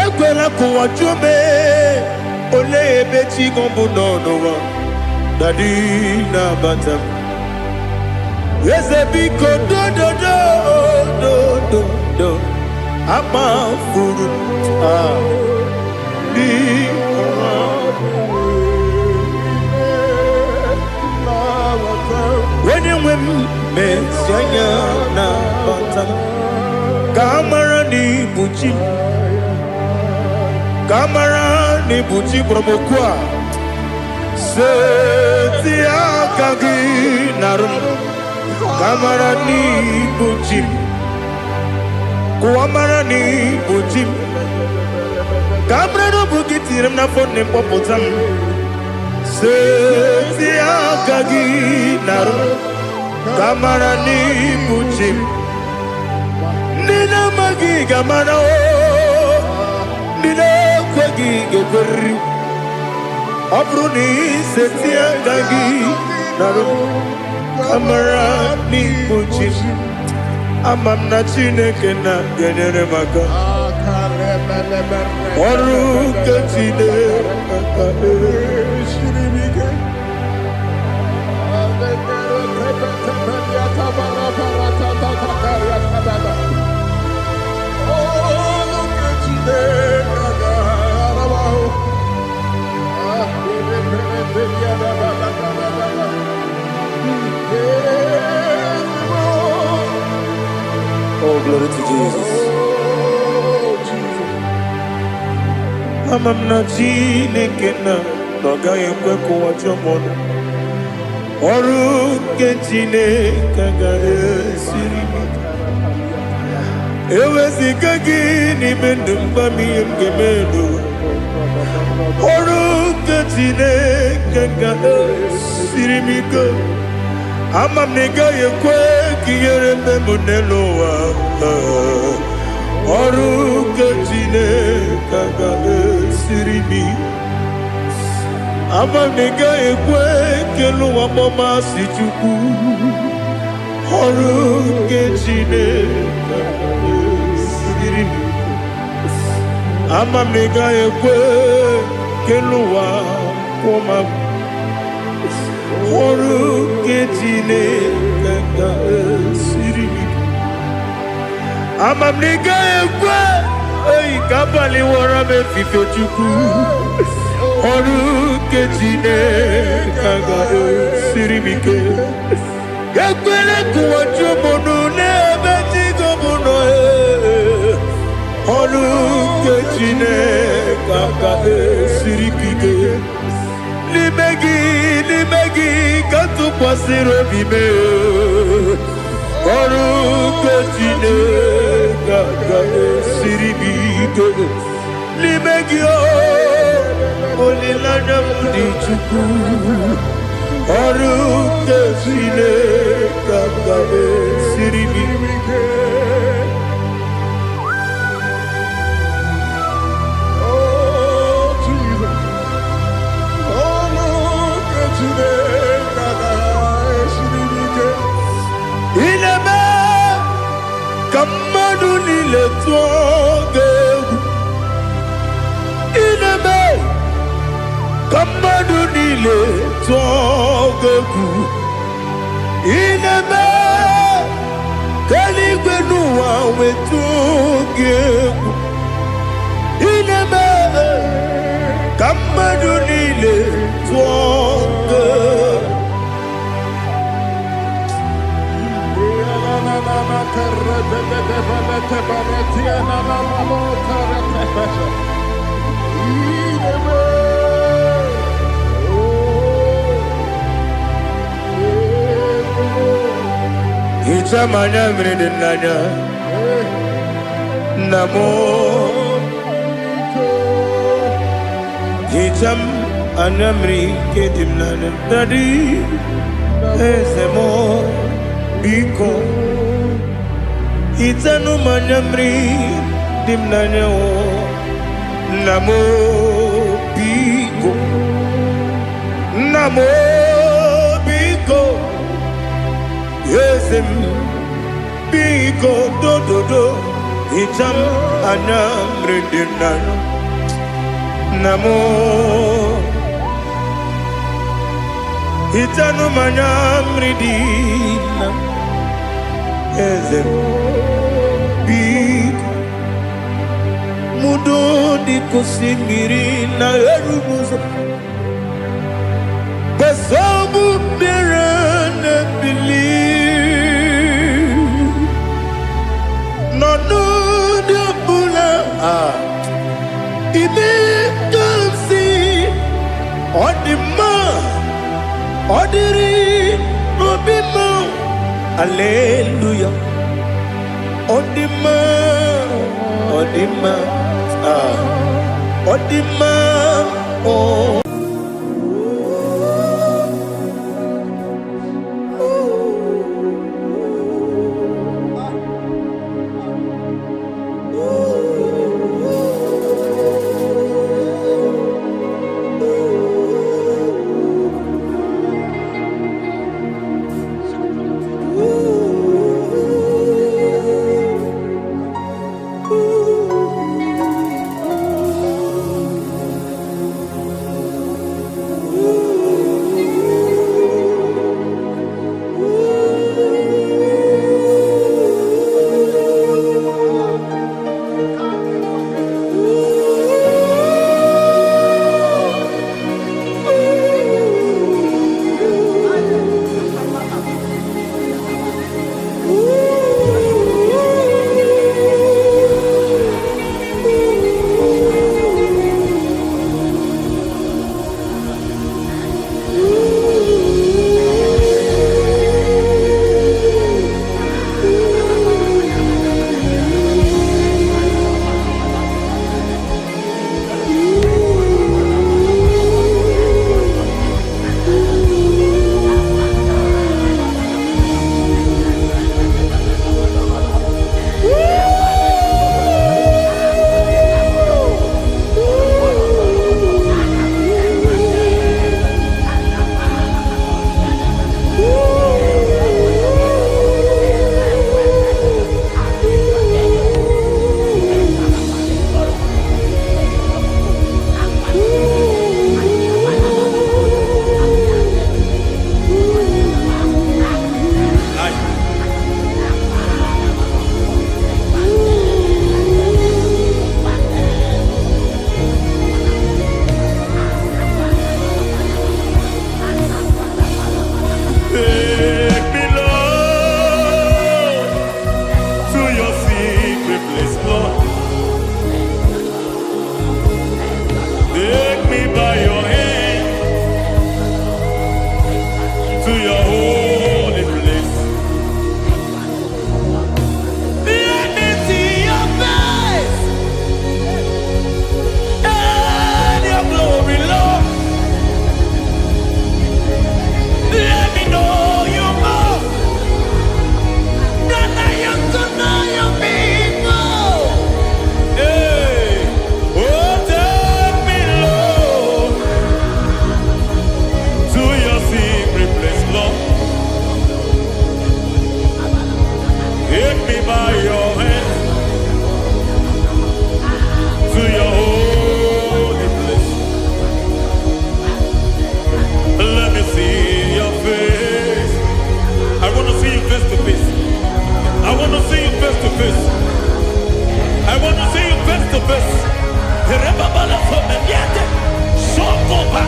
Ekwela ka ụwa jụọ m, olee ebe chi gị bụ nọ n'ụwa. Daddy, nabata m. Eze, biko, dododo dododo. Amafuru m, ah, dịka onye nwe m. Mezi anya, nabata m, ka a mara na ibu chi m, ka a mara na ibu chi kpọrọ m okwu a. Seti aka gị narụ m, ka a mara na ibu chi m, kụwa mara na ibu chi m, ka a mara na ọ bụ gị tinyere m n'afọ nne m, kpọpụta m. Seti aka gị narụ m, ka a mara na ibu chi m. Ndị na-amaghị ga-amara o, ndị na-ekweghị. gị ga-ekweriri. Ọ bụrụ na iseti aka gị narụ amara n'ikpuchi m, ama m na Chineke na ga-enyere m aka. Ọrụ nke Chineke ga. Oh, glory to Jesus. Ama m na Chineke na ọ gaghị ekwe ka ụwa jụọ m ọnụ. Ọrụ nke Chineke ga-esiri m ike. Eweziga gị n'ime ndụ m, gwa m ihe m ga-eme n'ụwa. Ọrụ nke Chineke ga-esiri m ike. Ama m na ị gaghị ekwe ka ihere mme m n'elu ụwa. Ọrụ nke Chineke ga-esiri m ike. Ama m na ị gaghị ekwe ka elu ụwa kpọmasị Chukwu. Ọrụ nke Chineke ga-esiri m ike. Ama m na ị gaghị ekwe ka elu ụwa kwụọ m. Ọrụ nke Chineke ga-esiri m ike. Ama m na ị gaghị ekwe eyi ka abalị wọrọ m efife, Chukwu. Ọrụ nke Chineke ga-esiri m ike. Ekwele ka ụwa jụọ m ọnụ n'ebe chi m nọ ee. Ọrụ nke Chineke ga-esiri m ike. N'ime gị, n'ime gị ka m tụkwasịrị obi m ee. Ọrụ nke Chineke ga-esiri m ike. N'ime gị o, olileanya m dị, Chukwu. Ọrụ nke Chineke ga-esiri m ike. Oh, Jesus. Oh, look at Chineke ga-esiri m ike. Ị na-eme ka mmadụ niile tụọ gị egwu. Ị na-eme ka mmadụ niile tụọ gị egwu. Ị na-eme ka eluigwe n'ụwa wetụọ gị egwu. Ị na-eme ka mmadụ niile tụọ gị egwu. Hichaa m anya mmiri dị n'anya, nna m. Hichaa m anya mmiri nke dị m n'anya, Daddy, eze m, biko hichanụ m anya mmiri dị m n'anya o, nna m, biko, nna m, biko, eze m, biko, dododo, hichaa m anya mmiri dị m n'anya, nna m. Hichanụ m anya mmiri dị na eze m, biko. Mudo dịka osimiri na-eru n'ụzọ gbasọbụ mmiri na-ebili n'ọnọdụ ọbụla ah, ime ka m si ọ dị mma, ọ dịrị n'obi m. Aleluya, ọ dị mma, ọ dị mma ah, ọ dị mma oh.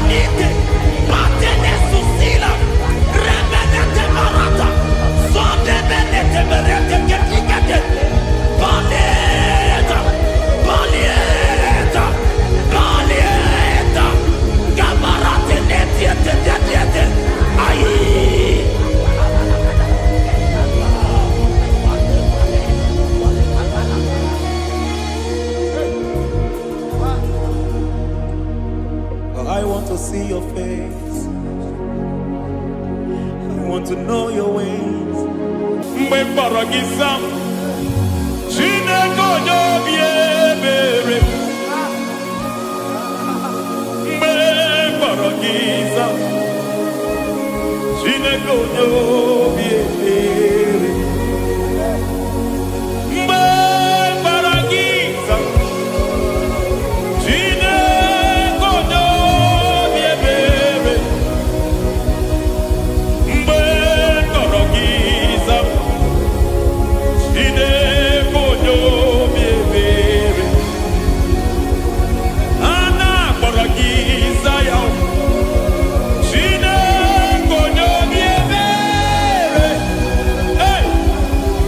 Bonite, Patene Susila, Remenete Barata, Sodemenete Berete Ketikete, Balieta, Balieta, Balieta, Gabarate Netiete Netiete, Aye. I want to see your face. I want to know your ways. Mgbe m kpọrọ gị zaa m, Chineke onye obi ebere. Mgbe m kpọrọ gị zaa m, Chineke onye obi ebere. Mgbe m kpọrọ gị zaa m, Chineke onye obi ebere. Mgbe m kpọrọ gị zaa m, Chineke onye obi ebere. A na-akpọrọ gị zaa ya. Chineke onye obi ebere. Hey!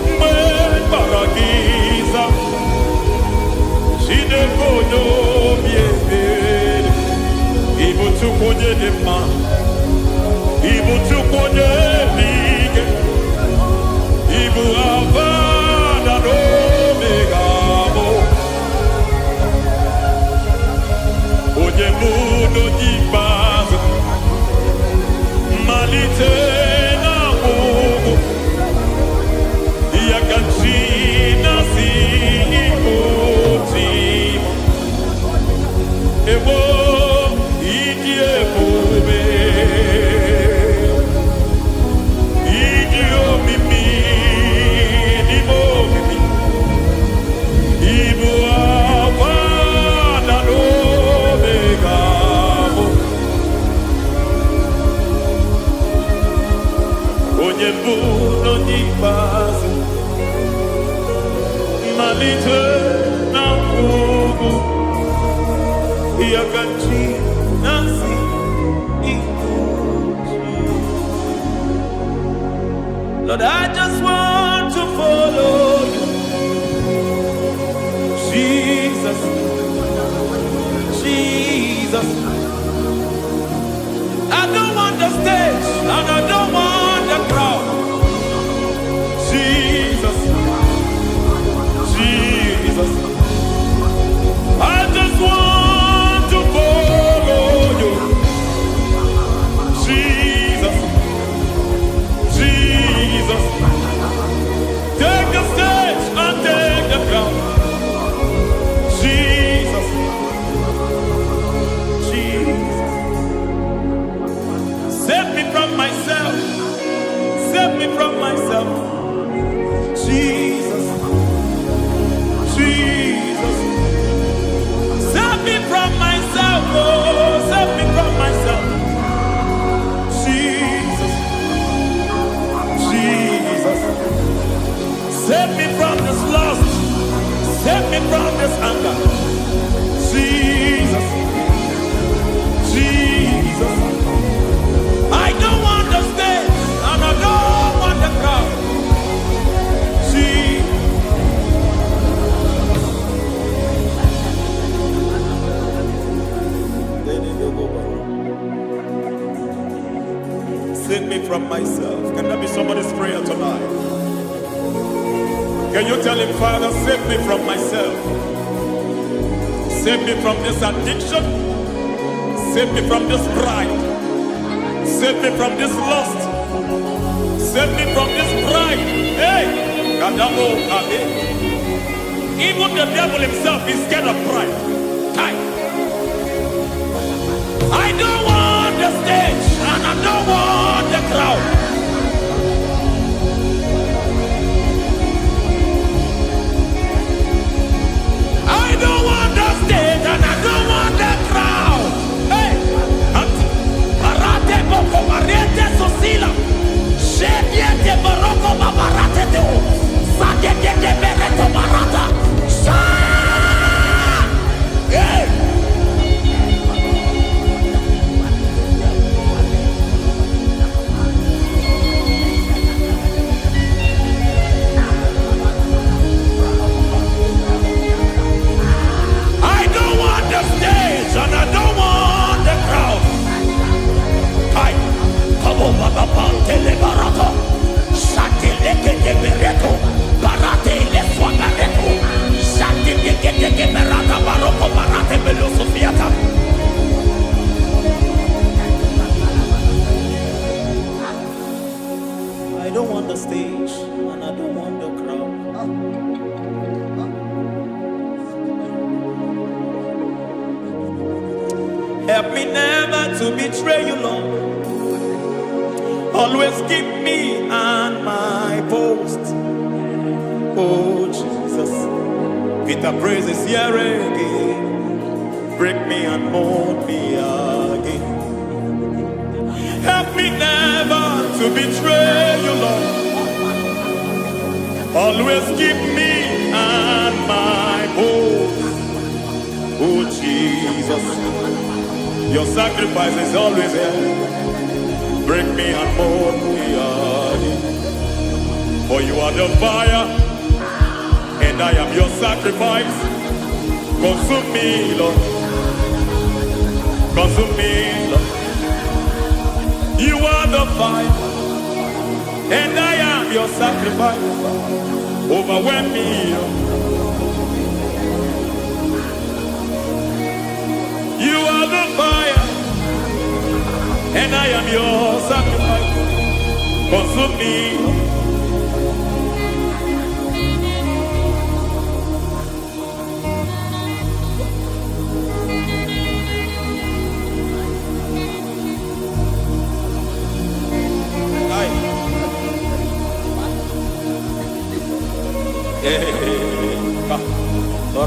Mgbe m kpọrọ gị zaa m, Chineke onye obi ebere. Ị bụ Chukwu onye dị mma. Ị bụ Chukwu onye dị ike. Ị bụ Alfa na Omega mụ. Onye mbụ na onye ikpeazụ. Mmalite na ọgwụgwụ. Ya ka chi na-asị ịbụ chi m. Ewo ịdị ebube. Ịdị omimi n'ime omimi. Ịbụ Alfa na Omega mụ. Onye mbụ na onye ikpeazụ. Mmalite na ọgwụgwụ. Ya ka chi na-asị ịbụ chi. Lord, I just want to follow you. Jesus, Jesus. I don't want the stage and I don't want the crowd. Jesus, Jesus. I just want to follow you. Jesus, Jesus. Take the stage and take the crown. Jesus, Jesus. Save me from myself. Save me from myself. Jesus, Jesus. Save me from myself. Oh, save me from myself. Jesus, Jesus. Save me from this lust. Save me from this anger. Jesus, Jesus. I don't want the stage and I don't want the crowd. Jesus. Save me from myself. Can that be somebody's prayer tonight? Can you tell him, Father, save me from myself? Save me from this addiction. Save me from this pride. Save me from this lust. Save me from this pride. Hey, Kadamo Kabe. Even the devil himself is scared of pride. Kai. I don't want the stage and I don't want the crowd. I don't want the stage and I don't want the crowd. Hey, Parate boko barete sosila. Shediete baroko babarate teo. Sadete de bereto barata. Sha! Hey! Help me never to betray you, Lord. Always keep me on my post. Oh, Jesus. Peter praises here again. Break me and mold me again. Help me never to betray you, Lord. Always keep me on my post. Oh, Jesus. Your sacrifice is always here. Break me and mold me again. For you are the fire, and I am your sacrifice. Consume me, Lord. Consume me, Lord. You are the fire, and I am your sacrifice. Overwhelm me, Lord. You are the fire, and I am your sacrifice. Consume me, Lord. Aye.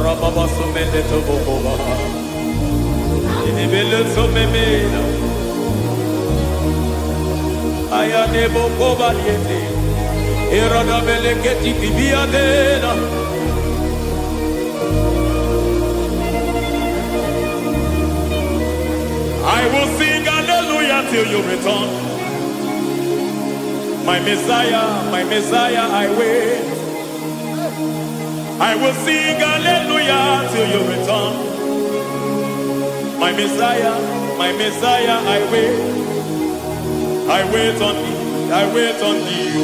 Rababa. I will sing hallelujah till you return. My Messiah, I wait. I will sing hallelujah till you return. My Messiah, I wait. I wait on thee, I wait on thee. Oh.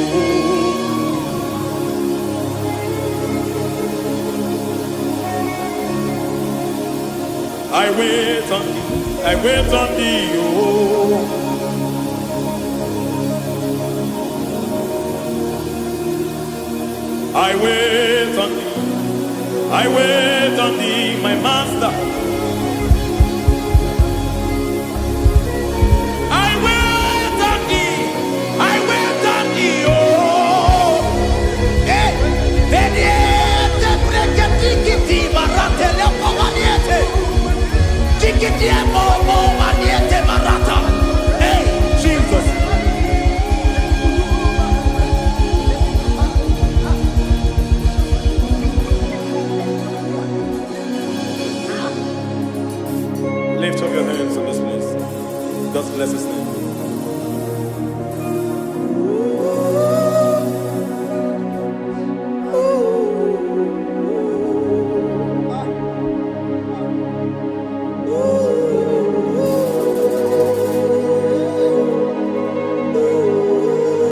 I wait on thee, I wait on thee. Oh. I wait on thee, I wait on thee, my master. I wait on thee, I wait on thee. Oh. Eh, veniete preketikiti maratele pomaniete. Tikitie momo maniete marata. Hey, Jesus. Lift up your hands in this place. Just bless his name.